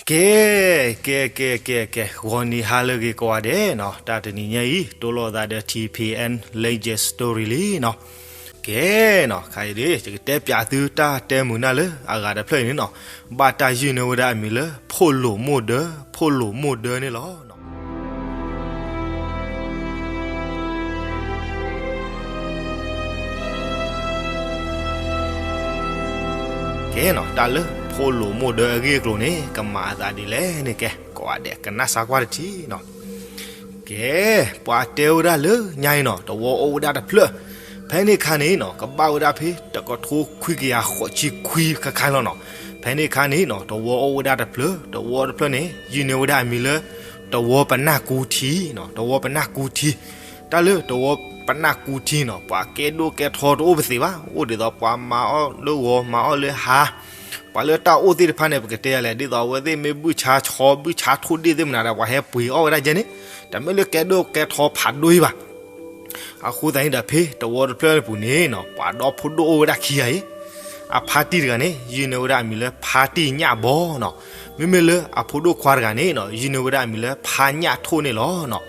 ကဲ, ကဲ ကဲ ကဲ ကဲ, ဂီၤနံၤဟါလၢအဂ့ၤကိးဂၤဒဲးနီၤ, တၢ်တနံၤညါအံၤ တိၢ်လိာ်သးဒီး ထံဖံအဲၣ် Legend Story လံနီၤ. ကဲနီၤ, ခဲအံၤန့ၣ် ယကတဲပၠးသုတၢ်တဲမုာ်နၢ်လၢအဂၤတဖျၢၣ်အံၤန့ၣ်နီၤ, ဘၣ်တၢ်ယုၢ်န့ၢ်ဝဲဒၣ်အမံၤလၢ ဖိၣ်လိာ်မိၢ်ဒၢ, ဖိၣ်လိာ်မိၢ်ဒၢန့ၣ်လီၤ. ကဲနီၤ, တၢ်လၢဖိၣ်လိာ်မိၢ်ဒၢအဂ့ၢ်အကျိၤန့ၣ် ကမၤအသးဒ်လဲၣ်န့ၣ် ကဲ ကိးဂၤဒဲးကနၣ်စါကွၢ်တထံၣ်နီၤ. ကဲ, ပှၤတဲဝဲဒၣ်လၢညါအံၤနီၤ, တဝီအိၣ်ဝဲဒၣ်တဖျၢၣ်, ဖဲန့ၣ်အခါန့ၣ်နီၤ ကဘၣ်ဝဲဒၣ်ဖဲ တကထိခွံကယၤဃိးဆံခွံခါခါလီၤနီၤ. ဖဲန့ၣ်အခါန့ၣ်နီၤ တဝီအိၣ်ဝဲဒၣ်တဖျၢၣ်, တဝီတဖျၢၣ်န့ၣ် ယုၢ်န့ၢ်ဝဲဒၣ်အမံၤလၢ တဝီပနၢ်ကူထံနီၤ, တဝီပနၢ်ကူထံ. တၢ်လၢတဝီပနၢ်ကူထံနီၤ ပှၤကဲဒိၣ်ကဲထီတအိၣ်ပသ့ၣ်ဘၣ်, အိၣ်ဒ်သိးပှၤမၤအီၣ်လၢဂီၤ မၤအီၣ်လၢဟါ, ပှၤလၢတၢ်အိၣ်သ့ၣ်တဖၣ်န့ၣ် ပကတဲလဲၣ် ဒ်သိးအဝဲသ့ၣ်မ့ၢ်ဘုၣ်ဆါဆီ ဘုၣ်ဆါထိၣ်ဒ့ၣ်သ့ၣ်မနုၤဒီး ပှၤဟဲပှ့ၤအီၣ်ဝဲဒၣ်ကဲန့ၣ်, တမ့ၢ်လၢကဲဒိၣ်ကဲထီဖးဒိၣ်အံၤဘၣ်. အဃိသတးန့ၣ်ဒီး ဖဲတဝီတဖျၢၣ်န့ၣ်ပူၤန့ၣ်နီၤ ပှၤဒီဖိဒိၣ်အိၣ်ဝဲဒၣ်ခံဂၤအံၤ, အဖါတံၢ်တဂၤန့ၣ် ယုၢ်န့ၢ်ဝဲဒၣ်အမံၤလၢဖါတံၢ်ညၣ်ဘီနီၤ. မ့မ့ၢ်လၢအဖိဒိၣ်ခွါတဂၤန့ၣ်နီၤ ယုၢ်န့ၢ်ဝဲဒၣ်အမံၤလၢဖါညၣ်ထိၣ်န့ၣ်လီၤနီၤ.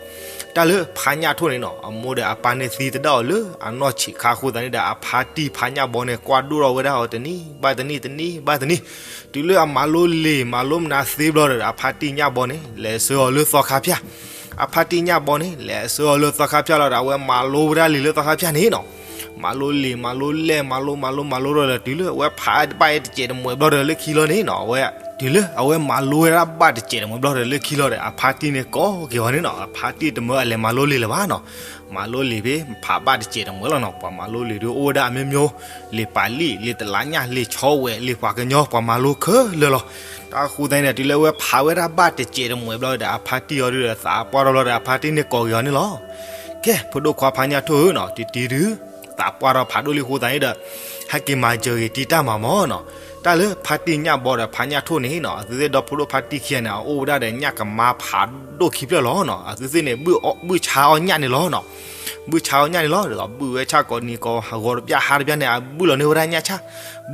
တၢ်လၢဖါညၣ်ထိၣ်န့ၣ်နီၤ အမိၢ်ဒီးအပၢ်န့ၣ်သံတဒၣ်အီၤလၢအနီၢ်ဆံးခါအဃိသတးန့ၣ်ဒီး အဖါတံၢ်ဖါညၣ်ဘီန့ၣ် ကွၢ်ဒိၣ်ထီၣ်ဝဲဒၣ်အီၤတနံၤဘၣ်တနံၤ တနံၤဘၣ်တနံၤ, တုၤလၢအမၤလိလံာ်မၤလိမနုၤသ့ဘျီဒီး အဖါတံၢ်ညၣ်ဘီန့ၣ် လဲၤဆှၢအီၤလၢသီခါဖၠၣ်. အဖါတံၢ်ညၣ်ဘီန့ၣ် လဲၤဆှၢအီၤလၢသီခါဖၠၣ်လီၤဒီး အဝဲမၤလိဝဲဒၣ်လံာ်လၢသီခါဖၠၣ်န့ၣ်နီၤ. မၤလိလံာ်မၤလိလဲၢ် မၤလိမၤလိမၤလိဒီး တုၤလၢအဝဲဖးဘၣ်တစဲးတမှဲးဘျီဒီးလၢခံလီၤန့ၣ်နီၤ, အဝဲ တုၤလၢအဝဲမၤလိဝဲဒၣ်ဘၣ်တစဲးတမှဲးဘျီဒီးလၢခံလီၤဒီး အဖါတံၢ်န့ၣ်ကိးက့ၤအီၤန့ၣ်နီၤ, အဖါတံၢ်တမၢအလဲၤမၤလိလံာ်လၢၤဘၣ်နီၤ. မၤလိလံာ်ဖဲဖးဘၣ်တစဲးတမှဲးလီၤနီၤ, ပှၤမၤလိလံာ်ဒုးအိၣ်ဝဲဒၣ်အမျိုးမျိုး, လံာ်ပၤလံၣ် လံာ်တလါညၣ် လံာ်ဆီဝဲ လံာ်ပှၤကညီ ပှၤမၤလိခဲလၢာ်လီၤ. တၢ်အဃိသတးန့ၣ်ဒီး တုၤလၢအဝဲဖးဝဲဒၣ်ဘၣ်တစဲးတမှဲးဘျီဒီး အဖါတံၢ်အီၤဒုးဒီး သးပှၢ်ထီၣ်ဘျီဒီး အဖါတံၢ်န့ၣ်ကိးက့ၤအီၤန့ၣ်လီၤ. ကဲ ဖိဒိၣ်ခွါဖါညၣ်ထိၣ်ဧၢနီၤ, တံၤတံၤဒုး သးပှၢ်ထီၣ်ဖးဒိၣ်လံအဃိသတးန့ၣ်ဒီး ဟဲက့ၤမၤစၢၤဂ့ၤတံၢ်တၢ်မၤမီၤနီၤ. တၢ်လၢဖါတံၢ်ညၣ်ဘီဒီးဖါညၣ်ထိၣ်န့ၣ်နီၤ, အသုသ့ၣ်ဒီဖိဒိၣ်ဖါတံၢ်ခံဂၤန့ၣ် အအိၣ်ဝဲဒၣ်ဒီးညၣ်ကမါဖးဒိၣ်ခံဖျၢၣ်လီၤနီၤ. အသုသ့ၣ်န့ၣ် ဘုၣ်ဆါအီၣ်ညၣ်န့ၣ်လီၤနီၤ. ဘုၣ်ဆါအီၣ်ညၣ်န့ၣ်လီၤ. ဒ်သိးဘုၣ်ဝဲဆၣ်ကိးနံၤကိး ဟးဂီၤတပျၢ်ဟါတပျၢ်န့ၣ် အဘုၣ်လီၤန့ၢ်ဝဲဒၣ်ညၣ်ဆၣ်,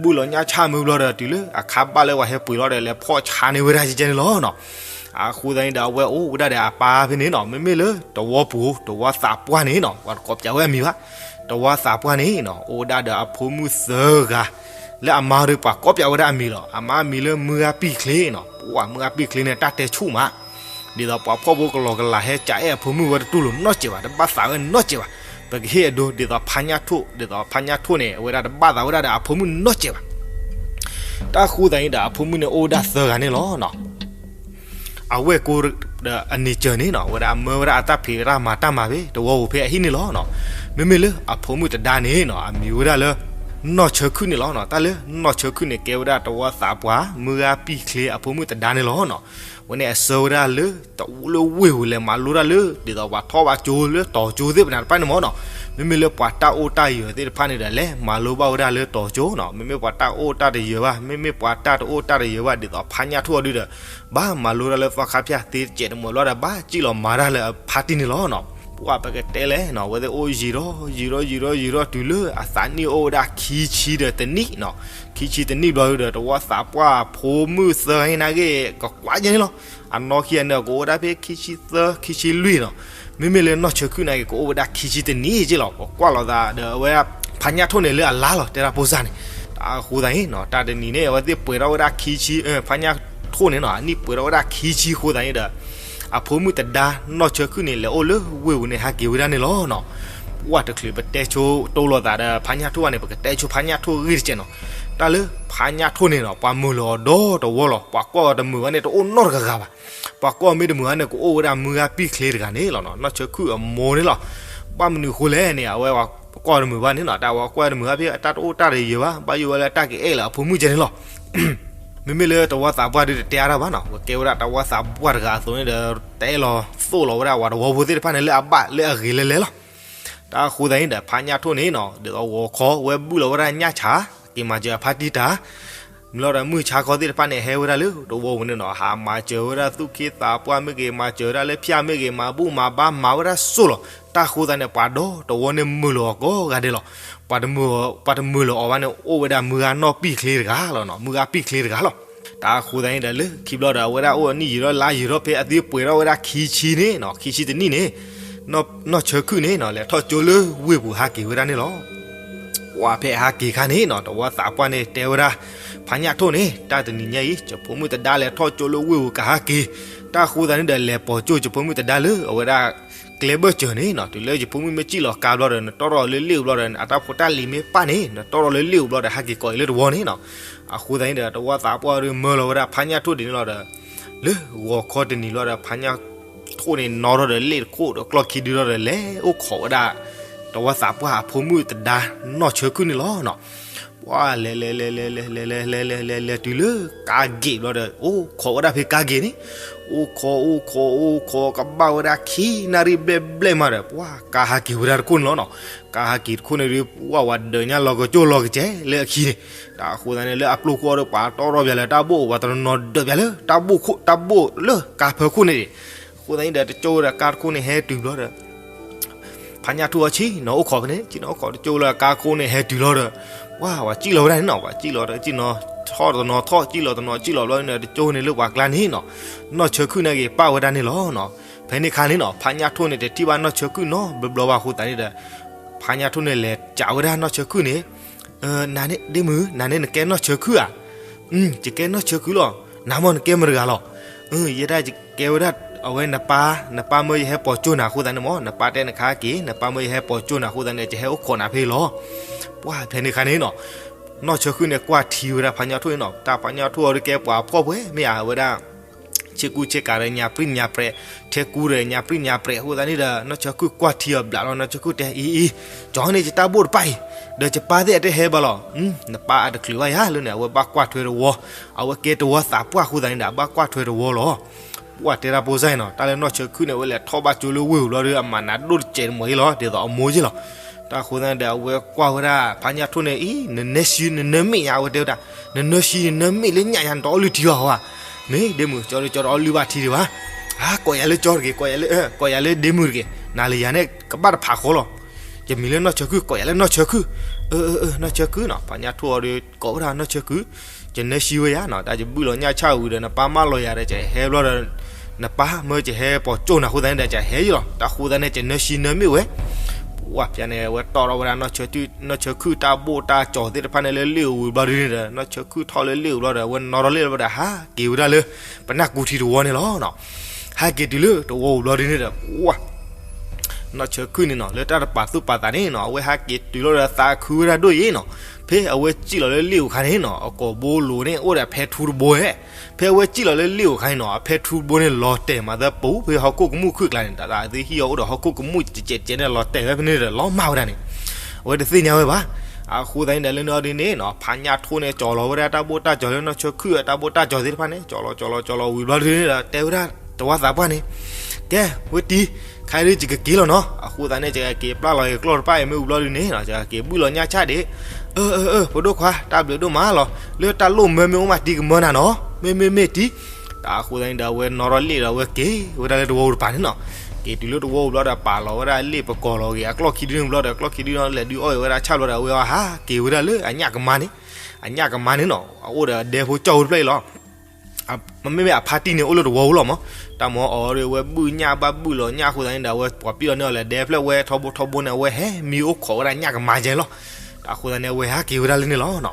ဘုၣ်လီၤညၣ်ဆၣ်မုၢ်ဘျီဒီး တုၤလၢအခါဘၣ်လၢပှၤဟဲပှ့ၤလီၤဒီး လဲၤဖီၣ်ဆါန့ၢ်ဝဲဒၣ်ကဲန့ၣ်လီၤနီၤ. အဃိသတးန့ၣ်ဒီး အဝဲအိၣ်ဝဲဒၣ်ဒီးအပၢ်ဖဲန့ၣ်နီၤ. မ့မ့ၢ်လၢတဝီပူၤ တဝီသးပှၢ်န့ၣ်နီၤ, ပှၤတကိးပၠးဝဲအမံၤဘၣ်. တဝီသးပှၢ်န့ၣ်နီၤ အိၣ်ဝဲဒၣ်ဒီးအဖိမုၣ်သၢဂၤ, လၢအမါဒီးပှၤကိးပၠးဝဲဒၣ်အမံၤလီၤ. အမါအမံၤလၢမုၢ်ဂၤပံၣ်ချ့နီၤ. ပှၤမုၢ်ဂၤပံၣ်ချ့န့ၣ် တၢ်တဲဆူၣ်မး ဒ်သိးပှၤဖှီၣ်ဖိကလီၤကလးဟဲကးအဲၣ်အဖိမုၣ်ဝဲတတူၢ်လိာ်နီတစဲးဘၣ်, တဘၣ်သးဝဲနီတစဲးဘၣ်. ပကဟ့ၣ်အဒိ ဒ်သိးဖါညၣ်ထိၣ်, ဒ်သိးဖါညၣ်ထိၣ်န့ၣ် အဝဲဒၣ်တဘၣ်သးဝဲဒၣ်ဒီးအဖိမုၣ်နီတစဲးဘၣ်. တၢ်ဃိသတးန့ၣ်ဒီး အဖိမုၣ်န့ၣ်အိၣ်ဝဲဒၣ်သၢဂၤန့ၣ်လီၤ. အဝဲၢ်ကိဒီးအန့ၢ်စၢၤန့ၣ်နီၤ အဝဲဒၣ်အမၢဝဲဒၣ်အတၢ်ဖံးတၢ်မၤတၢ်မၤဖဲတဝီပူၤဖဲအဟံၣ်န့ၣ်လီၤနီၤ. မ့မ့ၢ်လၢအဖိမုၣ်တဒါန့ၣ်နီၤ အမံၤဝဲဒၣ်လၢ နီၢ်ဆၢခုၣ်န့ၣ်လီၤနီၤ. တၢ်လၢနီၢ်ဆၢခုၣ်န့ၣ် ကဲဝဲဒၣ်တဝီသးပှၢ် မုၢ်ဂၤပံၣ်ချ့အဖိမုၣ်တဒါန့ၣ်လီၤနီၤ. အဝဲန့ၣ်အဆှၢဝဲဒၣ်လၢ တဝီလၢဝ့ၢ်ပူၤလဲၤမၤလိတၢ်လၢ ဒ်သိးပှၤထီၣ်ဘၣ်ကၠိလၢတီၤကၠိသ့ၣ်ပနၤတဖၣ်န့ၣ်မ့ၢ်နီၤ. မ့မ့ၢ်လၢပှၤတၢ်အိၣ်တၢ်ယၢၤသ့ၣ်တဖၣ်န့ၣ်ဒီး လဲၤမၤလိဘၣ်ဝဲဒၣ်လၢတီၤကၠိနီၤ. မ့မ့ၢ်ပှၤတၢ်အိၣ်တၢ်တယၢၤဘၣ် မ့မ့ၢ်ပှၤတၢ်တအိၣ်တၢ်တယၢၤဘၣ် ဒ်သိးဖါညၣ်ထိၣ်အီၤဒုဒီး ဘၣ်မၤလိတၢ်လၢသီခါဖၠၣ်သ့တစဲးတမှဲၤဘျီဒီး ဘၣ်စံၣ်လီၤမၤတၢ်လၢအဖါတံၢ်န့ၣ်လီၤနီၤ. ပှၤပကတဲလဲၣ်နီၤ အဝဲသ့ၣ်အိၣ်ယံာ်ထီၣ် ယံာ်ထီၣ် ယံာ်ထီၣ် ယံာ်ထီၣ် တုၤလၢအသးနံၣ်အိၣ်ဝဲဒၣ်ခံဆံဒီးတနံၣ်နီၤ. ခံဆံတနံၣ်ဘျီဒီး တဝီသးပှၢ်ဖိမုၣ်သၢဂၤန့ၣ်နာ်က့ ကကွၢ်ယဲန့ၣ်လီၤ. အနီၢ်ခံဂၤန့ၣ် ကအိၣ်ဝဲဒၣ်ဖဲခံဆံသၢ ခံဆံလွံၢ်နီၤ. မ့မ့ၢ်လၢနီၢ်ဆၢခုၣ်နာ်က့ ကအိၣ်ဝဲဒၣ်ခံဆံတနံၣ်က့လီၤ. ပကွၢ်လိာ်သးဒီးအဝဲ ဖါညၣ်ထိၣ်န့ၣ်လၢအလါလီၤ တဲဒၣ်ဖိစၢ်န့ၣ်. အဃိသတးန့ၣ်နီၤ တၢ်တနံၤန့ၣ် အဝဲသ့ၣ်ပှဲၤထီၣ်ဝဲဒၣ်ခံဆံ ဖါညၣ်ထိၣ်န့ၣ်နီၤ အနံၣ်ပှဲၤထီၣ်ဝဲဒၣ်ခံဆံအဃိသတးန့ၣ်ဒီး အဖိမုၣ်တဒါနီၢ်ဆၢခုၣ်န့ၣ် လဲၤအိၣ်လၢဝ့ၢ်ပူၤန့ၣ် ဟဲက့ၤဝဲဒၣ်န့ၣ်လီၤနီၤ. ပှၤတချုးပတဲဆိတိလိာ်သးဒီးဖါညၣ်ထိၣ်ဘၣ်န့ၣ် ပကတဲဆိဖါညၣ်ထိၣ်ဂ့ၢ်တစဲးနီၤ. တၢ်လၢဖါညၣ်ထိၣ်န့ၣ်နီၤ ပှၤမုာ်လီၤအီၤဒီတဝီလီၤ. ပှၤကွၢ်အီၤတမုာ်ဘၣ်န့ၣ် တအိၣ်နီတဂၤဂၤဘၣ်. ပှၤကွၢ်အီၤမ့ၢ်တမုာ်ဘၣ်န့ၣ် ကအိၣ်ဝဲဒၣ်မုၢ်ဂၤပံၣ်ချ့တဂၤန့ၣ်လီၤနီၤ. နီၢ်ဆၢခုၣ်အမိၢ်န့ၣ်လီၤ. ဘၣ်မနုၤအဃိလဲၣ်န့ၣ် အဝဲပှၤကွၢ်အီၤတမုာ်ဘၣ်န့ၣ်နီၤ တၢ်ပှၤကွၢ်အီၤတမုာ်ဘၣ်ဖဲအတၢ်တအိၣ်တၢ်တယၢၤဘၣ် ဘၣ်ယိၣ်ဝဲလၢတၢ်ကအဲၣ်လၢအဖိမုၣ်ကဲန့ၣ်လီၤ. မ့မ့ၢ်လၢတဝီသးပှၢ်ဒုးတတဲအါတၢ်ဘၣ်နီၤ ကဲဝဲဒၣ်တဝီသးပှၢ်တဂၤအသိးန့ၣ်ဒီး တအဲၣ်လီၤသိၣ်လီၤဝဲဒၣ်ပှၤတဝီဖိသ့ၣ်တဖၣ်န့ၣ်လၢအဘၣ်လၢအဂ့ၤလဲၤလဲၤလီၤ. တၢ်အဃိသတးန့ၣ်ဒီး ဖါညၣ်ထိၣ်န့ၣ်နီၤ ဒ်သိးဂီၤခီဝဲဘူၣ်လီၤဝဲဒၣ်ညၣ်ဆၣ် က့ၤမၤစၢၤအဖါတံၢ်တၢ် မ့ၢ်လီၤဒီးမုၢ်ဆါခီသ့ၣ်တဖၣ်န့ၣ် ဟဲဝဲဒၣ်လၢတဝီပူၤန့ၣ်နီၤ ဟးမၤစၢၤဝဲဒၣ်သူၣ်က့သးပှၢ်မ့ၢ်ဂ့ၤ မၤစၢၤဝဲဒၣ်လၢဖၠၣ်မ့ၢ်ဂ့ၤ မၤဘူၣ်မၤဘါ မၤဝဲဒၣ်စိၢ်လီၤ. တၢ်အဃိသတးန့ၣ် ပှၤဒီတဝီန့ၣ်မုာ်လီၤအီၤကိးဂၤဒဲးလီၤ. ပှၤတမုာ်လီၤအီၤဘၣ်န့ၣ် အိၣ်ဝဲဒၣ်မုၢ်ဂၤနီၢ်ပံၣ်ချ့တဂၤလီၤနီၤ မုၢ်ဂၤပံၣ်ချ့တဂၤလီၤ. တၢ်အဃိသတးန့ၣ်ဒီး လၢခံဘျီဒီး အဝဲဒၣ်အိၣ်အနံၣ်ယံာ်ထီၣ်လါယံာ်ထီၣ် ဖဲအသံပှဲၤထီၣ်ဝဲဒၣ်ခံဆံန့ၣ်နီၤ, ခံဆံတနံၣ်န့ၣ်, နီၢ်ဆၢခုၣ်န့ၣ်နီၤ လဲၤထီၣ်ကၠိလၢဝ့ၢ်ပူၤဟးက့ၤဝဲဒၣ်န့ၣ်လီၤ. ပှၢ်ဖဲအဟးက့ၤခါန့ၣ်နီၤ တဝီသးပှၢ်န့ၣ်တဲဝဲဒၣ် ဖါညၣ်ထိၣ်န့ၣ် တၢ်တနံၤညါအံၤ ယဖိမုၣ်သဒါလဲၤထီၣ်ကၠိလၢဝ့ၢ်ပူၤကဟးက့ၤ, တၢ်အဃိသတးန့ၣ်ဒီး လဲၤပိာ်ကၠိယဖိမုၣ်သဒါလၢအဝဲဒၣ် ကျဲဘၢၣ်စၢၤန့ၣ်နီၤ, တုၤလၢယဖိမုၣ်မ့ၢ်စံၣ်လီၤကါဘျီဒီး နတီၢ်ထီၣ်လၢလ့ၣ်အိၣ်ဘျီဒီး အတၢ်ဖိတၢ်လံၤမ့ၢ်ပၣ်န့ၣ် နတီၢ်ထီၣ်လၢလ့ၣ်အိၣ်ဘျီဒီး ဟးက့ၤကိးအံၤလၢတဝီန့ၣ်နီၤ. အဃိသတးန့ၣ်ဒီး တဝီသးပှၢ်ဒီးမၢလီၤဝဲဒၣ်ဖါညၣ်ထိၣ်ဒ်န့ၣ်လီၤဒီး လၢဂီၤခီတနံၤလီၤဒီး ဖါညၣ်ထိၣ်န့ၣ် နီၣ်ထီၣ်ဒီးလ့ၣ်တခိၣ်ဒီးကျီၢ်ခံဒုထီၣ်ဒီး လဲၤအိၣ်ခိးဝဲဒၣ် တဝီသးပှၢ်အဖိမုၣ်သဒါ နီၢ်ဆၢခုၣ်န့ၣ်လီၤနီၤ. ပှၢ်လဲၤလဲၤလဲၤလဲၤလဲၤလဲၤလဲၤလဲၤလဲၤလဲၤတုၤလၢကါဂ့ၢ်ဘျီဒီး အိၣ်ခိးဝဲဒၣ်ဖဲကါဂ့ၢ်န့ၣ်, အိၣ်ခိးအိၣ်ခိးအိၣ်ခိး ကဘၣ်ဝဲဒၣ်ခံနၣ်ရံၣ်ဘျဲၣ်ဘျဲၣ်မးဒီး ပှၢ်ကါဟးက့ၤဝဲဒၣ်တခိၣ်န့ၣ်လီၤနီၤ. ကါဟးက့ၤတခိၣ်န့ၣ်ဒီး ပှၢ်ဝဲဒၢးညါလီၤကကၠိလီၤကစဲးလၢအခံန့ၣ်, တၢ်အဃိသတးန့ၣ် လၢအပျိၢ်ခိၣ်အီၤဒီး ပှၤတီၢ်ထီၣ်ပၠးလၢတၢ်ဘိၣ် ပှၤတနီၤနီၤဒၢးပၠးလၢတၢ်ဘိၣ်ခိၣ် တၢ်ဘိၣ်လၢကါဖၢခိၣ်န့ၣ်ဒံး. အဃိသတးန့ၣ်ဒီး တကၠိဝဲဒီးကါတခိၣ်န့ၣ်ဟဲတုၤဘျီဒီး ဖါညၣ်ထိၣ်အီၤဆ့ၣ်နီၤအိၣ်ခိးဖဲန့ၣ် ဆ့ၣ်နီၤအိၣ်ခိးတကၠိလၢကါခိၣ်န့ၣ်ဟဲတုၤလီၤဒီး ပှၢ်ဝဲစံၣ်လီၤဝဲဒၣ်န့ၣ်နီၤ, ပှၤစံၣ်လီၤဒီး စံၣ်နီၤထီၣ်တနီၤထီၣ် စံၣ်လီၤတနီၤစံၣ်လီၤဘျီန့ၣ်ဒီး တကၠိန့ၣ်လၢပှၤကျါန့ၣ်နီၤ, နီၢ်ဆၢခုၣ်န့ၣ်က့ၤပၣ်ဝဲဒၣ်န့ၣ်လီၤနီၤ. ဖဲန့ၣ်ခါန့ၣ်နီၤ ဖါညၣ်ထိၣ်န့ၣ်တထံၣ်ဘၣ်နီၢ်ဆၢခုၣ်နီတဘျီဘၣ်အဃိသတးန့ၣ်ဒီး ဖါညၣ်ထိၣ်န့ၣ်လဲၤစံးဝဲဒၣ်နီၢ်ဆၢခုၣ်န့ၣ် နၤန့ၣ် ဒ့မုၣ် နၤန့ၣ်နကဲနီၢ်ဆၢခုၣ်ဧါ. ယကဲနီၢ်ဆၢခုၣ်လီၤ. နၤမ့ၢ်နကဲမတၤတဂၤလီၤ. ယဲဒၣ်ယကဲဝဲဒၣ် အဝဲနပၢ် နပၢ်မၢယဟဲပိာ်ကၠိနၤအဃိသတးန့ၣ်မ့ၢ် နပၢ်တဲနခါက့ၤ နပၢ်မၢယဟဲပိာ်ကၠိနၤအဃိသတးန့ၣ် ယဟဲအိၣ်ခိးနၤဖဲလီၤ. ပှၢ်ဖဲန့ၣ်ခါန့ၣ်နီၤ နီၢ်ဆၢခုၣ်န့ၣ်ကွၢ်ထံဝဲဒၣ်ဖါညၣ်ထိၣ်န့ၣ်နီၤ, တၢ်ဖါညၣ်ထိၣ်အီၤဒုးကဲပှၤဖှီၣ်ပှဲၤမ့ၢ်ဧါ အဝဲဒၣ် ဆ့ကူဆ့ကၤဒီးညါပြံၣ်ညါပြဲး, ထဲကူဒီးညါပြံၣ်ညါပြဲးအဃိသတးန့ၣ်ဒီး နီၢ်ဆၢခုၣ်ကွၢ်ထံအီၤဘျးလီၤ နီၢ်ဆၢခုၣ်တဲအံၤအံၤ ကၠီန့ၣ်ယတၢ်ဘိၣ်တပၣ်အံၤ, ဒီးယပၢ်သ့ၣ်အတဟဲဘၣ်လီၤ. နပၢ်အတချုးဘၣ်ယၤလၢန့ၣ် အဝဲဘၣ်ကွၢ်ထွဲတဝီ, အဝဲကဲတဝီသးပှၢ်အဃိသတးန့ၣ်ဒီး အဘၣ်ကွၢ်ထွဲတဝီလီၤ. ပှၢ်တဲတၢ်ဖိစၢ်နီၤ တၢ်လၢနီၢ်ဆၢခုၣ်န့ၣ် အဝဲလဲၤထီၣ်ဘၣ်ကၠိလၢဝ့ၢ်ပူၤဘျီဒီး အမၤနးဒိၣ်တစဲးတမီၤအံၤလီၤ ဒ်သိးအမိၢ်ယ့ၢ်လီၤ. တၢ်အဃိသတးန့ၣ်ဒီး အဝဲကွၢ်ဝဲဒၣ်ဖါညၣ်ထိၣ်န့ၣ်အံၤ နနၢဆံနနၢမ့ၣ်ညါ အဝဲတဲဝဲဒၣ်, နနၢဆံနနၢမ့ၣ်လၢညၣ်ညါ နတအီၣ်လုၢ်ထံဘၣ်ဟီဧါ. မ့ၢ်ဒ့မုၣ် ကၠီဒီးကၠီတအီၣ်လုၢ်ဘၣ်ထံဒံးဘၣ်. ကိးယၤလၢကၠီတဂ့ၤ ကိးယၤလၢဒ့မုၣ်တဂ့ၤ, နၤလၢယၤန့ၣ် ကဘၣ်တဖးဃီလီၤ. ယမံၤလၢနီၢ်ဆၢခုၣ် ကိးယၤလၢနီၢ်ဆၢခုၣ်, နီၢ်ဆၢခုၣ်နီၤ ဖါညၣ်ထိၣ်အီၤဒီး ကိးဝဲဒၣ်နီၢ်ဆၢခုၣ်, ယနၢဆံဝဲယါနီၤ တၢ်ယဘုၣ်လီၤညၣ်ဆၣ်ဝံၤဒီး နပၢ်မၢလီၤယၤဒီး ယဟဲဘျီဒီး နပၢ်မၢယဟဲပိာ်ကၠိနၤအဃိသတးန့ၣ်ဒီး ယဟဲယံလီၤ. တၢ်အဃိသတးန့ၣ် ယနၢဆံနၢမ့ၣ်ဝဲ. ပှၢ်ဖဲန့ၣ် အဝဲတီၢ်ထီၣ်ဝဲဒၣ် နီၢ်ဆၢခုၣ်တၢ်ဘိၣ်တၢ်ကၠီၤသ့ၣ်တဖၣ်န့ၣ်လၢလ့ၣ်အူဝံၤဘျီဒ်န့ၣ်ဒီး နီၢ်ဆၢခုၣ်ထီၣ်လၢလ့ၣ်အူဘျီဒီး အဝဲနီၣ်ထီၣ်လ့ၣ်ဘျီဒီး ဟးက့ၤဝဲဒၣ်လၢ ပနၢ်ကူထံတဝီန့ၣ်လီၤ. ဟဲက့ၤတုၤလၢတဝီအူဘျီဒ်န့ၣ်ဒီး ပှၢ် နီၢ်ဆၢခုၣ်န့ၣ်နီၤ လၢတၢ်တပာ်သူၣ်ပာ်သးန့ၣ်နီၤ အဝဲဟဲက့ၤတုၤလီၤဒီးသးခုဝဲဒၣ်ဒိၣ်အံၤနီၤ. ဖဲအဝဲစံၣ်လီၤလၢလ့ၣ်အူခါန့ၣ်နီၤ အကိာ်ဘိလိၤန့ၣ် အိၣ်ဒီးအဖဲထူတဘိဧဲ. ဖဲအဝဲစံၣ်လီၤလၢလ့ၣ်အူခါန့ၣ်နီၤ အဖဲထူတဘိန့ၣ် လီၤတဲာ်မးသပူၤ ဖဲဟီၣ်ခိၣ်ကမူၣ်ခုၣ်ကျါန့ၣ် တၢ်သးသ့ဟံၣ်အီၤအိၣ်ဒီးဟီၣ်ခိၣ်ကမူၣ်ကဲးကဲးန့ၣ် လီၤတဲာ်ဝဲဖဲန့ၣ်ဒီး လီၤမၢ်ဝဲဒၣ်န့ၣ် အဝဲတသ့ၣ်ညါဝဲဘၣ်. အဃိသတးန့ၣ်ဒီး လၢန့ၣ်အီၤဒ်န့ၣ်နီၤ ဖါညၣ်ထိၣ်န့ၣ် ကၠီၤလီၤဝဲဒၣ်တၢ်ဘိၣ်တၢ်ကၠီၤလၢနီၢ်ဆၢခုၣ်အတၢ်ဘိၣ်တၢ်ကၠီၤသ့ၣ်တဖၣ်န့ၣ် ကၠီၤလီၤကၠီၤလီၤကၠီၤလီၤဝံၤဘျီဒ်န့ၣ်ဒီး တဲဝဲဒၣ်တဝီသးပှၢ်န့ၣ် ကဲ ဝဲတံၤ ခဲအံၤဒ်ယကက့ၤလီၤနီၤ. အဃိသတးန့ၣ် ယကက့ၤပျၢ်လီၤယကျီၢ်တဖၣ်အံၤ မ့ၢ်ဝံၤဘျီဒ်န့ၣ်နီၤ ယကက့ၤဘုၣ်လီၤညၣ်ဆၣ်ဒံး. အၢ အၢ အၢ ဖိဒိၣ်ခွါ တၢ်ဘျုးဒိၣ်မးလီၤ. လၢတၢ်လိၣ်မၢမ့ၢ်အိၣ်မးတံၤကမၢနၤနီၤ မ့မ့မ့ၢ်တံၤ. တၢ်အဃိသတးန့ၣ်ဒီး အဝဲနီၣ်ထီၣ်လ့ၣ်ဒီး အဝဲက့ၤဝဲဒၣ်လၢတဝီအူတပၤန့ၣ်နီၤ. က့ၤတုၤလၢတဝီအူဘျီဒီး ပာ်လီၤဝဲဒၣ်လ့ၣ်ပကိာ်လီၤဂ့ၤ အကျီၢ်ခံဒုန့ၣ်ဘျီဒီး အကျီၢ်ခံဒုန့ၣ် လဲၤဒုးအီၣ်ဝဲဒၣ်ဆၣ်ဘျီဒီး အဝဲဟးက့ၤဝဲဒၣ်လၢအညၣ်ကမါန့ၣ် အညၣ်ကမါန့ၣ်နီၤ အအိၣ်ဒီးအဒဲဖိကၠီၣ်ဝဲတဖျၢၣ်အံၤလီၤ. မ့မ့ၢ်အဖါတံၢ်န့ၣ် အိၣ်လၢတဝီအူလီၤမး. တၢ်မၤအီၤဒီး အဝဲဘုၣ်ညၣ်ဘၣ်ဘုၣ်လီၤညၣ်အဃိသတးန့ၣ်ဒီး အဝဲပှၤပံၣ်လီၤန့ၢ်အီၤလၢဒဲဖျၢၣ်ဝဲထီဘိထီဘိန့ၣ် အဝဲဟဲမံအိၣ်ခိးဝဲဒၣ်ညၣ်ကမါကဲလီၤ. တၢ်အဃိသတးန့ၣ် အဝဲဟးက့ၤဝဲဒၣ်လၢန့ၣ်လီၤနီၤ.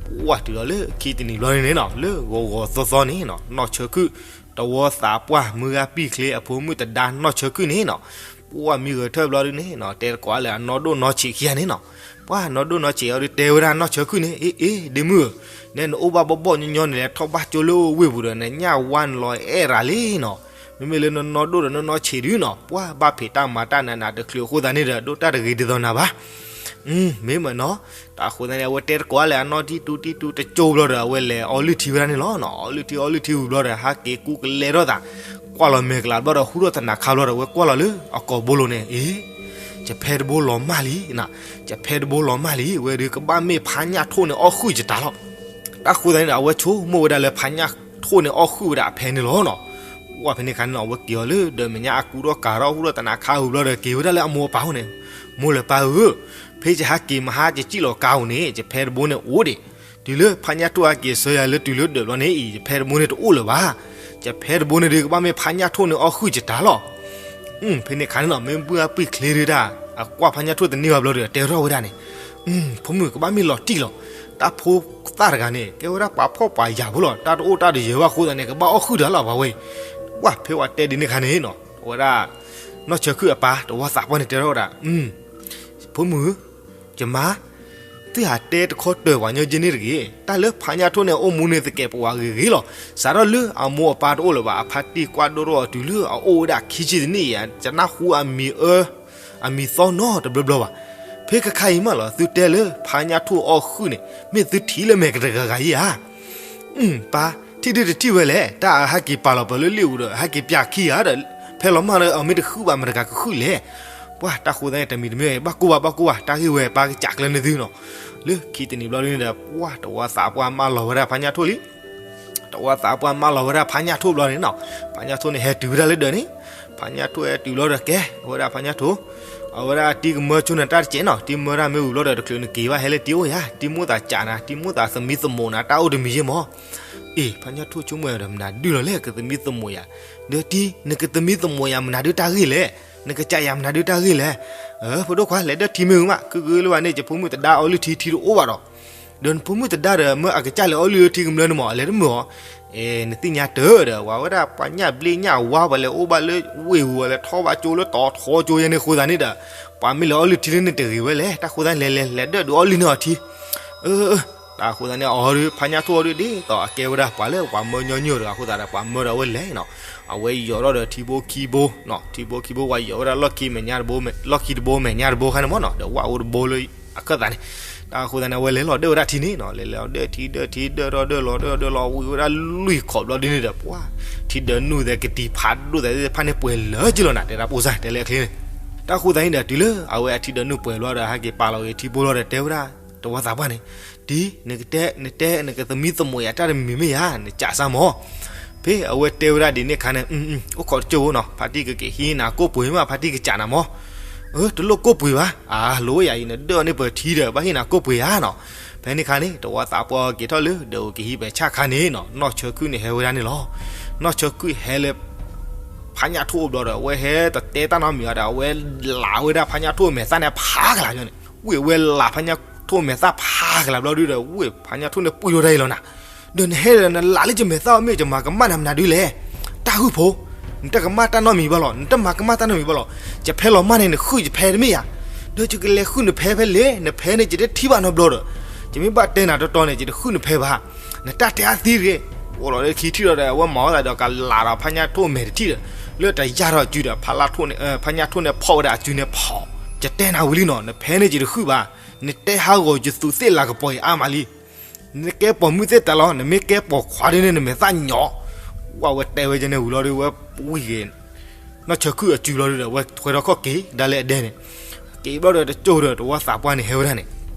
ပှၢ်တုၤလီၤလၢခံတနံၤဘျီန့ၣ်နီၤ လၢဂီၤဂီၤသီသီန့ၣ်နီၤ နီၢ်ဆၢခုၣ် တဝီသးပှၢ်မုၢ်ဂၤပံၣ်ချ့အဖိမုၣ်သဒါနီၢ်ဆၢခုၣ်န့ၣ်နီၤ ပှၢ်မံဂဲၤထၢၣ်ဘျီဒ်န့ၣ်နီၤ တဲတကိးလၢအနီၢ်ဒိၣ်နီၢ်ဆံးခံဂၤန့ၣ်နီၤ. ပှၢ်နီၢ်ဒိၣ်နီၢ်ဆံးအီၤဒုးတဲဝဲဒၣ်နီၢ်ဆၢခုၣ်န့ၣ် အ့ အ့ ဒ့မုၣ်ဧၢ, နဲနအိၣ်ဘၣ်ဘီၣ်ဘီၣ်ညီညီန့ၣ် လဲၤထီၣ်ဘၣ်ကၠိလၢဝ့ၢ်ပူၤဒီး နညၣ်ဝါနလီၤအဲၣ်ရၤလံနီၤ. မ့မ့ၢ်လၢနနီၢ်ဒိၣ်ဒီးနနီၢ်ဆံးဒုနီၤ ပှၢ်ဘၣ်ဖံးတၢ်မၤတၢ်နးနးတချုးအဃိသတးန့ၣ်ဒီး ဒိၣ်တၢ်တဂ့ၤဒ်သိးနၤဘၣ် မ့ၢ်မနီၤ. တၢ်အဃိသတးန့ၣ် အဝဲတဲတကိးလၢအနီၢ်တံၢ်တူတံၢ်တူတကၠိဘျီဒီး အဝဲလဲၤအီလုၢ်ထံဝဲဒၣ်န့ၣ်လီၤနီၤ. အီလုၢ်ထံအီလုၢ်ထံဝံၤဘျီဒီး ဟးက့ၤကူကလဲၤထီၣ်သး ကွၢ်လီၤမဲာ်ကလၤဘျီဒီး ဟူထီၣ်သနးခါဘျီဒီး အဝဲကွၢ်လီၤလၢအကိာ်ဘိလိၤန့ၣ် အ့ ယဖဲတဘိလီၤမၢ်လံနီၤ, ယဖဲတဘိလီၤမၢ်လံ, ဝဲဒုးကဘၣ်မ့ၢ်ဖါညၣ်ထိၣ်န့ၣ်အီၣ်ဃုာ်ယတၢ်လီၤ. တၢ်အဃိသတးန့ၣ်ဒီး အဝဲဆိကမိၣ်ဝဲဒၣ်လၢဖါညၣ်ထိၣ်န့ၣ်အီၣ်ဃုာ်ဝဲဒၣ်အဖဲန့ၣ်လီၤနီၤ. ပှၢ်ဖဲန့ၣ်အခါန့ၣ်နီၤ အဝဲက့ၤအီၤလၢဒီးမဲာ်ညါအကူထီၣ်ကၤထီၣ် ဟူထီၣ်သနးခါဝံၤဘျီဒီး က့ၤဝဲဒၣ်လၢအမိၢ်အပၢ်အိၣ်န့ၣ်, မိၢ်လၢပၢ်ဧၢ, ဖဲယဟးက့ၤမဟါ ယစံၣ်လီၤကါဧိၤန့ၣ် ယဖဲတဘိန့ၣ်အိၣ်ဒံး တုၤလၢဖးညၣ်ထိၣ်အက့ၤဆှၢယၤလၢတုၤလၢဒၢးဘျီန့ၣ်အံၤ ယဖဲတဘိန့ၣ်တအိၣ်လၢၤဘၣ်. ယဖဲတဘိန့ၣ်ဒုးကဘၣ်မ့ၢ်ဖးညၣ်ထိၣ်န့ၣ်အီၣ်ဃုာ်ယတၢ်လီၤ. ဖဲန့ၣ်ခါန့ၣ်နီၤ မ့ၢ်ဘုၣ်အပှ့ၤချ့ဒုးတၢ် အကွၢ်ဖးညၣ်ထိၣ်တန့ၢ်ဘၣ်ဘျီဒီး တဲထီၣ်ဝဲဒၣ်န့ၣ်, ဖိမုၣ်ကဘၣ်မ့ၢ်လီၤတံၢ်လီၤ. တၢ်ဖိသၣ်တဂၤန့ၣ် ကဲဝဲဒၣ်ပှၤဖှီၣ်ပှၤယာ်ဖိလီၤ. တၢ်တအိၣ်တၢ်တယၢၤဘၣ်အဃိသတးန့ၣ် ကဘၣ်အီၣ်ဃုာ်တၢ်လီၤ ပှၤဝဲအံၤ. ပှၤဖဲဝဲတဲဒ်န့ၣ်ခါန့ၣ်နီၤ အဝဲဒၣ် နီၢ်ဆၢခုၣ်အပၢ် တဝီသးပှၢ်န့ၣ်တဲထီၣ်ဝဲဒၣ်, ဖိမုၣ်, ယမါ, သုဟးတဲတခီတၢၢ်ပှၤညီက့န့ၣ်တဂ့ၤ. တၢ်လၢဖးညၣ်ထိၣ်န့ၣ် အအိၣ်မူန့ၣ်သကဲးပဝးဂ့ၤဂ့ၤလီၤ. စးထီၣ်လၢအမိၢ်အပၢ်တအိၣ်လၢၤဘၣ် အဖါတံၢ်ကွၢ်ဒိၣ်ထီၣ်အီၤတုၤလၢအအိၣ်ဝဲဒၣ်ခံဆံတနံၣ်အံၤ ယနၢ်ဟူအမံၤအၢ အမံၤသီနီတဘျီဘျီဘၣ်. ဖဲခါခါအံၤမးလီၤ သုတဲလၢဖးညၣ်ထိၣ်အီၣ်ဃုာ်န့ၣ် မ့ၢ်သုထံၣ်လၢမဲာ်ကတဂၤဂၤယဲဧါ. ပၢ်, ထံၣ်ဒုးတထံၣ်ဝဲလဲၣ်. တၢ်အဟဲက့ၤပာ်လီၤပှၤလၢလ့ၣ်အူဒီး ဟဲက့ၤပျၢ်ခံဂၤဒီး ဖဲလီၤမၢ်ဒီး အမ့ၢ်တဃုဘၣ်မတၤတဂၤကဃုလဲၣ်. ပှၤတၢ်ဃိသတးန့ၣ် တမံၤတမံၤ ဘၣ်ကိၢ်ဘၣ် ဘၣ်ကိၢ်ဘၣ် တၢ်ဂ့ၢ်ဝဲပၢ်ကစးကျၢၤန့ၢ်သုနီၤ. လၢခံတနံၤဘျီဒ်န့ၣ်ဒီး ပှၤတဝီသးပှၢ်မၢလီၤဝဲဒၣ်ဖးညၣ်ထိၣ်လံ တဝီသးပှၢ်မၢလီၤဝဲဒၣ်ဖးညၣ်ထိၣ်ဘျီန့ၣ်နီၤ, ဖးညၣ်ထိၣ်န့ၣ်ဟဲတုၤဝဲဒၣ်လၢဒၢးန့ၣ်, ဖးညၣ်ထိၣ်ဟဲတုၤဘျီဒီးကဲ အဝဲဒၣ်ဖးညၣ်ထိၣ်, အဝဲဒၣ်တံၤကမၢဆိနၤတၢ်တစဲးနီၤ, တံၤမၢတၢ်မ့ၢ်ဝံၤဘျီဒီး တချုးနက့ၤဘၣ်ဟဲလၢတံၤအိၣ်ယၤ, တံၤမိၣ်သးကးနၤ, တံၤမိၣ်သးသမံသမိးနၤ တၢ်အိၣ်တမံၤယဲၢ်မး. အ့ ဖးညၣ်ထိၣ်ဆိကမိၣ်ဒီး မနုၤဒုလီၤလဲၣ် ကသမံသမိးယၤ, ဒီးတံၤ နကသမံသမိးယၤမနုၤဒုတၢ်ဂ့ၢ်လဲၣ်, နကစးယၤမနုၤဒုတၢ်ဂ့ၢ်လဲၣ်. အၢ ဖိဒိၣ်ခွါ လဲၤဒၢၣ်ထံမ့ၢ်ဝံၤမး ကုၢ်ကုၢ်လၢဘၣ်န့ၣ် ယဖိမုၣ်တဒါအီလုၢ်ထံ ထံတအိၣ်ဘၣ်ဒီး ဒီးနဖိမုၣ်တဒါဒီး မၢအကစၢ်လဲၤအီလုၢ်ထံကမျၢၢ်န့ၣ်မး အလဲၤတမုာ်အီၤ, အဲ နသ့ၣ်ညါတၢ်ဒီး ပှၤဝဲဒၣ်ပှၤညၣ်ဘျ့ညၣ်ဝါ ပှၤလဲၤအိၣ်ဘၣ်လၢဝ့ၢ်ပူၤ ပှၤလဲၤထီၣ်ဘၣ်ကၠိလၢတီၤထီကၠိယဲန့ၣ်အဃိသတးန့ၣ်ဒီး ပှၤမ့ၢ်လဲၤအီလုၢ်ထံလၢန့ၣ်တဂ့ၤဝဲလဲၣ်, တၢ်ဃိသတးန့ၣ် လဲၤလဲၤလဲၤဒၢၣ်ဒုးအီလုၢ်န့ၢ်အီၤထံ အၢ တၢ်ဃိသတးန့ၣ် အီၤဒီး ဖးညၣ်ထိၣ်အီၤဒီး ဒ်သိးအကဲဝဲဒၣ်ပှၤလၢပှၤမၢညီနုၢ်တဂၤအဃိသတးဒီး ပှၤမၢဒီးအဝဲလဲၤနီၤ, အဝဲယီၤထီၣ်ဒီးထံဘိခံဘိနီၤ, ထံဘိခံဘိ ပှၤယီၤဝဲဒၣ်လီၢ်ခံမဲာ်ညါတဘိ လီၢ်ခံတဘိမဲာ်ညါတဘိခါန့ၣ်မးနီၤ, ဒီးဝၣ်အိၣ်တဘိလၢအခၢၣ်သးန့ၣ်, တၢ်ဃိသတးန့ၣ် အဝဲလဲၤလီၤဒၢၣ်ဝဲဒၣ်ထံန့ၣ်နီၤ, လဲၤလဲၤဒၢၣ်ထံဒၢၣ်ထံဒၢၣ်ထီၣ်ဒၢၣ်လီၤဒၢၣ်ဒၢၣ်လီၤ ဝံၤဝဲဒၣ်လွံၢ်ခီးဘျီဒ်န့ၣ်ဒီး ပှၤ ထံဒၢးနုာ်သဲးကတံၤဖးဒိၣ်သဲးသ့ၣ်တဖၣ်န့ၣ်ပှဲၤလၢာ်က့လီၤနၤ, တဲဒၣ်ပိၢ်စၢ်တဲလၢအချ့န့ၣ်, တၢ်ဃိသတးန့ၣ်ဒီး တုၤလၢအဝဲအထံဒၢးနုာ်ပှဲၤဘျီဒီး ဟဲက့ၤပာ်လီၤက့ၤထံဘိလီၤဒီး တဲဝဲဒၣ် တဝီသးပှၢ်န့ၣ်, ဒ် နကတဲ နတဲ နကသမံသမိးယၤတၢ်တမံၤမ့ၢ်ဧါ, နစးစၢ်မး, ဖဲအဝဲတဲဝဲဒၣ်ဒ်န့ၣ်ခါန့ၣ် အိၣ်ခိးတကၠိၢ်ဖိနီၤ, ဖါတံၢ်ကက့ၤဟံးနၤကိၣ်ပှ့ၤမး ဖါတံၢ်ကစးနၤမး, အၢ တလိၣ်ကိၣ်ပှ့ၤဘၣ်, အလိၤဝဲယၤအံၤ နဒၢၣ်အီၤန့ၣ်ပှဲၤထံဒီး ဘၣ်ဟ့ၣ်နၤကိၣ်ပှ့ၤဧါနီၤ, ဖဲန့ၣ်ခါန့ၣ် တဝီသးပှၢ်က့ၤထီၣ်လၢ ဒီးကဟံးပဲာ်ဆၣ်ခါန့ၣ်နီၤ, နီၢ်ဆၢခုၣ်န့ၣ်ဟဲဝဲဒၣ်န့ၣ်လီၤ, နီၢ်ဆၢခုၣ်ဟဲလၢ ဖးညၣ်ထိၣ်အိၣ်ဘျီဒီး အဝဲဟဲတတဲတၢ်နီတမံၤဘၣ်ဒီး အဝဲလးဝဲဒၣ်ဖးညၣ်ထိၣ်မဲာ်သၣ်န့ၣ်ဖးကလးန့ၣ်, ဝံၤအဝဲလးဖးညၣ်ထိၣ်မဲာ်သၣ်ဖးကလးဘျီဒုဒီး ဝံၤဖးညၣ်ထိၣ်န့ၣ်ပှံၢ်ထီၣ်တၢ်အံၤလီၤနၤ, ဒီးနဟဲဒီးနလးလၢယမဲာ်သၣ်အီၤမ့ၢ် ယမၤကမၣ်နၤမနုၤဒုလဲၣ်, တၢ်ဟုၣ်ဖိ, နတကမၣ်တၢ်နီတမံၤဘၣ်လီၤ, နတမၤကမၣ်တၢ်နီတမံၤဘၣ်လီၤ, ယဖဲလီၤမၢ်န့ၣ် နဃုယဖဲတမ့ၢ်ဧါ, ဒီးယကလဲၤဃုနဖဲဖဲလဲၣ်, နဖဲန့ၣ်ယတထံၣ်ဘၣ်နီတဘျီဒီး, ယမ့ၢ်ဘၣ်တဲနၤတီတီန့ၣ် ယတဃုနဖဲဘၣ်, နတၢ်တဲအါသံတဂ့ၤ, အိၣ်လီၤလၢခံထံၣ်ဒီး အဝဲမၤဝဲသးဒီးကလးဒီးဖးညၣ်ထိၣ်မဲာ်တထံၣ်ဒီး, လၢတယၢ်ထီၣ်အစုဒီး ဖးညၣ်ထိၣ်န့ၣ် ဖးညၣ်ထိၣ်န့ၣ်ဖီၣ်ဝဲဒၣ်အစုန့ၣ်ဖီၣ်, ယတဲနၤဝံၤလံနီၤ နဖဲန့ၣ်ယတဃုဘၣ်, နတဲဟးဂီၤယသူးသ့ၣ်လၤကပီၤအံၤအါမးလံ, နကဲပိာ်မုၣ်သ့ၣ်တၢ်လီၤ နမ့ၢ်ကဲပိာ်ခွါဒ်န့ၣ် နမဲာ်သၣ်ညီ, ဝဲဝဲတဲဝဲကဲန့ၣ်ဝံၤလီၤဒီး ဝဲဝံၤဂ့ၤ နီၢ်ဆၢခုၣ်အစုလီၤဒီး အဝဲထွဲထီၣ်ခီၣ်က့ၤဒၣ်လဲာ်အဒဲန့ၣ်, က့ၤဘျီဒီးတကၠိၢ်ဒီး တဝီသးပှၢ်န့ၣ်ဟဲဝဲဒၣ်န့ၣ်,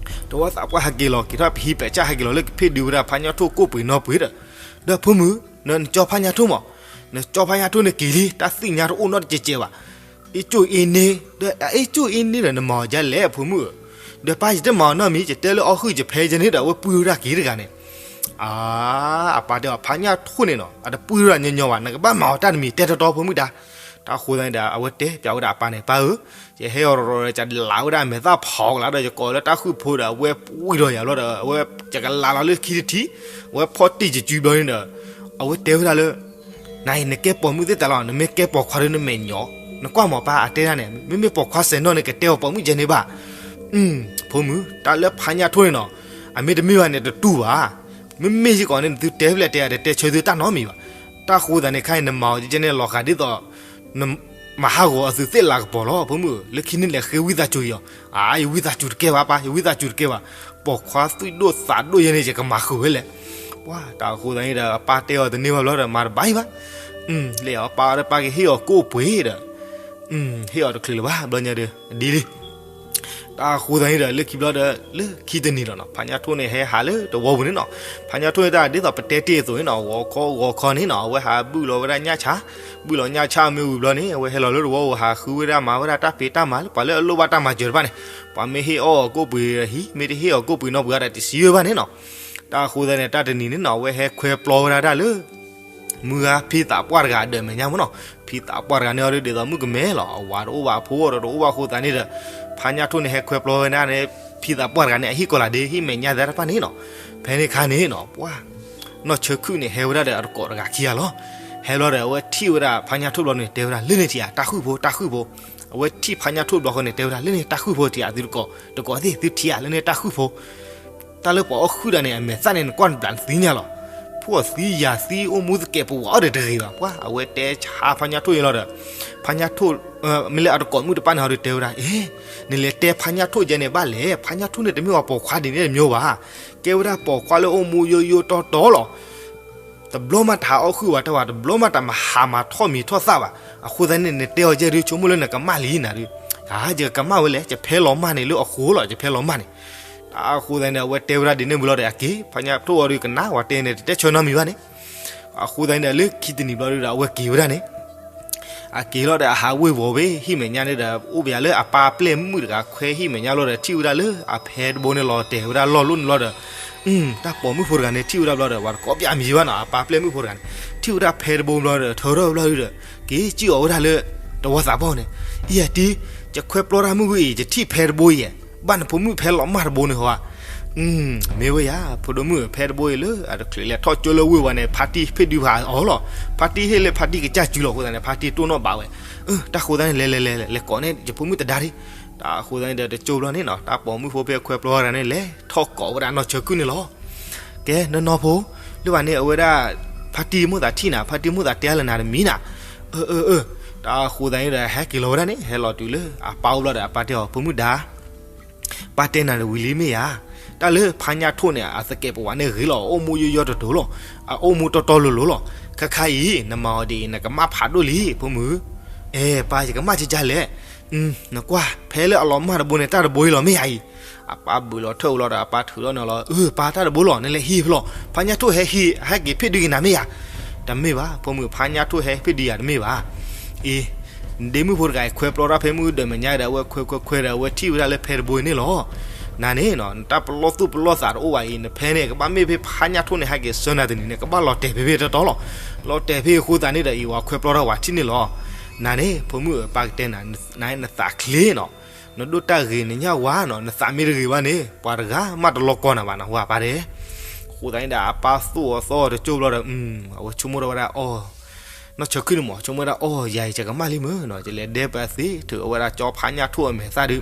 တဝီသးပှၢ်ဟဲက့ၤလီၤ က့ၤထီၣ်ပဟံးပဲာ်ဆၣ်ဟဲက့ၤလီၤလၢကဖ့ၣ်ဒုဝဲဒၣ်ဖးညၣ်ထိၣ်ကိၣ်ပှ့ၤနီၣ်ပှ့ၤဒီး, ဒီးဖိမုၣ်, နကၠီဖးညၣ်ထိၣ်မး, နကၠီဖးညၣ်ထိၣ်န့ၣ်က့ၤလံ တၢ်သ့ၣ်ညါတအိၣ်နီတကဲးကဲးဘၣ်, အ့ၣ်ကၠိၣ်အ့ၣ်န့ၣ် ဒီးအ့ၣ်ကၠိၣ်အ့ၣ်န့ၣ်ဒီး နမၤအီၤဒ်လဲၣ်ဖိမုၣ်ဧၢ, ဒီးပၢ်ယတမၤအီၤနီတမံၤ ယတဲလၢအီၣ်ဃုာ်ယဖဲယဲန့ၣ်ဒီး အဝဲပှံၢ်ဝဲဒၣ်က့ၤတဂၤန့ၣ် အါ, အပၢ်တဲအီၤ ဖးညၣ်ထိၣ်န့ၣ်နီၤ အတပှံၢ်ဝဲဒၣ်ညီညီဘၣ် နကဘၣ်မၤအီၤတၢ်တမံၤ တဲတီတီဖိမုၣ်တၢ်, တၢ်ဃိသတးန့ၣ်ဒီး အဝဲတဲပျးဝဲဒၣ်အပၢ်န့ၣ် ပၢ်ဧၢ, ယဟဲအီၤဒီး ယလးဝဲဒၣ်မဲာ်သၣ်ဖီကလးဒီး ယကိးလၢတၢ်ဃုၣ်ဖိဒီး အဝဲပှံၢ်ဒီးယၤဘျီဒီး အဝဲ ယကလးလီၤလၢခံတထံၣ်, အဝဲဖီၣ်တံၢ်ယစုဘျီန့ၣ်ဒီး အဝဲတဲဝဲဒၣ်လၢ နၤအံၤ နကဲပိာ်မုၣ်သ့ၣ်တၢ်လီၤ နမ့ၢ်ကဲပိာ်ခွါဒီးနမဲာ်ညီ, နကွၢ်မးပၢ်အတဲဒၣ်န့ၣ် မ့မ့ၢ်ပိာ်ခွါစဲးနီၢ်န့ၣ် ကတဲအီၤပိာ်မုၣ်ကဲန့ၣ်ဘၣ်, ဖိမုၣ် တၢ်လၢဖးညၣ်ထိၣ်န့ၣ်နီၤ အမ့ၢ်တမ့ၢ်ဘၣ်န့ၣ်တတူၢ်ဘၣ်, မ့မ့ၢ်စ့ၢ်ကီးန့ၣ် နသုတဲဖျဲၣ်တဲယၤ တတဲဆၢသုတၢ်နီတမံၤဘၣ်, တၢ်ဃိသတးန့ၣ် ခဲအံၤ နမၤအီၤကဲန့ၣ် လီၤဂာ်ဒ်သိး နမၤဟးဂီၤအသုးသ့ၣ်လၤကပီၤလီၤ ဖိမုၣ်ဧၢ, လၢခံန့ၣ်လဲၤဃ့ဝံသးစူၤအီၤ, အါ ယဝံသးစူၤတကဲဘၣ်ပၢ် ယဝံသးစူၤတကဲဘၣ်, ပိာ်ခွါသွံၣ်ဒိၣ်သးဒိၣ်ယဲန့ၣ် ယကမၤဃုာ်ဝဲလဲၣ်, ပှၤတၢ်အဃိသတးန့ၣ်ဒီး အပၢ်တဲအီၤတန့ၢ်ဘၣ်ဘျီဒီး မၤတဘၣ်အံၤဘၣ်, လဲၤအီၤပၢ်အီၤဒီးပၢ်ကဟ့ၣ်အီၤကိၣ်ပှ့ၤဒီး ဟ့ၣ်အီၤတချုးလၢၤဘၣ် ဘျီညါဒီး ဒ်လံ တၢ်အဃိသတးန့ၣ်ဒီး လၢခံဘျီဒီး လၢခံတနံၤဒီးနီၤ ဖးညၣ်ထိၣ်န့ၣ်ဟဲဟးလၢတဝီပူၤန့ၣ်နီၤ, ဖးညၣ်ထိၣ်န့ၣ်တၢ်ဒ်သိးပတဲတ့ၢ်အသိးန့ၣ်နီၤ ဂီၤခီဂီၤခီန့ၣ်နီၤ အဝဲဟးဘုၣ်လီၤဝဲဒၣ်ညၣ်ဆါ, ဘုၣ်လီၤညၣ်ဆါမ့ၢ်ဝံၤဘျီန့ၣ် အဝဲဟဲလီၤလၢတဝီပူၤ ဟးဃုဝဲဒၣ်မၤဝဲဒၣ်တၢ်ဖံးတၢ်မၤလၢပှၤလၢအလိၣ်ဘၣ်တၢ်မၤစၢၤတဖၣ်န့ၣ်, ပှၤမ့ၢ်ဟ့ၣ်အီၣ်အီၤကိၣ်ပှ့ၤဒီးဟံး မ့ၢ်တဟ့ၣ်အီၤကိၣ်ပှ့ၤနီတပှ့ၤဒီးတစံးဝဲဘၣ်န့ၣ်နီၤ, တၢ်အဃိသတးန့ၣ် တၢ်တနံၤန့ၣ်နီၤ အဝဲဟဲခွဲပျီဝဲဒၣ်တၢ်လၢ မုၢ်ဂၤဖံသးပှၢ်တဂၤအဒၢးမဲာ်ညါမ့ၢ်နီၤ. ဖံသးပှၢ်တဂၤန့ၣ်အီၤဒီး ဒ်သိးမုၣ်ကမဲလီၤ, အဝၤတအိၣ်ဘၣ် အဖိဒီးတအိၣ်ဘၣ်အဃိသတးန့ၣ်ဒီး ဖါညၣ်ထိၣ်န့ၣ် ဟဲခွဲပျီဝဲဒၣ်န့ၣ် ဖံသးပှၢ်တဂၤန့ၣ် အဟံၣ်ကီၤလၤဒ့ ဟံၣ်မဲာ်ညါသ့ၣ်တဖၣ်န့ၣ်နီၤ. ဖဲန့ၣ်အခါန့ၣ်နီၤ ပှၤ နီၢ်ဆၢခုၣ်န့ၣ် ဟဲဝဲဒၣ်ဒီးအတကိးတဂၤခံဂၤလီၤ. ဟဲဘျီဒီး အဝဲထံၣ်ဝဲဒၣ်ဖါညၣ်ထိၣ်ဘျီန့ၣ် တဲဝဲဒၣ် လၢန့ၣ်ထံၣ်ဧါ တၢ်ဃုၣ်ဖိ တၢ်ဃုၣ်ဖိ. အဝဲထံၣ်ဖါညၣ်ထိၣ်ဘျီဃီန့ၣ် တဲဝဲဒၣ် လၢန့ၣ်တၢ်ဃုၣ်ဖိထံၣ်ဧါ သုတကိး တကိးသ့ၣ် သုထံၣ်ဧါ လၢန့ၣ်တၢ်ဃုၣ်ဖိ တၢ်လၢပှၤအီၣ်ဃုာ်ဒၣ်န့ၣ် အမဲာ်သၣ်န့ၣ် နကွၢ်နဘျးနသ့ၣ်ညါလီၤ. ဖှီၣ်သံယာ်သံ အိၣ်မူသကဲးပဝးအီၤဒီးတဂ့ၤဘၣ်. ပှၤ အဝဲတဲဆါဖါညၣ်ထိၣ်အံၤလီၤဒီး ဖါညၣ်ထိၣ် မ့ၢ်လၢအတကိးမုၣ်တပၣ်န့ၣ် အီၤဒီးတဲဝဲဒၣ် အ့ နလဲၤတဲဖါညၣ်ထိၣ်ယဲန့ၣ်ဘၣ်လဲၣ်. ဖါညၣ်ထိၣ်န့ၣ် တမ့ၢ်ဝဲပိာ်ခွါဒ်န့ၣ်တမ့ၢ်ဘၣ်. ကဲဝဲဒၣ်ပိာ်ခွါလၢအိၣ်မူယိယိတီတီလီၤ. တဘျီမးတဟးအီၣ်ဃုာ်ဝဲတၢ်ဝဲ တဘျီမးတမၤဟးမၤထီၣ်မံၤထီၣ်သၣ်ဘၣ်. အဃိသတးန့ၣ် နတဲအီၤယဲဒုး ဆိကမိၣ်လၢနကမၣ်လံနၤဒုး. ဧါ ယကမၣ်ဝဲလဲၣ်, ယဖဲလီၤမၢ်န့ၣ်လၢအဃိလီၤ, ယဖဲလီၤမၢ်န့ၣ်. အဃိသတးန့ၣ် အဝဲတဲဝဲဒၣ်ဒ်န့ၣ်မုၢ်လီၤဒီး အက့ၤ ဖါညၣ်ထိၣ်အီၤဒုးကနၣ်ဝဲတဲန့ၣ် တတဲဆၢနီတမံၤဘၣ်န့ၣ်. အဃိသတးန့ၣ်ဒီး လၢခံတနံၤဘျီဒုးဒီး အဝဲက့ၤဝဲဒၣ်န့ၣ် အက့ၤလီၤဒီး အဟးဝ့ၤဝီၤဝဲ ဟံၣ်မဲာ်ညါန့ၣ်ဒီး အိၣ်ပယၤလၢအပၢ်ပျဲၢ်မုၣ်တဂၤခွဲဟံၣ်မဲာ်ညါလီၤဒီး ထံၣ်ဝဲဒၣ်လၢအဖဲတဘိန့ၣ်လီၤတဲာ်ဝဲဒၣ်လီၢ်လိၣ်န့ၣ်လီၤဒီး တၢ်ပိာ်မုၣ်ဖိတဂၤန့ၣ် ထံၣ်ဝဲဒၣ်ဘျီဒီး ပှၤတကိးပျးမံၤဘၣ်နီၤ အပၢ်ပျဲၢ်မုၣ်ဖိတဂၤန့ၣ် ထံၣ်ဝဲဒၣ်ဖဲတဘိဘျီဒီး ထၢထီၣ်ဘျီဒီး က့ၤစံၣ်အီၤဝဲဒၣ်လၢ တဝီသးပှၢ်န့ၣ် အံၤအတံၤ ယခွဲပျီတၢ်မုၢ်ဂ့ၤအံၤ ယထံၣ်ဖဲတဘိအံၤ ဘၣ်နဖိမုၣ်ဖဲလီၤမၢ်တဘိန့ၣ်ဟီဧါ. မ့ၢ်ဝဲယၤ ဖိဒိၣ်မုၣ်ဖဲတဘိအံၤလၢ အတချုးလဲၤထီၣ်ကၠိလၢဝ့ၢ်ဝဲန့ၣ် ဖါတံၢ်ဖ့ၣ်ဒုးဖးအီၤလီၤ. ဖါတံၢ်ဟ့ၣ်လၢဖါတံၢ်ကစၢ်စုလီၤအဃိသတးန့ၣ် ဖါတံၢ်တိၢ်နီၣ်ဘၣ်ဝဲ. တၢ်ဃိသတးန့ၣ် လဲၤလဲၤလဲၤလဲၤကိးန့ၢ်ယဖိမုၣ်တဒါဒံး. တၢ်ဃိသတးန့ၣ်ဒီးတကၠိဘျီန့ၣ်နီၤ တၢ်ပိာ်မုၣ်ဖိဖဲခွဲပျီတဂၤန့ၣ် လဲၤထီၣ်ကိးဝဲဒၣ်နီၢ်ဆၢခုၣ်န့ၣ်လီၤ. ကဲ နီၢ်နီၢ်ဖိ လၢဘၣ်န့ၣ် အဝဲဒၣ် ဖါတံၢ်မိၣ်သးထံၣ်နၤ ဖါတံၢ်မိၣ်သးတဲလၢနၤတမံၤနၤ. အၢ အၢ အၢ တၢ်ဃိသတးန့ၣ်ဒီး ဟဲက့ၤလီၤဝဲဒၣ်န့ၣ် ဟဲလီၤတုၤလၢအပၢ်အိၣ်ဘျီဒီး အပၢ်တဲအီၤ ဖိမုၣ်ဒါ ပၢ်တဲနၤတဝံၤလံမ့ၢ်ဧါ. တၢ်လၢဖါညၣ်ထိၣ်န့ၣ် အသကဲးပဝးန့ၣ်ဂ့ၤလီၤ အအိၣ်မူယိယိတီတီလီၤ. အအိၣ်မူတီတီလိၤလိၤလီၤ. ခါခါအံၤ နမၤအီၤဒ်အံၤ နကမၣ်ဖးဒိၣ်လံ ဖိမုၣ်. အဲ ပၢ် ယကမၣ်ကကလဲၣ်. နကွၢ် ဖဲလၢအလီၤမၢ်တဘိန့ၣ် တၢ်တဘိအံၤလီၤမ့ၢ်ဧါအံၤ. အပၢ်ဘုးလီၤထၢၣ်ဝဲလီၤဒီး အပၢ်ထုးထီၣ်န့ၣ်လီၤ. အၢ ပၢ် တၢ်တဘိလီၤ နလဲၤဟံးဖဲလီၤ. ဖါညၣ်ထိၣ်ဟဲဟံး ဟဲက့ၤဖ့ၣ်ဒုးက့ၤနၤမ့ၢ်ဧါ. တမ့ၢ်ဘၣ် ဖိမုၣ် ဖါညၣ်ထိၣ်ဟဲဟ့ၣ်ဖ့ၣ်ဒုးယၤတမ့ၢ်ဘၣ်. အ့ နဒ့မုၣ်ဖိတဂၤအံၤ ခွဲပျီတၢ်ဖဲမုၢ်ဒၢးမဲာ်ညါဒီး အဝဲခွဲခွဲခွဲဒီး အဝဲထံၣ်ဝဲဒၣ်လၢဖဲတဘိအံၤန့ၣ်လီၤ. နၤန့ၣ်နီၤ နတၢ်ပလီၢ်သူၣ်ပလီၢ်သးတအိၣ်ဘၣ်အံၤ နဖဲန့ၣ် ကဘၣ်မ့ၢ်ဖဲဖါညၣ်ထိၣ်န့ၣ် ဟဲက့ၤဆှၢနၤတနံၤန့ၣ် ကဘၣ်လီၤတဲာ်ဖဲဖဲတီတီလီၤ. လီၤတဲာ်ဖဲအဃိသတးန့ၣ်ဒီး အံၤဝဲခွဲပျီတၢ်ဝဲထံၣ်န့ၣ်လီၤ. နၤန့ၣ် ဖိမုၣ် ပၢ်ကတဲနၤ နသးချ့နီၤ. နဒိၣ်တၢ်ဂ့ၤ နညၣ်ဝါနီၤ နသးမ့ၢ်တဂ့ၤဘၣ်န့ၣ် ပှၤတဂၤမးတလီၤကီနၤဘၣ် နဟူပၢ်တဲ. အဃိသတးန့ၣ်ဒီး အပၢ်သိၣ်အီၤသီအီၤတကၠိဘျီဒီး အဝဲဆိကမိၣ်ထီၣ်ဝဲဒၣ်အီၣ် နီၢ်ဆၢခုၣ်န့ၣ်မး ဆိကမိၣ်ဝဲဒၣ်အီၣ် ယၤအံၤ ယကမၣ်လံမ့ၢ်နီၤ ယလဲၤဒဲပသ့ ထုးအဝဲဒၣ်ကၠီဖါညၣ်ထိၣ်အမဲာ်သၣ်ဒုး.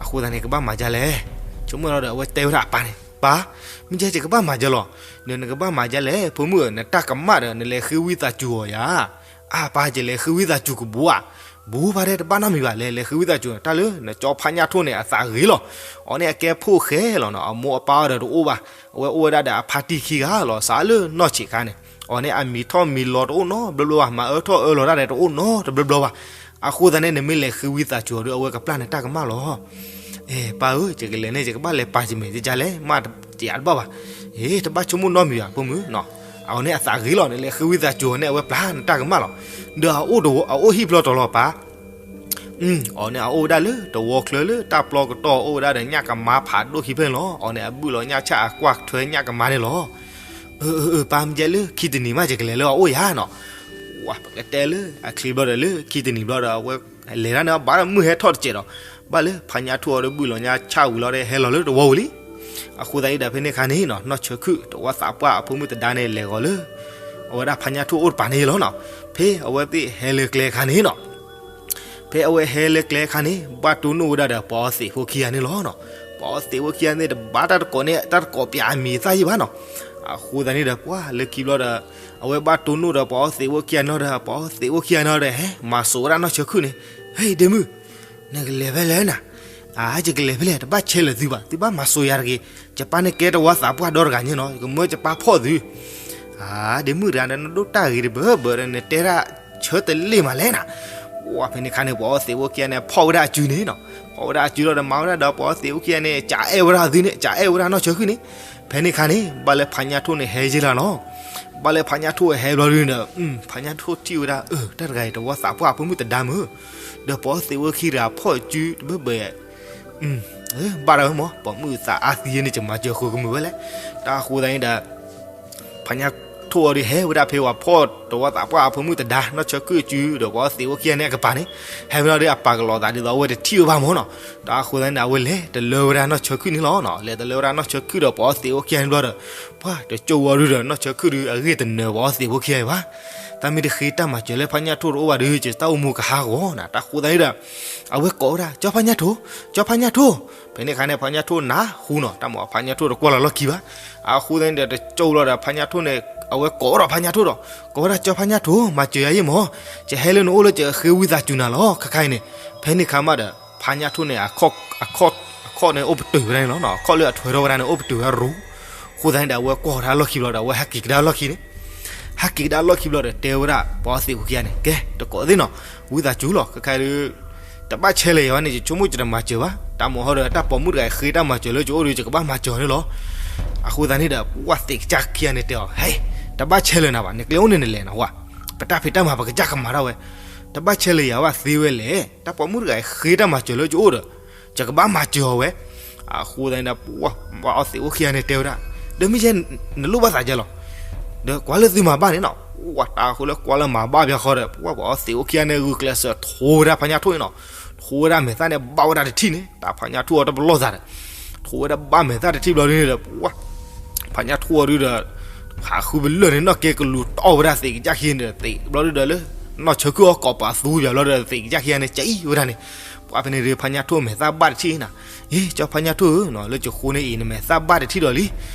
အဃိသတးန့ၣ် ကဘၣ်မၤဒ်လဲၣ်. ဆိကမိၣ်ထီၣ်ဒီး အဝဲတဲဝဲဒၣ်အပၢ်န့ၣ် ပၢ် မ့ၢ်ယဲ ယကဘၣ်မၤဒ်လဲၣ်. ဒီးနကဘၣ်မၤဒ်လဲၣ် ဖိမုၣ်ဧၢ နတၢ်ကမၣ်ဒီး နလဲၤဃ့ဝံသးစူၤအီၤယၤ. အါ ပၢ် ယလဲၤဃ့ဝံသးစူၤကဘူးဧါ. ဘူးဖါတဲ တဘၣ်နီတမံၤဘၣ် လဲၤလဲၤဃ့ဝံသးစူၤ တၢ်လၢနကၠီဖါညၣ်ထိၣ်န့ၣ် အသးဂ့ၤလီၤ. အီၤန့ၣ်အကဲဖိၣ်ဃဲလီၤနီၤ အမိၢ်အပၢ်အီၤဒီးတအိၣ်ဘၣ်. အဝဲအိၣ်ဝဲဒၣ်ဒီးအဖါတံၢ်ခံဂၤလီၤ စးလၢနီၢ်ဆံးခါန့ၣ် အီၤန့ၣ်အမံၤထီၣ်မံၤလီၤတအိၣ်နီတဘျီဘျီဘၣ် မၤအၢထီၣ်အၢလီၤတၢ်ဒီးတအိၣ်နီတဘျီဘျီဘၣ်. အဃိသတးန့ၣ် နမ့ၢ်လဲၤဃ့ဝံသးစူၤအီၤဒီး အဝဲကပျၢ်နတၢ်ကမၣ်လီၤ. အဲ ပၢ်ဧၢ ယကလဲၤန့ၣ် ယကဘၣ်လဲၤပာ်ယမဲာ်ကကလဲၣ် မးယၤတဘၣ်ဘၣ်. အ့ တဘၣ်ဆိကမိၣ်နီတမံၤဘၣ် ဖိမုၣ်နီၤ. အီၤန့ၣ်အသးဂ့ၤလီၤ နလဲၤဃ့ဝံသးစူၤအီၤန့ၣ် အဝဲပျၢ်နတၢ်ကမၣ်လီၤ. ဒီးအအိၣ်တဝီ အအိၣ်ဟံၣ်ဖျီတီၤလီၤပၢ် အီၤန့ၣ်အအိၣ်ဝဲဒၣ်လၢတဝီချၢလၢတၢ်ပျီကတီၢ်အိၣ်ဝဲဒၣ်ဒီးညၣ်ကမါဖးဒိၣ်ခံဖျၢၣ်န့ၣ်လီၤ. အီၤန့ၣ်အဘုၣ်လီၤညၣ်ဆၣ်အကွၢ်ထွဲညၣ်ကမါန့ၣ်လီၤ. အၢ အၢ အၢ ပၢ် မ့ၢ်ယဲလၢခံတနံၤမး ယကလဲၤလၢအအိၣ်ယၤနီၤ. ဝဲ ပကတဲလၢအချ့ဘျီဒီးလၢခံတနံၤဘျီဒီး အဝဲလဲၤဒၣ်န့ၣ် ဘၣ်ဒီးမုၢ်ဟဲထီၣ်တစဲးဒီး ဘၣ်လၢဖါညၣ်ထိၣ်အီၤဒီးဘုၣ်လီၤညၣ်ဆၣ်ဝံၤလီၤဒီး ဟဲလီၤလၢတဝီဝံၤလံ. အဃိသတးအံၤဒီးဖဲန့ၣ်အခါန့ၣ်နီၤ နီၢ်ဆၢခုၣ် တဝီသးပှၢ်အဖိမုၣ်သဒါန့ၣ် လဲၤဂီၤလၢ အဝဲဒၣ်ဖါညၣ်ထိၣ်အိၣ်တပၤန့ၣ်လီၤနီၤ. ဖဲအဝဲသ့ၣ်ဟဲလၢကျဲအခါန့ၣ်နီၤ ဖဲအဝဲဟဲလၢကျဲအခါန့ၣ် ဘၣ်တိၢ်နီၣ်ဝဲဒၣ်ဒီးပှၤအီသံးဖိခံဂၤန့ၣ်လီၤနီၤ. ပှၤအီသံးဖိခံဂၤန့ၣ် တဘၣ်တၢ်တကိးန့ၣ် တၢ်တကိးပၠးအမံၤသၣ်ယံၣ်ဘၣ်နီၤ. အဃိသတးန့ၣ်ဒီး ပှၤလၢခံဘျီဒီး အဝဲဘၣ်တိၢ်နီၣ်ဒီးပှၤအီသံးဖိခံဂၤန့ၣ်ဒီး ပှၤအီသံးဖိခံဂၤန့ၣ်ဒီး ဟဲမၤစိာ်ဝဲဒၣ်နီၢ်ဆၢခုၣ်န့ၣ်, ဟဲ ဒ့မုၣ်, နကလဲၤဖဲလဲၣ်နၤ, အါ ယကလဲၤဖဲလဲၣ် တဘၣ်ဆဲးလၢာ်သုဘၣ်, သုဘၣ်မၤစိာ်ယၤတဂ့ၤ, ယပၢ်န့ၣ်ကဲတဝီသးပှၢ်ဒီတဂၤန့ၣ်နီၤ, ယကမၢယပၢ်ဖီၣ်သု. အါ ဒ့မုၣ်တဂၤဒီး နဒိၣ်တၢ်ဂ့ၤတဘၢဘၢဒီး နတဲဒၣ်ဆၢတလ့ၣ်မးလဲၣ်နၤ. ဝဲဖဲန့ၣ်အခါန့ၣ် ပှၤအီသံးဖိခံဂၤန့ၣ် ဖီၣ်ဝဲဒၣ်အစုန့ၣ်နီၤ, ဖီၣ်ဝဲဒၣ်အစုလီၤဒီး မၤဝဲဒၣ်ဒီးပှၤအီသံးဖိခံဂၤန့ၣ် ကအဲၣ်ဝဲဒၣ်သုန့ၣ် ကအဲၣ်ဝဲဒၣ်နီၢ်ဆၢခုၣ်န့ၣ်. ဖဲန့ၣ်အခါန့ၣ် ဘၣ်လၢဖါညၣ်ထိၣ်န့ၣ်ဟဲယ့ၢ်လီၤနီၤ. ဘၣ်လၢဖါညၣ်ထိၣ်ဟဲဘျီဒုန့ၣ် ဖါညၣ်ထိၣ်ထံၣ်ဝဲဒၣ် အၢ တၢ်တဂၤအံၤ တဝီသးပှၢ်အဖိမုၣ်သဒါမုၢ်, ဒီးပှၤအီသံးဖိခံဂၤဖီၣ်စုတဘၢဘၢ ဘၣ်ဒၣ်ဝဲမၢ် ပိာ်မုၣ်သးအါသံန့ၣ် ယမၤစၢၤဃုာ်ကမုာ်ဝဲလဲၣ်. တၢ်အဃိသတးန့ၣ်ဒီး ဖါညၣ်ထိၣ်အီၤဒုးဟဲဝဲဒၣ်ဖဲဝဲဖီၣ်တဝီသးပှၢ်အဖိမုၣ်တဒါ နီၢ်ဆၢခုၣ်အစုဒီးပှၤအီသံးအိၣ်ခံဂၤန့ၣ်အကပၤန့ၣ် ဟဲဝဲလီၤဒီးအပာ်ကလီၤသးဒ်သိးအဝဲတထံၣ်ဝဲဘၣ်မၢ်နီၤ. တၢ်အဃိသတးန့ၣ်ဒီး အဝဲလဲၤတလၢဝဲဒၣ်နီၢ်ဆၢခုၣ်န့ၣ်လီၤ. လဲၤတလၢဝဲဒၣ်နီၢ်ဆၢခုၣ်ဒီးပှၤအီသံးအိၣ်ခံဂၤန့ၣ်ဘျီဒီး ပှၤတကၠိဝဲဒုဒီး နီၢ်ဆၢခုၣ်ဒုအဂ့ၢ်တနၢၤပှၤအီသံးအိၣ်ခံဂၤအံၤဘၣ်. တၢ်မ့ၢ်တဃ့တၢ်မၤစၢၤလၢဖါညၣ်ထိၣ်တအိၣ်ဘၣ်ဒီး ကတၢ်အိၣ်မူကဟးဂီၤနၤ. တၢ်အဃိသတးန့ၣ်ဒီး အဝဲကိးဝဲဒၣ် ကၠီဖါညၣ်ထိၣ်, ကၠီဖါညၣ်ထိၣ်. ဖဲန့ၣ်အခါန့ၣ် ဖါညၣ်ထိၣ်နၢ်ဟူနီၤ တၢ်မၤဖါညၣ်ထိၣ်တကွၢ်လီၤလီၢ်ခံဘၣ်. အဃိသတးန့ၣ်ဒီး တကၠိလီၤဒီးဖါညၣ်ထိၣ်န့ၣ် အဝဲကိးဒီးဖါညၣ်ထိၣ်ဒီး ကိးဝဲဒၣ် ကၠီဖါညၣ်ထိၣ် မၤစၢၤယၤယ့ၢ်မၢ်, ယဟဲလၢနအိၣ်လၢယကဃ့ဝံသးစူၤနၤလီၤ ခဲခါအံၤန့ၣ်. ဖဲန့ၣ်အခါမးဒီး ဖါညၣ်ထိၣ်န့ၣ် အခီၣ်န့ၣ်အိၣ်ပတုာ်ဝဲဒၣ်န့ၣ်လီၤ. အခီၣ်လၢအထွဲထီၣ်ဝဲဒၣ်န့ၣ် အိၣ်ပတုာ်ဝဲဒၣ်ရူၤ. အဃိသတးန့ၣ်ဒီး အဝဲကွၢ်ဃီၤတၢ်လီၢ်ခံဘျီဒီး အဝဲဟးက့ၤကဒါလီၢ်ခံန့ၣ် ဟဲက့ၤကဒါလီၢ်ခံဘျီဒီး တဲဝဲဒၣ်ပှၤအီသံးအိၣ်ခံဂၤန့ၣ် ကဲ တကိးသ့ၣ်နီၤ, ဝံသးစူၤလီၤ ခဲခါဒုး တဘၣ်ဆဲးလၢၤယၤဘၣ်န့ၣ် ယဆိကမိၣ်ယတမၤစၢၤဘၣ်. တၢ်မၤဟီဒီး တၢ်ပိာ်မုၣ်တဂၤဃ့တၢ်မၤစၢၤလၢယအိၣ်ဒီး ယကဘၣ်မၤစၢၤအီၤန့ၣ်လီၤ. အဃိသတးန့ၣ်ဒီး ပှၤသံးကစၢ်ခံဂၤန့ၣ်တဲအီၤ ဟဲ, တဘၣ်ဆဲးလၢၤနၤဘၣ်, နကျဲအိၣ်န့ၣ်နလဲၤနၤဝဲ, ပတၢ်ဖံးတၢ်မၤပကစၢ်ကမၤထီၣ်ဝဲ, တဘၣ်ဆဲးလၢၤယၤဘၣ်သ့ဝဲလဲၣ်. တၢ်ပိာ်မုၣ်တဂၤဃ့တၢ်မၤစၢၤလၢယအိၣ်ဒီး ယကဘၣ်မၤစၢၤအီၤဝဲ. အဃိသတးန့ၣ်ဒီး ပှၤအီသံးအိၣ်ခံဂၤန့ၣ်တဲဝဲဒၣ်, ဒီးမ့ၢ်ယဲ နလိၣ်ဘၣ်သးယဲလီၤ, ဒီးကွၢ်လၢသုမၤဘၣ်န့ၣ်နီၤ. ပှၤတၢ်အဃိလၢကွၢ်လၢမၤဘၣ်ဘၣ်ဃီဒီး ပှၤအီသံးအိၣ်ခံဂၤန့ၣ် ဂုာ်ကျဲးစၢးထိဝဲဒၣ်ဖါညၣ်ထိၣ်န့ၣ်နီၤ. ထိဝဲဒၣ်မဲာ်သၣ်န့ၣ် ဘၣ်ဝဲဒၣ်တထံၣ်န့ၣ် တၢ်ဖါညၣ်ထိၣ်အီၤတပလီၢ်သးဒီး ထိဝဲဒၣ်ဘၣ်မဲာ်သၣ်တထံၣ်ဘျီဒုန့ၣ်ဒီး ပှၤ ဖါညၣ်ထိၣ်အီၤဒုဒီး ဟးဃုပလၢၢ်န့ၣ် နီၢ်ကဲကလူၤတီၢ်ဝဲဒၣ်သံးကစၢ်ခံန့ၣ်ဒီး သံးဘျီဒုဒီးလၢ နီၢ်ဆၢခုၣ်အီၤကိးပသူပၠးဘျီဒီး သံးကစၢ်ခံဂၤန့ၣ် ကအံၣ်ဝဲဒၣ်န့ၣ်. ပှၤဖဲန့ၣ်ဒီး ဖါညၣ်ထိၣ်မဲာ်သၣ်ဘၣ်တထံၣ်နၤ, အ့ ကၠီဖါညၣ်ထိၣ်ဧၢ, လၢကဃိန့ၣ်အံၤ နမဲာ်သၣ်ဘၣ်တထံၣ်ဒီးလံ.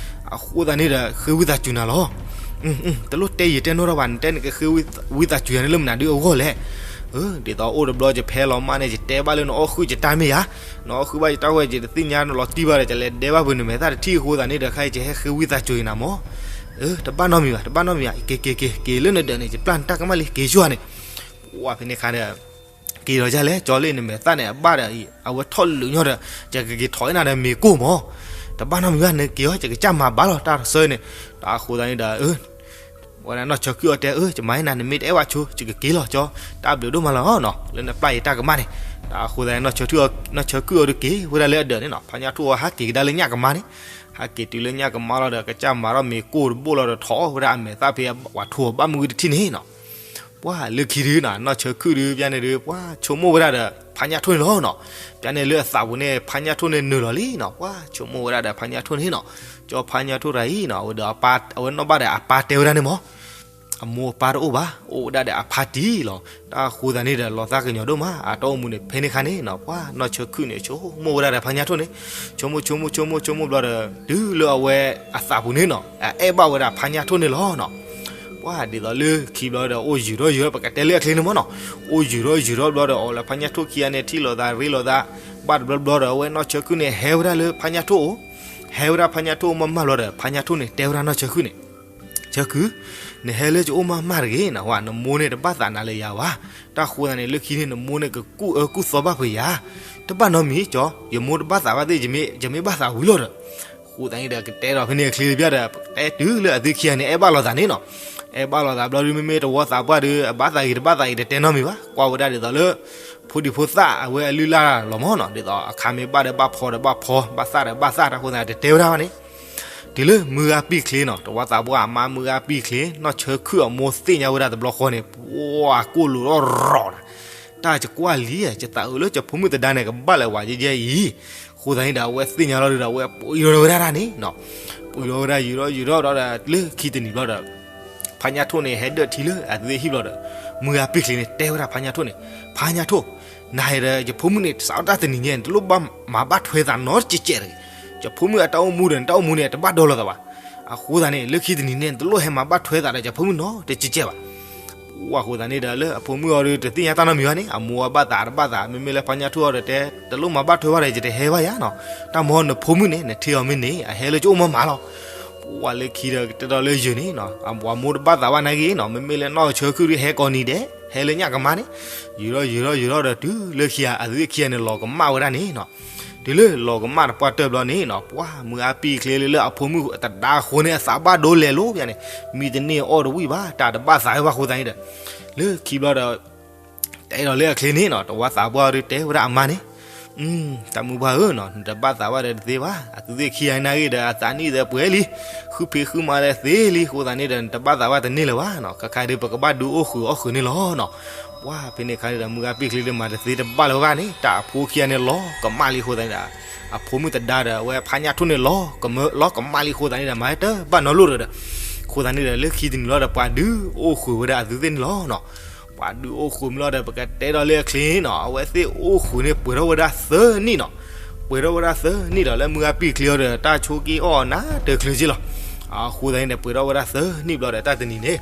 အဃိသတးန့ၣ်ဒီး ဃ့ဝံသးစူၤနၤလီၤ. တလိၣ်တဲယံာ်တဲနီၢ်ထီၣ်ဘၣ်, နတဲနကဃ့ဝံသးစူၤယၤန့ၣ်လၢမနုၤဒုအဂီၢ်လဲၣ်. ဒ်သိးအိၣ်တဘျီယဖဲလီၤမးန့ၣ် ယတဲဘၣ်လၢနအီၣ်ဃုာ်ယတၢ်မ့ၢ်ဧါ, နအီၣ်ဃုာ်ဘၣ်ယတၢ်ဝဲ ယတသ့ၣ်ညါလီၤတံၢ်ဘၣ်ဒီး ယလဲၤဒဲဘၣ်ပှၤနမဲာ်သၣ်တထံၣ်အဃိသတးန့ၣ်ဒီး ခဲအံၤယဟဲဃ့ဝံသးစူၤနၤမၢ်. တဘၣ်နီတမံၤဘၣ်, တဘၣ်နီတမံၤဘၣ်, က့ၤ က့ၤ က့ၤ က့ၤလၢနဒၢးန့ၣ် ယပျၢ်နတၢ်ကမၣ်လံ က့ၤဆူၣ်ဧါန့ၣ်. ပှၤဖဲန့ၣ်အခါဒီး က့ၤလီၤဒ်လဲၣ်, ကၠီလၢနမဲာ်သၣ်န့ၣ် အဘၣ်ဒီး အဝဲထီၣ်လၢာ်ညီဒီး ယကက့ၤထီၣ်အ့ၣ်နၤဒီးမ့ၤကိၢ်မၢ်. တဘၣ်နီတမံၤဘၣ်, နက့ၤအီၤ ယကစၢ်မၤဘၣ်လီၤ တၢ်တဆၢန့ၣ်. တၢ်အဃိသတးန့ၣ်ဒီး ဝဲဒၣ်နီၢ်ဆၢခုၣ်အီၤတဲ အၢ ယမၤအ့ၣ်နၤ နမ့ၢ်တအဲၣ်ဝဲဆိ ယကက့ၤလီၤကၠီ, တၢ်ဘျုးဒိၣ်မးလီၤနီၤ လၢနပျၢ်ယတၢ်ကမၣ်န့ၣ်. တၢ်အဃိသတးန့ၣ် နီၢ်ဆၢခုၣ်အီၤဒုးက့ၤဝဲဒၣ်လၢအဒၢးန့ၣ်နီၤ, ဖါညၣ်ထိၣ်အီၤဟးက့ၤကဒါလၢညၣ်ကမါန့ၣ်. ဟးက့ၤတုၤလၢညၣ်ကမါလီၤဒီး ကစၢ်မၤထီၣ်မ့ၤကိၢ်တဘိလီၤဒီး ထီၣ်ဝဲဒၣ်အမဲာ်သၣ်ဖဲအဝဲထိၣ်အဘၣ်မုၢ်ဂံၢ်တထံၣ်န့ၣ်နီၤ. ပှၤလၢခံဒုနီၤ နီၢ်ဆၢခုၣ်ဒုး ပျၢ်န့ၣ်ဒုး ပှၤဆိကမိၣ်ဝဲဒၣ်ဒီး ဖါညၣ်ထိၣ်န့ၣ်လီၤနီၤ. ပျၢ်န့ၣ်လၢအသးပူၤန့ၣ် ဖါညၣ်ထိၣ်န့ၣ်နုာ်လီၤလံနီၤ. ပှၤဆိကမိၣ်ဝဲဒၣ်ဒီးဖါညၣ်ထိၣ်န့ၣ်နီၤ. ကၠီဖါညၣ်ထိၣ်တဂၤအံၤနီၤ အဝဲဒီး အဝဲနီၣ်ဘၣ်ဒီးအပၢ်တဲဝဲဒၣ်န့ၣ်မၢ်. အမိၢ်အပၢ်တအိၣ်ဘၣ်, အိၣ်ဝဲဒၣ်ဒီးအဖါတံၢ်လီၤ. တၢ်အဃိသတးန့ၣ်ဒီး လီၤသးကညီၤဒိၣ်မး အတၢ်အိၣ်မူန့ၣ် ဖဲန့ၣ်အခါန့ၣ်နီၤ ပှၤနီၢ်ဆၢခုၣ်န့ၣ် ဆိကမိၣ်ဝဲဒၣ်ဒီးဖါညၣ်ထိၣ်န့ၣ်, ဆိကမိၣ် ဆိကမိၣ် ဆိကမိၣ် ဆိကမိၣ်ဘျီဒီး တုၤလၢအဝဲအသးပူၤန့ၣ်နီၤ အအဲၣ်ဘၣ်ဝဲဒၣ်ဖါညၣ်ထိၣ်န့ၣ်လီၤနီၤ. ပှၤဒ်သိးလၢခံဘျီဒီး အိၣ်ယုာ်ထီၣ်ယုာ်ထီၣ် ပကတဲလၢအချ့န့ၣ်မၢ်နီၤ, အိၣ်ယုာ်ထီၣ်ယုာ်ထီၣ်ဘျီဒီး အီၤလၢဖါညၣ်ထိၣ်ခံဂၤန့ၣ် ထံၣ်လိာ်သးရ့လိာ်သး ဘၣ်တဘျီဘျီဒီး အဝဲနီၢ်ဆၢခုၣ်န့ၣ် ဟဲဝဲဒၣ်လၢဖါညၣ်ထိၣ်အိၣ်, ဟဲဝဲဒၣ်ဖါညၣ်ထိၣ်အိၣ်မးမးဘျီဒီး ဖါညၣ်ထိၣ်န့ၣ် တဲဝဲဒၣ်နီၢ်ဆၢခုၣ်န့ၣ် ဆၢခုၣ်, နဟဲလၢယအိၣ်မးမးတဂ့ၤနီၤ, နမိၢ်န့ၣ်တဘၣ်သးနၤလၢယၤဘၣ်. တၢ်ဃိသတးန့ၣ် လၢခံန့ၣ် နမိၢ်န့ၣ်ကကူၣ်အၢကူၣ်သီဘၣ်ဖုးယၤ, တဘၣ်နီတမံၤကၠီ, ယမိၢ်တဘၣ်သးဘၣ်သ့ၣ် ယမ့ၢ်ဘၣ်သးဝံၤလီၤဒီး. အဃိသတးန့ၣ်ဒီး ကတဲဒီးဖဲန့ၣ်အချ့တဘျီဒီး ပကတဲတုၤလၢအသုခံဂၤန့ၣ် အဲၣ်ဘၣ်လိာ်သးန့ၣ်နီၤ. အဲၣ်ဘၣ်လိာ်သးဘျီဒုး မ့မ့ၢ်တဝီသးပှၢ်ဒုး အဘၣ်သးဂ့ၤတဘၣ်သးဂ့ၤ တတဲနီတမံၤဘၣ်, ကွၢ်ဝဲဒၣ်ဒ်သိးလၢ ဖိဒံဖိသၣ်အဝဲအလုၢ်အလၢ်လီၤမၢ်နီၤ, ဒ်သိးအခါမ့ၢ်ဘၣ်ဒီးဘၣ်ဖီဒီးဘၣ်ဖီ, ဘၣ်သၣ်ဒီးဘၣ်သၣ်, တၢ်ဃိသတးန့ၣ် တတဲဝဲဒၣ်ဘၣ်န့ၣ် တုၤလၢမုၢ်ဂၤပံာ်ချ့နီၤ, တဝီသးပှၢ်အမါမုၢ်ဂၤပံာ်ချ့, နီၢ်ဆၢခုၣ်အမိၢ်သ့ၣ်ညါဝဲဒၣ်တဘျီဃီန့ၣ် ပှၤကိၢ်လိာ်ထီၣ်ရီၤနၤ, တၢ်ယကွၢ်လံ, ယသးအုးလၢယဖိမုၣ်သဒါန့ၣ် ကဘၣ်လဲၤဝဲယဲယဲအံၤ, အဃိသတးန့ၣ်ဒီး အဝဲသ့ၣ်ညါလီၤဒုးဒီး အဝဲပှ့ၤထီၣ်ဝဲဒၣ်တၢ်န့ၣ်နီၤ, ပှ့ၤထီၣ်ဝဲဒၣ်ယုာ်ထီၣ်ယုာ်ထီၣ်ဒီး လၢခံတနံၤဘျီဒီး ဖါညၣ်ထိၣ်န့ၣ် ဟဲဒၢၣ်ထံလၢအသုဟံၣ်ဘျီဒီး မုၢ်ဂၤပံာ်ချ့န့ၣ် တဲဝဲဒၣ်ဖါညၣ်ထိၣ်န့ၣ်, ဖါညၣ်ထိၣ်, နၤဒီးယဖိမုၣ်န့ၣ် စးထီၣ်တၢ်တနံၤညါန့ၣ် တလိၣ်ဘၣ်မၤဘၣ်ထွဲသးနီတစဲးစဲးတဂ့ၤ, ယဖိမုၣ်အတၢ်အိၣ်မူဒီး နတၢ်အိၣ်မူန့ၣ် တဘၣ်ဒီလိာ်သးဘၣ်, အဃိသတးန့ၣ် လၢခံတနံၤန့ၣ် နတလိၣ်ဟဲမၤဘၣ်ထွဲသးဒီးယဖိမုၣ်နီတစဲးစဲးဘၣ်. ပှၤအဃိသတးန့ၣ်ဒီး လၢအဖိမုၣ်အီၤဒုး တသ့ၣ်ညါတၢ်နီတမံၤဘၣ်န့ၣ် အမိၢ်အဘၣ်သးတဘၣ်သး, မ့မ့ၢ်လၢဖါညၣ်ထိၣ်အီၤဒီးတဲ တလိၣ်မၤဘၣ်ထွဲဘၣ်ဒီး ယတဟဲဘၣ်ယၤနီၤ, တၢ်မၤနဖိမုၣ်န့ၣ် နထံၣ်အီၤမ့ၢ်န့ၣ် အဟဲလၢယအိၣ်မးမးလီၤ. ပှၤလၢခံဒီး ကတဲဒီးလၢယုာ်န့ၣ်နီၤ, အမိၢ်တဘၣ်သးဘၣ်နာ်က့နီၤ, မ့မ့ၢ်လၢနီၢ်ဆၢခုၣ်ဒုး ဟဲကိးနံၤဒဲး ဟဲလၢညၣ်ကမါန့ၣ်, ယုာ်ထီၣ်ယုာ်ထီၣ်ယုာ်ထီၣ်ဒီး တုၤလၢခံဂၤ အသုခံဂၤန့ၣ် လီၤကမၣ်ဝဲဒၣ်န့ၣ်နီၤ. တုၤလၢလီၤကမၣ်တပှၢ်တၢၢ်ဘျီန့ၣ်နီၤ, ပှၤမုၢ်ဂၤပံာ်ချ့လၢ လၢအဖိမုၣ်တဒါအဃိန့ၣ် အသးဘၣ်ဒိလဲၤလိာ်ယၤန့ၣ်, မံတန့ၢ်အီၣ်တဝံၣ်ဘၣ်, တၢ်တဘၣ်သးဝဲဘၣ်အဃိသတးန့ၣ်ဒီး လၢခံဘျီဒီး တဲဒီးလၢအချ့န့ၣ်နီၤ, တဝီသးပှၢ်ဒုးတဲဝဲဒၣ်အမါန့ၣ်, တၢ်မုၢ်ပှၢ်ဧၢနီၤ, နတဘၣ်သးဘၣ်ဒီးတသ့ဘၣ်. အသုသ့ၣ်ခံဂၤနာ်ဂ့ၤဒီး အသးနံၣ်ဒီးပှဲၤလံ, ဃုဖံးဃုမၤဒီးသ့လံ, အဃိသတးန့ၣ်ဒီး နတဘၣ်သးဘၣ်တန့ၢ်လၢၤဘၣ်နီၤ. ခဲခါဒုးပကဘၣ်ဒုးအိၣ်ဃုာ်အီၣ်ဃုာ်န့ၣ်လီၤနီၤ. ပှၤဖဲန့ၣ်ခါန့ၣ်ဒီး မုၢ်ဂၤပံာ်ချ့ဒုးမၤတသ့တဘၣ်လၢၤဘၣ်န့ၣ် တၢ်အဖိခံဂၤန့ၣ်လီၤကမၣ်လံအဃိသတးန့ၣ်ဒီး အဖိမုၣ်တဒါဒီး အဝဲဖါညၣ်ထိၣ်န့ၣ်လီၤကမၣ်, လီၤကမၣ်လံအဃိသတးန့ၣ်ဒီး မၤတဘၣ်နီတဘျီလၢၤဒီး, အဃိသတးန့ၣ်ဒီး လၢခံတနံၤလီၤဒီး ပှၤဒုးအိၣ်ဃုာ်ဝဲဒၣ်အသုသ့ၣ်န့ၣ်လီၤနီၤ. ပှၤဒုးအိၣ်ဃုာ်မးလီၤဒီး ပကတဲဒီးလၢအချ့နီၤ, အဝဲသ့ၣ်အိၣ်ဃုာ်န့ၣ် ပှဲၤထီၣ်ဝဲဒၣ်သၢနံၣ်နီၤ. ပှဲၤထီၣ်ဝဲဒၣ်သၢနံၣ်ဒီး လၢမုၢ်ဂၤပံာ်ချ့အီၤဒီး တၢ်ဆိးက့အီၣ်အီၤနးတချုးက့လီၤ. အဃိသတးန့ၣ်ဒီး ပှဲၤထီၣ်ဝဲဒၣ်သၢနံၣ်ဘျီဒီး တၢ်တနံၤန့ၣ်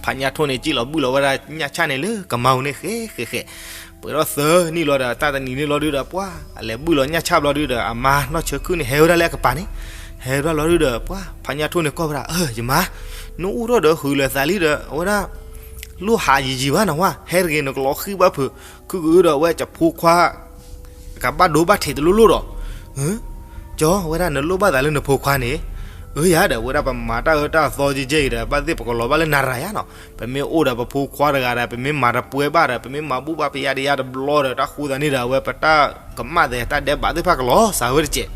ဖါညၣ်ထိၣ်န့ၣ် စံၣ်လီၤဘုၣ်လီၤဝဲဒၣ်ညၣ်ဆၣ်န့ၣ်လၢကမါပူၤန့ၣ် ဃဲဃဲဃဲ. ပှဲၤထီၣ်သၢနံၣ်လီၤဒီး တၢ်တနံၤန့ၣ်လီၤဒုဒီး ပှၤအလဲၤဘုၣ်လီၤညၣ်ဆၣ်ဘျီဒုဒီး အမါနီၢ်ဆၢခုၣ်န့ၣ် ဟဲဝဲဒၣ်လၢအကပၤန့ၣ်, ဟဲဝဲဒၣ်လီၤဒုဒီး ပှၤဖါညၣ်ထိၣ်န့ၣ် ကွၢ်ဝဲဒၣ်, ယမါ, နအိၣ်ထီၣ်ဒီးဃုာ်လၢာ်သးလံဒီး အဝဲဒၣ် လိၣ်ဟးယံာ်ယံာ်ဘၣ်နီၤဝဲ, ဟဲတဂ့ၤ နကလီၤဃံၣ်ဘၣ်ဖုး, ခုကဒီးအဝဲကဖိခွါ ကဘၣ်ဒိဘၣ်ထံးတလိၣ်လိၣ်ဒီး, ကၠီ ဝဲဒၣ်နလိၣ်ဘၣ်သးလၢနဖိခွါန့ၣ်, အၢယၤဒီး ဝဲဒၣ်ပမၤတၢ်အၢတၢ်သီကဲကဲအံၤဒီး ဘၣ်သ့ၣ်ပကလီၤဘၣ်လၢနၤရၤယါနီၤ, ပမ့ၢ်အိၣ်ဒီးပဖိခွါတဂၤဒီး ပမ့ၢ်မၤတပှဲၤဘၣ်ဒီး ပမ့ၢ်မၤဘူၣ်ဘၣ်ပယါတယါတဘျီဒီး တၢ်ဃိသတးန့ၣ်ဒီး အဝဲပတၢ်ကမၣ်သဲးတၢ်ဒဲးဘးသ့ၣ်တဖၣ်ကလီၤစှၤဝဲတကဲး.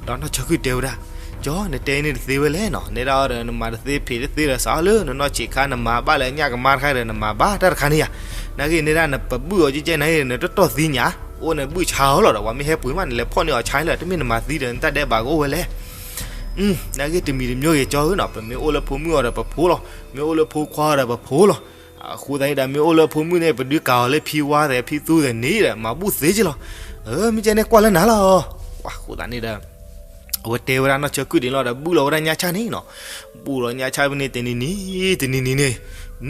ဒီးနီၢ်ဆၢခုၣ်တဲဝဲဒၣ်, ကၠီ နတဲန့ၣ်တသ့ဝဲလဲၣ်နီၤ, နဲဒၣ်အီၤဒီး နမၤတသ့ဖံးတသ့ဒီး စးအီၤလၢနနီၢ်ဆံးခါ နမၤဘၣ်လၢညၣ်ကမါတခါဒီး နမၤဘၣ်တၢ်တခါန့ၣ်ယါ, နာ်ဂ့ၤ နဲဒၣ်နပဘုၣ်အီၤကဲကဲန့ၣ် နတတီၢ်သံညါ, အိၣ်နဘုၣ်ဆါအီၤလီၤဒီး ပှၤမ့ၢ်ဟဲပှ့ၤမး နလဲၤဖီၣ်န့ၢ်အီၤဆါလၢ တမ့ၢ်နမၤသံဒီး နတၢ်ဒဲးဘးကအိၣ်ဝဲလဲၣ်. နာ်ဂ့ၤ တမံၤတမံၤဂ့ၤ ကၠီဧၢနီၤ, ပမ့ၢ်အိၣ်လၢဖိမုၣ်အီၤဒီးပဖိလီၤ, မ့ၢ်အိၣ်လၢဖိခွါအီၤဒီးပဖိလီၤ. အဃိသတးန့ၣ်ဒီး မ့ၢ်အိၣ်လၢဖိမုၣ်န့ၣ် ပဒုးကၤအီၤလၢဖံဝါသဲးဖံသူသဲးန့ၣ်ဒီး မၤဘူၣ်သ့က့လီၤ. မ့ၢ်ကဲန့ၣ်ကွၢ်လၢနၤလီၤ. အဃိသတးန့ၣ်ဒီး အဝဲတဲဝဲဒၣ်နီၢ်ဆၢခုၣ်ဒ်န့ၣ်လီၤဒီး ဘုၣ်လီၤဝဲဒၣ်ညၣ်ဆၣ်န့ၣ်နီၤ, ဘုၣ်လီၤညၣ်ဆၣ်ဖဲန့ၣ် တနံၤနံၤ တနံၤနံၤန့ၣ်,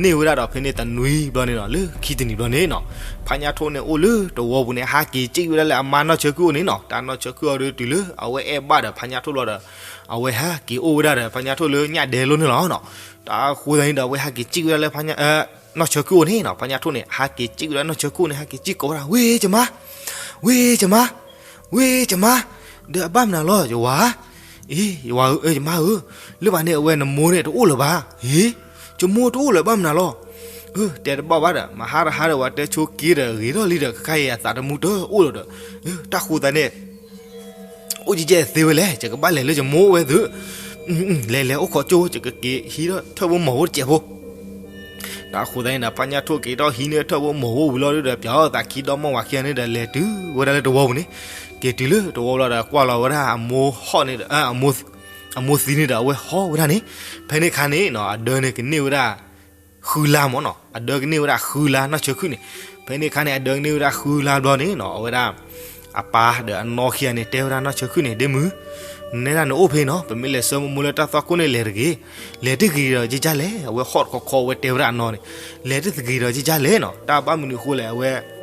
န့ၢ်ဝဲဒၣ်ဒီးဖဲန့ၣ်တနွံဘျီန့ၣ်နီၤ, လၢခံတနံၤဘျီန့ၣ်နီၤ, ဖါညၣ်ထိၣ်န့ၣ်အိၣ်လၢတဝီပူၤန့ၣ် ဟးက့ၤစံၣ်ဝဲဒၣ်လၢအမါနီၢ်ဆၢခုၣ်အိၣ်န့ၣ်နီၤ, တၢ်နီၢ်ဆၢခုၣ်အီၤဒီးတုၤလၢအဝဲအဲၣ်ဘၣ်ဒီးဖါညၣ်ထိၣ်ဘျီဒီး အဝဲဟးက့ၤအိၣ်ဝဲဒၣ်ဒီးဖါညၣ်ထိၣ်လၢညၣ်ဒဲလိၤန့ၣ်လီၤနီၤ. တၢ်ဃိသတးန့ၣ်ဒီး အဝဲဟးက့ၤစံၣ်ဝဲဒၣ်လၢ နီၢ်ဆၢခုၣ်အိၣ်န့ၣ်နီၤ, ဖါညၣ်ထိၣ်န့ၣ် ဟးက့ၤစံၣ်ဝဲဒၣ်နီၢ်ဆၢခုၣ်န့ၣ် ဟးက့ၤစံၣ်ကိးဝဲဒၣ် ဝ့ၢ်ယမါ, ဝ့ၢ်ယမါ, ဝ့ၢ်ယမါ, ဒီးအဘၣ်မနုၤလီၤ ယဝၤ, အံၤ ယဝၤဧၢ ယမါဧၢ, လၢဘၣ်န့ၣ် အဝဲနမိၢ်န့ၣ်တအိၣ်လၢၤဘၣ်, အံၤ ယမိၢ်တအိၣ်လၢၤဘၣ်မနုၤလီၤ. အၢ တဲတဘၣ်ဘၣ်ဒီး မဟါတဟါဒီး ဝၤတဲဆိက့ဒီးဂ့ၤထီၣ်လံဒီး ခဲခါအံၤအသးတမူတအိၣ်လၢၤဒီး, တၢ်ဃိသတးန့ၣ် အိၣ်ကဲကဲသ့ဝဲလဲၣ်, ယကဘၣ်လဲၤလၢယမိၢ်အိၣ်ဝဲသု, လဲၤလဲၤအိၣ်ခိးကၠိ ယကက့ၤဟံးထီၣ်ထၢၣ်ဖိမီၤဖိတစဲးဖိ. တၢ်ဃိသတးန့ၣ်ဒီး ဖါညၣ်ထိၣ်က့ၤထီၣ်ဟံးန့ၢ်ထၢၣ်ဖိမီၤဖိဝံၤလီၤဒုဒီး ပၠးအီၣ်သးခံဒီမါဝၤခံဂၤန့ၣ်ဒီး လဲၤတုၤဝဲဒၣ်လၢတဝီပူၤန့ၣ်, က့ၤတုၤလၢတဝီလီၤဒီး ကွၢ်လီၤဝဲဒၣ်အမိၢ်ဟီၣ်န့ၣ်ဒီး အမိၢ်သံန့ၣ်ဒီး အဝဲဟီၣ်ဝဲဒၣ်န့ၣ်, ဖဲန့ၣ်ခါန့ၣ်နီၤ အဒၢန့ၣ်ကန့ၢ်ဝဲဒၣ် ဃုလါမ့ၢ်နီၤ, အဒၢကန့ၢ်ဝဲဒၣ်ဃုလါနီၢ်ဆၢခုၣ်န့ၣ်, ဖဲန့ၣ်ခါန့ၣ် အဒၢကန့ၢ်ဝဲဒၣ်ဃုလါဘျီန့ၣ်နီၤ အဝဲဒၣ် အပၢ်ဒီးအနီၢ်ခံဂၤန့ၣ် တဲဝဲဒၣ်နီၢ်ဆၢခုၣ်န့ၣ် ဒ့မုၣ်, နနဲဒၣ်နအိၣ်ဖဲနီၤ, ပမ့ၢ်လဲၤဆှၢမိၢ်မိၢ်လၢတၢ်သွၣ်ခိၣ်န့ၣ် လဲၤတဂ့ၤ, လဲၤတဂ့ၤဒီးကဲကဲလဲၣ်, အဝဲဟီၣ်တခီခီအဝဲတဲဝဲဒၣ်အနီၢ်န့ၣ်, လဲၤတဂ့ၤဒီးကဲကဲလဲၣ်နီၤ, တၢ်ဘၣ်မနုၤအဃိလဲၣ် အဝဲ ယၤ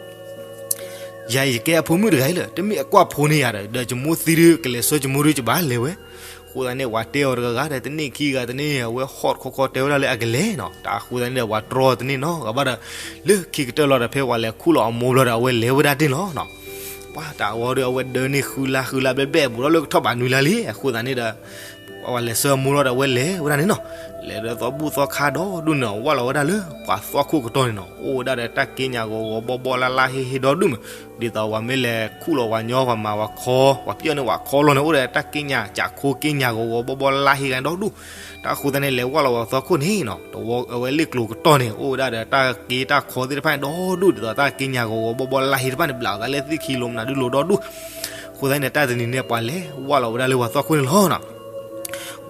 အံၤယကဲအဖိမုၣ်တဂၤအံၤလၢ တမ့ၢ်အကွၢ်ဖိန့ၢ်ယၤဒီး ဒီးယမိၢ်သံဒုး ကလဲၤဆှၢယမိၢ်ဒုး ယဘၣ်လဲၤဝဲ, အဃိသတးန့ၣ် ပှၤတဲအီၤတဂၤဂၤဒီး တန့ၢ်ခံဂၤတန့ၢ် အဝဲဟီၣ်တခီခီတဲဝဲဒၣ်လၢအကလဲၤနီၤ, တၢ်ဃိသတးန့ၣ်ဒီး ပှၤတြီတန့ၢ်နီတဂၤဘၣ်ဒီး, လၢခံကတၢၢ်လီၤဒီး ဖဲပှၤလဲၤခူၣ်လီၤအမိၢ်ဘျီဒီး အဝဲလဲၤဝဲဒၣ်တ့ၢ်လီၤနီၤ, ပှၤတၢ်အဝဲဒီး အဝဲဒၢန့ၢ်ဃုလါဃုလါဘျဲၣ်ဘျဲၣ် ဘူးထီၣ်လၢကထီၣ်ဘးနွံလါလံ, အဃိသတးန့ၣ်ဒီး ပှၤလဲၤဆှၢအမိၢ်လီၤဒီး အဝဲလဲၤဝဲဒၣ်န့ၣ်နီၤ, လဲၤဒီးသီဘူၣ်သီခါဒီဒူၣ်န့ၣ် ဝၢ်လီၤဝဲဒၣ်လၢ ပှၤသွၣ်ခိၣ်ကတီၢ်န့ၣ်နီၤ, အိၣ်ဝဲဒၣ်ဒီးတၢ်က့ညါဂီၤဂီၤဘီဘီလါလါဟ့ဟ့ဒီဒူၣ်မး, ဒ်သိးပှၤမ့ၢ်လဲၤခူၣ်လီၤပှၤညီပှၤမၤပှၤခီ ပှၤပျီၢ်န့ၢ်ပှၤခီလီၤန့ၣ် အိၣ်ဒီးတၢ်က့ညါ ကၠးခိက့ညါဂီၤဂီၤဘီဘီလါဟ့ဂၤဒီဒူၣ်, တၢ်ဃိသတးန့ၣ် လဲၤဝၢ်လီၤပှၤသီခိၣ်န့ၣ်နီၤ, တဝီအဝဲလ့ၣ်ကျိၤကတီၢ်န့ၣ် အိၣ်ဝဲဒၣ်ဒီးတၢ်က့တၢ်ခီသ့ၣ်တဖၣ်န့ၣ်ဒီဒူၣ် ဒ်သိးတၢ်က့ညါဂီၤဂီၤဘီဘီလါဟ့တဖၣ်န့ၣ် ဘျးအသးလၢသ့ၣ်ခံလိၤမနုၤဒုလိၤဒီဒူၣ်, အဃိသတးန့ၣ် တၢ်တနံၤန့ၣ် ပှၤလဲၤဝၢ်လီၤဝဲဒၣ်လၢပှၤသွၣ်ခိၣ်န့ၣ်လီၤနီၤ.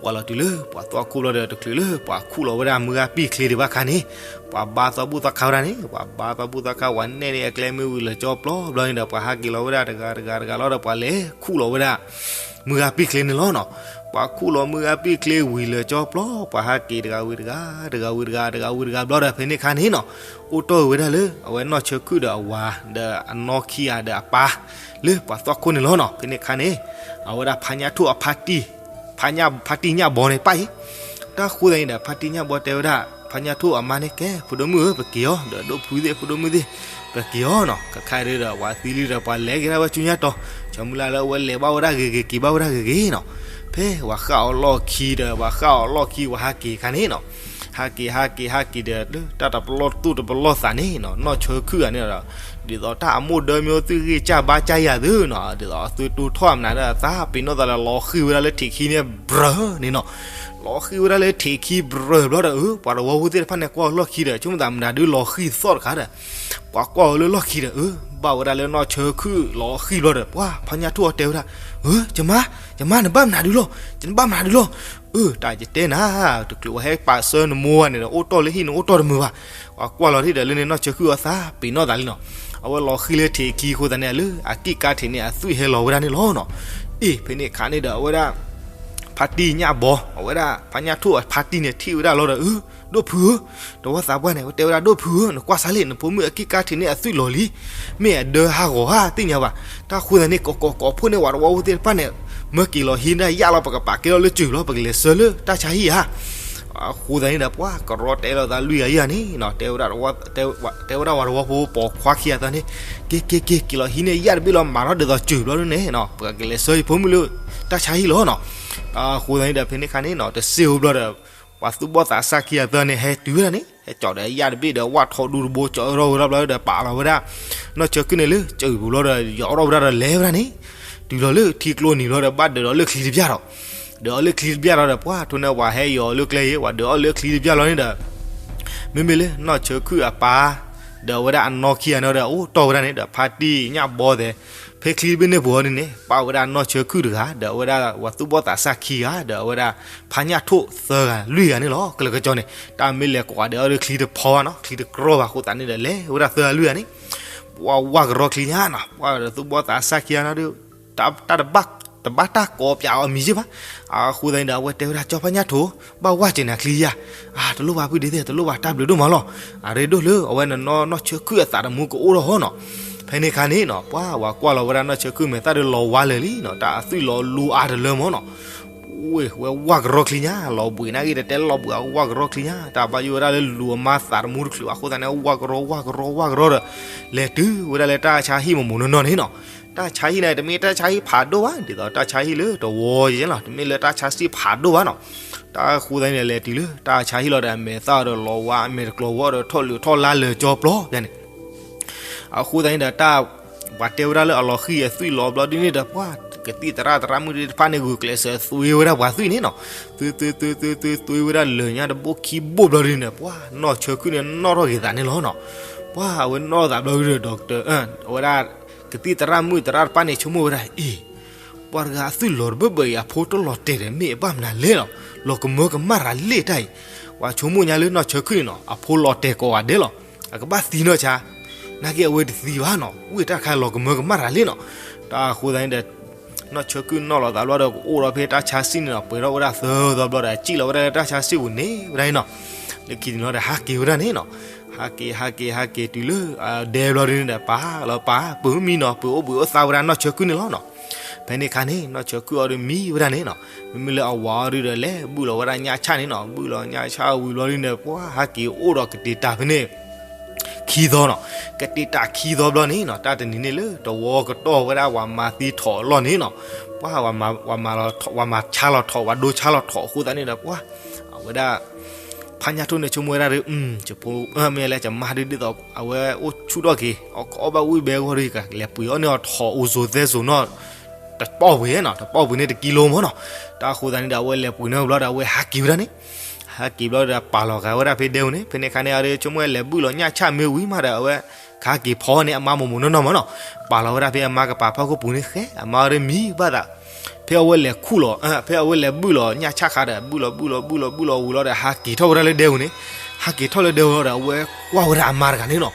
ဝၢ်လီၤတုၤလၢပှၤသွၣ်ခိၣ်ဘျီဒီး တချုးလၢပှၤခူၣ်လီၤဝဲဒၣ်မုၢ်ဂၤပံာ်ချ့ဒံးဘၣ်ခါန့ၣ်, ပှၤဘါသီဘူၣ်သီခါဝဲဒၣ်န့ၣ်, ပှၤဘါသီဘူၣ်သီခါ ပှၤနဲၣ်န့ၢ်အကျဲမ့ၢ်ဝံၤလၢာ်ကၠီပျီဘျီန့ၣ်ဒီး ပှၤဟးက့ၤလီၤဝဲဒၣ်တဂၤတဂၤတဂၤလီၤဒီး ပှၤလဲၤခူၣ်လီၤဝဲဒၣ် မုၢ်ဂၤပံာ်ချ့န့ၣ်လီၤနီၤ. ပှၤခူၣ်လီၤမုၢ်ဂၤပံာ်ချ့ဝံၤလၢာ်ကၠီပျီ ပှၤဟးက့ၤတဂၤဝံၤတဂၤ, တဂၤဝံၤတဂၤ, တဂၤဝံၤတဂၤဘျီဒီး ဖဲန့ၣ်ခါန့ၣ်နီၤ, အိၣ်တီၢ်ဝဲဒၣ်လၢ အဝဲနီၢ်ဆၢခုၣ်ဒီးအဝၤ ဒီးအနီၢ်ခံဂၤဒီးအပၢ် လၢပှၤသွၣ်ခိၣ်န့ၣ်လီၤနီၤ. ဖဲန့ၣ်ခါန့ၣ် အဝဲဒၣ်ဖါညၣ်ထိၣ်အဖါတံၢ်, ဖါညၣ်, ဖါတံၢ်ညၣ်ဘီန့ၣ်ပၣ်အံၤ, တၢ်ဃိသတးန့ၣ်ဒီး ဖါတံၢ်ညၣ်ဘီတဲဝဲဒၣ် ဖါညၣ်ထိၣ်အမါန့ၣ် ကဲ ဖိဒိၣ်မုၣ်ဧၢ ပက့ၤအီၤ, ဒီးဒိၣ်ဖုသ့ၣ် ဖိဒိၣ်မုၣ်သ့ၣ် ပက့ၤအီၤနီၤ. ခဲခါဒုဒီး ပှၤသံလံဒီး ပှၤလဲၤက့ၤဒၣ်ဝဲဆူညါတီၤ, ဆိမိၣ်လၢအဝဲလဲၤဘၣ်ဝဲဒၣ်ဂ့ၤဂ့ၤ က့ၤဘၣ်ဝဲဒၣ်ဂ့ၤဂ့ၤနီၤ. ဖဲပှၤဃၣ်အီၤလီၢ်ခံဒီး ပှၤဃၣ်အီၤလီၢ်ခံ ပှၤဟးက့ၤခါန့ၣ်နီၤ, ဟးက့ၤဟးက့ၤဟးက့ၤဒီး တၢ်တပလီၢ်သူၣ်တပလီၢ်သးန့ၣ်နီၤ နီၢ်ဆၢခုၣ်ဂၤန့ၣ်ဒီး ဒ်သိးတၢ်အမိၢ်ဒၢမ့ၢ်အိၣ်သုဂ့ၢ်ကၢ်ဘါကၢ်ယၤသုနီၤ ဒ်သိးအသုတိၢ်ထီၣ်အမနုၤဒီး သးပ့ၤနီၣ်သးလၢလီၤဃံၤဝဲဒၣ်လၢထံးခံန့ၣ် ဘြၢၣ်န့ၣ်နီၤ လီၤဃံၤဝဲဒၣ်လၢထံးခံဘြၢၣ်ဘျီဒီး အၢ ပှၤတဝီဖိသ့ၣ်တဖၣ်န့ၣ် ကွၢ်လီၢ်ခံဒီး ဆိကမိၣ်သးမနုၤဒုးလီၤဃံၤသီၣ်တခါဒီး ပှၤကွၢ်အီၤလၢလီၢ်ခံဒီး အၢ ဘၣ်ဝဲဒၣ်လၢနီၢ်ဆၢခုၣ်လီၤဃံၤဘျီဒီး ပှၤဖါညၣ်ထိၣ်အီၤတဲဝဲဒၣ် အၢ ယမါ ယမါ နဘၣ်မနုၤဒုးလီၤ နဘၣ်မနုၤဒုးလီၤ အၢ တၢ်ယတဲနၤ တချုးဝဲဟဲပာ်ဆၢနမိၢ်ဝဲန့ၣ်ဒီး အိၣ်တီၢ်လၢဟံၣ်န့ၣ်အိၣ်တီၢ်တမုာ်ဘၣ် ပှၤကွၢ်လီၤထံၣ်ဒီးလၢန့ၣ် နီၢ်ဆၢခုၣ်အီၤသးပ့ၤနီၣ်သးလံနီၤ အဝဲလီၤဃံၤလၢထံးခံအဃိသတးန့ၣ် လၢအကံၣ်ကါထံးန့ၣ် အသွံၣ်ဟဲလီၤဝဲဒၣ်န့ၣ်လီၤနီၤ အ့ ဖဲန့ၣ်အခါန့ၣ်ဒီး အဝဲဒၣ် ဖါတံၢ်ညၣ်ဘီ အဝဲဒၣ် ဖါညၣ်ထိၣ်အဖါတံၢ်န့ၣ်ထံၣ်ဝဲဒၣ်လီၤဒီး အၢ ဒိၣ်ဖုဧၢ, တဝီသးပှၢ်န့ၣ် တဲဝဲဒၣ် ဒိၣ်ဖုဧၢ, နကွၢ်စၢ်လံ နဖိမုၣ်အကံၣ်ကါထံးန့ၣ်အသွံၣ်လီၤလံ, မ့ၢ်အဒၢဟးဂီၤဧါ သ့ၣ်ညါဘၣ်. တၢ်ဃိသတးန့ၣ် ကိးကိးကိးဖှိၣ်န့ၢ်ဝဲတဝီဖိသ့ၣ်တဖၣ်န့ၣ် မၢက့ၤလီၤဟံးဒၣ်ယၣ်လီၤ ပကပာ်ကဲထီၣ်လၢစၢၤလီၤ ပကလဲၤဆှၢလၢတၢ်ဆါဟံၣ်ဧါ. အဃိသတးန့ၣ်ဒီး ပှၤကရီတဲလီၤသးလွံၢ်ဂၤယဲၢ်ဂၤန့ၣ် တဲဝဲဒၣ်ဝဲတဝီဖိပိာ်ခွါခံဂၤသၢန့ၣ် က့ၤက့ၤက့ၤ က့ၤလီၤဟံးန့ၢ်ယၣ်တဘ့ၣ်လီၤ မၤထီၣ်ဒ်သိးစၢၤဘျီဒ်န့ၣ် ပကလဲၤဆှၢယဖိမုၣ်လၢတၢ်ဆါဟံၣ်လီၤနီၤ. အဃိသတးန့ၣ်ဒီး ဖဲန့ၣ်အခါန့ၣ်နီၤ တစ့ၢ်ဖိဘျီဒီး ပှၤသူၣ်ဘီၣ်သးစၢ်ခံဂၤသၢန့ၣ် ဟဲတုၤဝဲဒၣ်န့ၣ် ဟဲကၠီဒီးယၣ်တဘ့ၣ်ဒီး ဝၣ်ထီဒူတဘိ ကၠီထီၣ်ဝဲဒၣ်ဘျီဒီး ပာ်လီၤဝဲဒၣ် နီၢ်ဆၢခုၣ်န့ၣ်လၢစၢၤပူၤဘျီဒီး ယီၤထီၣ်ဝဲဒၣ်ဒီးလဲၤဝဲဒၣ်န့ၣ် တုၤလီၤလၢထံကျိနံၤဘျီဒီး ဘၣ်ဒၢးဒီးလၢချံတဘျၣ်ဒီး ဒၢးအီၤလၢချံတဘျၣ်လီၤဒီး ပှၤထိၣ်န့ၢ်ဝဲဟဲယီၤလၢကျဲအံၤ ဝဲဒၢးအီၤလၢချံတဘျၣ်လီၤန့ၣ်ဒီး မ့မ့ၢ်လၢနီၢ်ဆၢခုၣ်အပၢ် ဒီးအဝဲဒၣ်အနီၢ်ခံဂၤန့ၣ်ဒီး အိၣ်တီၢ်ဝဲဒၣ်န့ၣ်ဒီး ဖါတံၢ်ညၣ်ဘီသဲး ဖဲချံတဘ့ၣ်န့ၣ်ပူၤအီၤဒ်န့ၣ် ပာ်ဝဲဒၣ်နီၢ်ဆၢခုၣ်တဂၤ ဒီးအဝဲဒၣ်ပှၤသူၣ်ဘီၣ်သးစၢ်ခံဂၤ ဒီးအဝဲဒၣ်ဖါညၣ်ထိၣ်သၢဂၤလွံၢ်ဂၤန့ၣ်လီၤ. ကလၢာ်ကစီန့ၣ် တၢ်မ့ၢ်လဲၤကိးဂၤဒဲးအီၤဒီးချံတဖီဘၣ်နီၤ ချံတကြီဘၣ်အဃိသတးန့ၣ်ဒီး လဲၤဝဲဒၣ်သၢဂၤလွံၢ်ဂၤန့ၣ် ပှၤဝၢ်ကရီချံညါနီၤ ပှၤဒီးသူၣ်ဘီၣ်သးစၢ်ခံဂၤန့ၣ်ဒီး တၢ်တဘၣ် တဘၣ်တၢ်ကိးပၠးအီၤမံၤယ့ၢ်ဘၣ်. အဃိသတးန့ၣ်ဒီး အဝဲတဲဝဲဒၣ် ကၠီဖါညၣ်ထိၣ် ဘၣ်ဝၢ်စၢၤနၤချံယၤ အတလိၣ်ဘၣ်ဖုဒ်သ့ၣ် တလိၣ်ဘၣ်တၢ်ဘျုးဒိၣ်မးလီၤ. အရ့ဒိၣ်လၢအဝဲနနီၢ်ဆၢခုၣ်အသးတမူကအိၣ်ထီၣ်ဟီနီၤ. ဖဲန့ၣ်အခါန့ၣ်နီၤ ပှၤဝဲကွၢ်လီၤဝဲဒၣ်နီၢ်ဆၢခုၣ်မဲာ်သၣ်ဒီးလီၤဝါလၢာ်လံနီၤ တၢ်အသွံၣ်လီၤလူအါတလၢမီၤနီၤ ဝဲဝၢ်ကရီချံညါ လီၤဘှံးနာ်က့ တတဲလီၤဘှံးအဝၢ်ကရီချံညါ တၢ်ဘၣ်ယိၣ်ဝဲဒၣ်လၢလူၤအမါသးတမူတချုးဘၣ်အဃိသတးန့ၣ် ဝၢ်ကရီဝၢ်ကရီဝၢ်ကရီဒီး လဲၤတုၤဝဲဒၣ်လၢတၢ်ဆါဟံၣ်မုၢ်မုၢ်နီၢ်နီၢ်န့ၣ်နီၤ. တၢ်ဆါဟံၣ်န့ၣ် တမ့ၢ်တၢ်ဆါဟံၣ်ဖးဒိၣ်ဘၣ် ဒ်သိးတၢ်ဆါဟံၣ်လၢတဝီယဲလီၤ တမ့ၢ်လၢတၢ်ဆါစံၣ်ဖးဒိၣ်ဘၣ်နီၤ. တၢ်ဃိသတးန့ၣ်ဒီး လဲၤတုၤလၢတၢ်ဆါဟံၣ်လီၤဒီး အမဲာ်သၣ်ဒီးလီၤဝါ အမဲာ်တကျီၤဝီဒီးထီၣ်လုာ်ထီၣ်လါလၢာ်ကၠီပျီန့ၣ် အဃိသတးန့ၣ်ဒီး တၢ်ပှၤတဲဝဲဒၣ်လၢအလီၤဃံၤအသွံၣ်လီၤဘျီဒ်န့ၣ်ဒီး ပှၤကသံၣ်သရၣ်သရၣ်မုၣ်သ့ၣ်တဖၣ်န့ၣ် ဂုာ်ကျဲးစၢးသွံဝဲဒၣ်ပှၤသွံၣ်န့ၣ်နီၤ. သွံသွံသွံသွံသွံဝဲဒၣ်လၢာ်ညါတဘိခံဘိဘျီဒ်န့ၣ်ဒီး ပှၤနီၢ်ဆၢခုၣ်န့ၣ် နီၣ်ထီၣ်က့ၤသးန့ၣ်လီၤနီၤ. ပှၤအဝဲနီၣ်သးဘျီဒီး ဒီး အဝဲဒၣ် ကသံၣ်သရၣ်မုၣ်သရၣ်တဖၣ်န့ၣ် ဆိကမိၣ်ဝဲဒၣ် အ့ၣ် ပှၤတဂၤအသွံၣ်လီၤတဘၢဘၢအံၤ အဖိတလီၤတဲာ်ဒီး မ့ၢ်အဘၣ်မနုၤလဲၣ်လီၤ. လီၤကမၢကမၣ်ရၤလ့ၣ်တၢ်အံၤ ပှၤဆိကမိၣ်ညါလၢနီၢ်ဆၢခုၣ်န့ၣ်နီၤ အဖိလီၤတဲာ်ကိးဂၤဒဲးလီၤ. အကဘၣ်သံနီၢ်ဆါ နာ်က့အဝဲတသံဘၣ်နီၤ ဝ့ၢ်တၢ်တခါလီၤကမၢကမၣ်ရၤလ့ၣ်နီၤ. တၢ်ဃိသတးန့ၣ်ဒီး နီၢ်ဆၢခုၣ်နီၣ်လီၤသးဘျီဒီး ကအိၣ်ဒီးဖဲတၢ်ဆါစံၣ်န့ၣ်နီၤ ပှဲၤထီၣ်ဝဲဒၣ်သၢသီဘျီဒီး စံၣ်လီၤဝဲဒၣ်လၢတၢ်ဆါစံၣ်ပူၤန့ၣ်ဝဲဒၣ်န့ၣ်နီၤ. လၢခံန့ၣ်လီၤဒီး ဟးက့ၤဝဲဒၣ်န့ၣ်နီၤ. ဟးက့ၤ ဟးက့ၤ ဟးက့ၤတုၤလၢ ဒဲဘျီဒ်န့ၣ်ဒီး ပာ်လီၤပာ် ပုၢ်မံနီၤ ပုၢ်အိၣ်ဘှံးအိၣ်သါဝဲဒၣ်နီၢ်ဆၢခုၣ်န့ၣ်လီၤနီၤ. ဖဲန့ၣ်အခါန့ၣ် နီၢ်ဆၢခုၣ်အီၤဒီးမံဝဲဒၣ်န့ၣ်နီၤ. မ့မ့ၢ်လၢအဝၤအီၤဒုဒီး လဲၤဘုၣ်လီၤဝဲဒၣ်ညၣ်ဆၣ်န့ၣ်နီၤ ဘုၣ်လီၤညၣ်ဆၣ်ဝံၤဘျီဒ်န့ၣ် ပှၤဟးက့ၤအိၣ်ဒီးကတ့ၤတၢ်ဖဲန့ၣ် ခံသီနီၤ. ကတ့ၤတၢ်ခံသီဘျီန့ၣ်နီၤ တၢ်တနံၤန့ၣ်လၢတဝီကတီၢ်ဝဲဒၣ်ပှၤမၤသံထိးအလီၢ်န့ၣ်နီၤ ပှၤ ပှၤမၤဆါလီၤထိး ပှၤဒိဆါလီၤထိးအဃိသတးန့ၣ်ဒီး ပှၤ အဝဲဒၣ် ဖါညၣ်ထိၣ်န့ၣ်ဆိကမိၣ်ဝဲဒၣ်ဒီး ယဖိ မ့ၢ်လဲၣ် ယမါဒုဒ်သိး အဝဲအိၣ်ဆူၣ်ထီၣ်က့ၤ အီၣ်ဘၣ်ဝံၣ်ဘဲဂီၢ်ဒီး ကလဲၤပှ့ၤအီၣ်န့ၢ်အီၤထိးအိၣ်စိၤသဲစိၤနီၤ တပီၢ်ပှ့ၤနီၤ တပီၢ်ပှ့ၤန့ၣ်တကံလိမ့ၢ်နီၤ. တၢ်ဃိသတးန့ၣ်ဒီး အဝဲလဲၤပှ့ၤန့ၢ်ဘျီဒီး အဝဲဟးက့ၤဝဲဒၣ်န့ၣ် ဟးက့ၤဘျီဒီး ပာ်လီၤဂာ်ဝဲဒၣ်ဖဲဒဲပူၤန့ၣ် ဖဲန့ၣ်အခါန့ၣ် အီၤဒီးဆိကမိၣ်ဝဲလဲၤဘုၣ်လီၤညၣ်ဆၣ်မ့ၢ်ဝံၤမးဒီး အဝဲ ကဟးက့ၤဖီန့ၣ် အမါမိၢ်မိၢ်နီၢ်နီၢ်မ့ၢ်နီၤ ပာ်လီၤဝဲဒၣ်ဖဲအမါကပၤဖီခိၣ်ပူၤန့ၣ်ဃဲ အမါအီၤဒီးမံဘၣ်သး ဖဲအဝဲလဲၤခူၣ်လီၤ ဖဲအဝဲလဲၤဘုၣ်လီၤညၣ်ဆၣ်ခါဒီး ဘုၣ်လီၤဘုၣ်လီၤဘုၣ်လီၤဘုၣ်လီၤဝံၤလီၤဒီး ဟးက့ၤထီၣ်ဝဲဒၣ်လၢဒဲပူၤန့ၣ် ဟးက့ၤထီၣ်လၢဒဲပူၤလီၤဒီး အဝဲကွၢ်ဝဲဒၣ်အမါတဂၤန့ၣ်နီၤ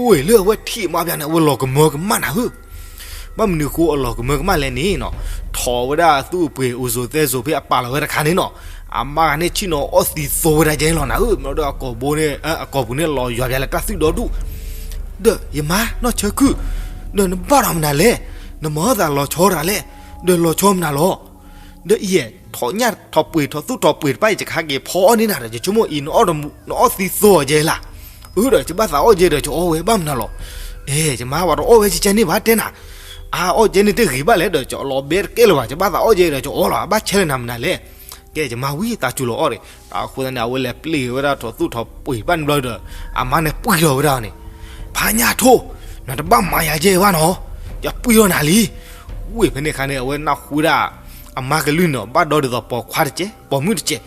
ဝ့ၢ်လၢအဝဲထံၣ်အမါပျၢ်န့ၣ် အဝဲလီၤကမၢကမၣ်နၤဧၢ ဘၣ်မနုၤဃိအလီၤကမၢကမၣ်လဲၣ်န့ၣ်နီၤ ထိးဝဲဒၣ်အသူၣ်အပှ့ၤအိၣ်စိၤသဲစိၤဖဲအပာ်လီၤဝဲတခါန့ၣ်နီၤ အမါဂၤန့ၣ်ဆ့ၣ်နီၤအီၣ်သံသိဝဲဒၣ်ကဲလီၤနၤဧၢ မ့ၢ်ဒီးအကိာ်ဘိန့ၣ် အကိာ်ပူၤန့ၣ်လီၤယွၤပျၢ်လၢတၢ်သွံၣ်ဒီဒူၣ် ဒီးယမါနီၢ်ဆၢခုၣ် ဒီးနဘၣ်ဒီးမနုၤလဲၣ် နမၤအီၣ်သးလီၤဆီတဂၤလဲၣ် ဒီးလီၤဆီမနုၤလီၤ ဒီးအံၤ ထိးညၣ်ထိးပှ့ၤထိးသူၣ်ထိးပှ့ၤတဖၣ်အံၤ ယကဟးက့ၤဖီအီၣ်န့ၢ်နၤဒီး ယဆိကမိၣ်အံၤ နအီၣ်သံသိအီၤကဲလၢ် အၢ ဒီးယဘၣ်သးအီၣ်ကဲဒီး ယအီၣ်ဝဲဘၣ်မနုၤလီၤ အဲ ယမါဝဲတအီၣ်ဝဲကဲန့ၣ်ဘၣ်တဲနၤ အအီၣ်ကဲန့ၣ်တဂ့ၤဘၣ်လဲၣ်ဒီး ယလီၤဘဲတကဲလၢၤဘၣ် ယဘၣ်သးအီၣ်ကဲဒီး ယအီၣ်လီၤ အဘၣ်ဆဲးလၢနၤမနုၤလဲၣ် ကဲ ယမါဝံၤ သးစူၤလီၤအီၣ်န့ၣ် တၢ်ဃိသတးန့ၣ် အဝဲလဲၤပျံၤဝဲဒၣ်ထိၣ်သူၣ်ထိၣ်ပှ့ၤဘၣ်န့ၣ်ဘျီဒီး အမါန့ၣ်ပှံၢ်ထီၣ်ဝဲဒၣ်န့ၣ်, ဖါညၣ်ထိၣ်, နတဘၣ်မၤယၤကဲဘၣ်နီၤ, ယပှံၢ်ထီၣ်နၤလံ. ဝ့ၢ်ဖဲန့ၣ်အခါန့ၣ် အဝဲနၢ်ဟူဝဲဒၣ် အမါကလုၢ်န့ၣ် ဘၣ်ဒီးဒ်သိးပိာ်ခွါတကဲး ပိာ်မုၣ်တကဲး,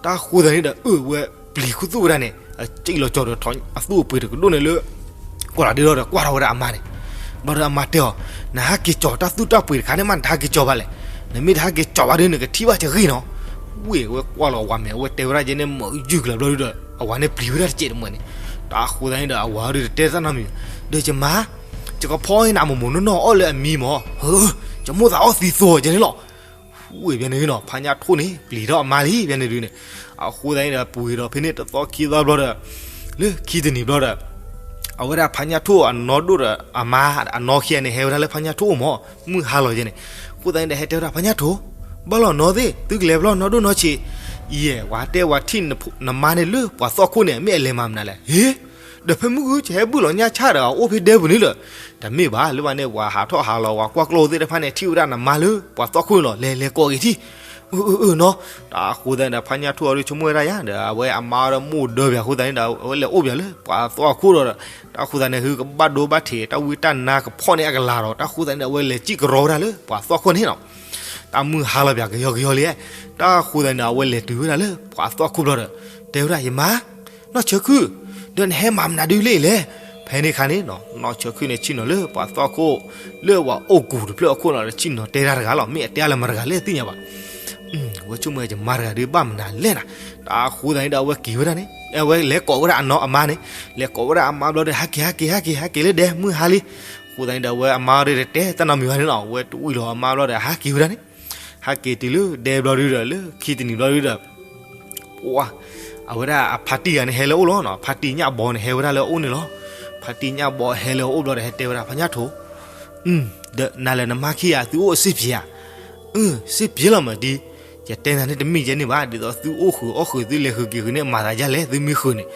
တၢ်ဃိသတးန့ၣ်ဒီး အၢ ဝဲပျံၤခူသူၣ်ဝဲဒၣ်န့ၣ် အစံၣ်လီၤကၠီၤဒီးထိၣ်အသူၣ်အပှ့ၤတကဒိၣ်န့ၣ်လၢ ကွၢ်လီၤဒ့ဒီး ကွၢ်ထီၣ်ဝဲဒၣ်အမါန့ၣ်, ဘျီဒီးအမါတဲအီၤ, နဟးက့ၤကၠီၤတၢ်သူၣ်တၢ်ပှ့ၤတခါန့ၣ်မး နတဟးက့ၤကၠီၤဘၣ်လဲၣ်, နမ့ၢ်တဟးက့ၤကၠီၤဘၣ်ဒီး နကထံၣ်ဘၣ်ကဂ့ၢ်နီၤ. ဝ့ၢ်ဝဲကွၢ်လီၤဝၤမဲာ် အဝဲတဲဝဲဒၣ်ကဲန့ၣ် မ့ၢ်ယုၢ်ကလၢၤဘျီဒီး အဝၤန့ၣ်ပျံၤဝဲဒၣ်တကဲးတမံၤန့ၣ်, တၢ်ဃိသတးန့ၣ်ဒီး အဝၤဒီးတတဲတၢ်နီတမံၤ, ဒီးယမါ, ယကဖီအီၣ်နၤမိၢ်မိၢ်နီၢ်နီၢ်အီၣ်လၢအမံမၢ်, ယမိၣ်သးအီၣ်သံသိးကဲန့ၣ်လီၤ. ဝ့ၢ်ဖဲန့ၣ်နီၤ ဖါညၣ်ထိၣ်န့ၣ် ပျံၤထီၣ်အမါလံ ဖဲန့ၣ်ဒုးန့ၣ်, အဃိသတးန့ၣ်ဒီး ပှ့ၤဒီးဖဲန့ၣ်တသီခံသီဘျီဒီး လၢခံတနံၤဘျီဒီး အဝဲဒၣ်ဖါညၣ်ထိၣ်အနီၢ်ဒိၣ်ဒီးအမါ အနီၢ်ခံဂၤန့ၣ် ဟဲဝဲဒၣ်လၢဖါညၣ်ထိၣ်အိၣ်မၢ် မုၢ်ဟါလီၤယဲန့ၣ်, အဃိသတးန့ၣ်ဒီး ဟဲတဲဝဲဒၣ် ဖါညၣ်ထိၣ်, ဘၣ်လီၤနီၢ်သ့ၣ် သုကလဲၤဘျီနီၢ်ဒိၣ်နီၢ်ဆံး, ယဲ ဝၤတဲဝၤထံၣ်နမါန့ၣ်လၢပှၤသီၣ်ခိၣ်န့ၣ် မ့ၢ်အလဲၤမၤမနုၤလဲၣ်, ဟ့ ဒီးဖဲမုၢ်ဂုၢ် ယဟဲဘုၣ်လီၤညၣ်ဆၣ်ဒီးအအိၣ်ဖဲဒဲပူၤန့ၣ်လီၤ. တမ့ၢ်ဘၣ် လၢဘၣ်န့ၣ် ပှၤဟးထီၣ်ဟးလီၤ ပှၤကွၢ်ကျီၢ်သ့ၣ်တဖၣ်န့ၣ် ထံၣ်ဝဲဒၣ်နမါလၢပှၤသီၣ်ခိၣ်န့ၣ်လီၤ. လဲၤလဲၤကိးက့ၤထံၣ်, အၢ အၢ အၢ နီၤ. တၢ်ဃိသတးန့ၣ်ဒီး ဖါညၣ်ထိၣ်အီၤဒီးဆိကမိၣ်ဝဲဒၣ်ယၤဒီး အဝဲအမါအီၤဒီးမိၢ်ဒၢပၠးအဃိသတးန့ၣ်ဒီး အဝဲလဲၤအိၣ်ပၠးလၢပှၤသီၣ်ခိၣ်ဒီး တၢ်ဃိသတးန့ၣ် ဟုကဘၣ်ဒိဘၣ်ထံး တၢ်ဝံတၢ်နါကဖီၣ်န့ၢ်အကလၤဒီး တၢ်ဃိသတးန့ၣ်ဒီး အဝဲလဲၤစံၣ်ကရီဝဲဒၣ်လၢပှၤသီၣ်ခိၣ်န့ၣ်နီၤ. တၢ်မုၢ်ဟါလီၤပၠးကယီကယီလံ, တၢ်ဃိသတးန့ၣ်ဒီး အဝဲလဲၤတုၤဝဲဒၣ်လၢပှၤသီၣ်ခိၣ်ဘျီဒီး တဲဝဲဒၣ် ယမါ နီၢ်ဆၢခုၣ်, ဒီးနဟဲမၤမနုၤဒုလဲၣ်လဲၣ်. ဖဲန့ၣ်အခါန့ၣ်နီၤ နီၢ်ဆၢခုၣ်န့ၣ်ဆ့ၣ်နီၤလၢပှၤသီၣ်ခိၣ် လၢပှၤအိၣ်ကူၣ်တဖျၢၣ်အခိၣ်နီၤ ဒီးဆ့ၣ်နီၤတဲတၢ်တဂၤလီၤ. မ့ၢ်အတဲအါလၢမတၤတဂၤလဲၣ်သ့ၣ်ညါဘၣ်. ဝဲဆိကမိၣ်ယမါတဂၤဒုးဘၣ်မနုၤလဲၣ်နၤ. တၢ်ဃိသတးန့ၣ်ဒီး အဝဲက့ၤဝဲဒၣ်န့ၣ် အဝဲလဲၤကိးဝဲဒၣ်အနီၢ်အမါန့ၣ်, လဲၤကိးဝဲဒၣ်အမါဘျီဒီး ဟးက့ၤ ဟးက့ၤ ဟးက့ၤ ဟးက့ၤလၢဒဲ မုၢ်ဟါလံ. အဃိသတးန့ၣ်ဒီး အဝဲအမါအီၤဒီးတတဲတၢ်နီတမံၤဘၣ်န့ၣ်နီၤ အဝဲတဝံၣ်လီၤအမါဘျီဒီး ဟးက့ၤဝဲဒၣ်န့ၣ် ဟဲက့ၤတုၤလၢဒဲဘျီဒုဒီး လၢခံတနံၤဘျီဒုဒီး ပှၤ အဝဲဒၣ်အဖါတံၢ်ဂၤန့ၣ်ဟဲလၢအအိၣ်လီၤနီၤ. ဖါတံၢ်ညၣ်ဘီန့ၣ် ဟဲဝဲဒၣ်လၢအအိၣ်န့ၣ်လီၤ. ဖါတံၢ်ညၣ်ဘီဟဲလၢအအိၣ်ဘျီဒီး ဟဲတဲဝဲဒၣ် ဖါညၣ်ထိၣ်, ဒီးနၤလဲၣ်နမါခံဂၤ သုအိၣ်အစ့ၢ်ကီးဧါ. အၢ စ့ၢ်ကီးလီၤမးတံၢ်, ယတဲနၤန့ၣ်တမ့ၢ်ကဲန့ၣ်ဘၣ်, ဒ်သိးသုအိၣ်ဃုာ်အီၣ်ဃုာ် သုလဲၤဃုာ်က့ၤဃုာ်န့ၣ် မၤသးဒ်လဲၣ် သုမ့ၢ်ဃုာ်န့ၣ်,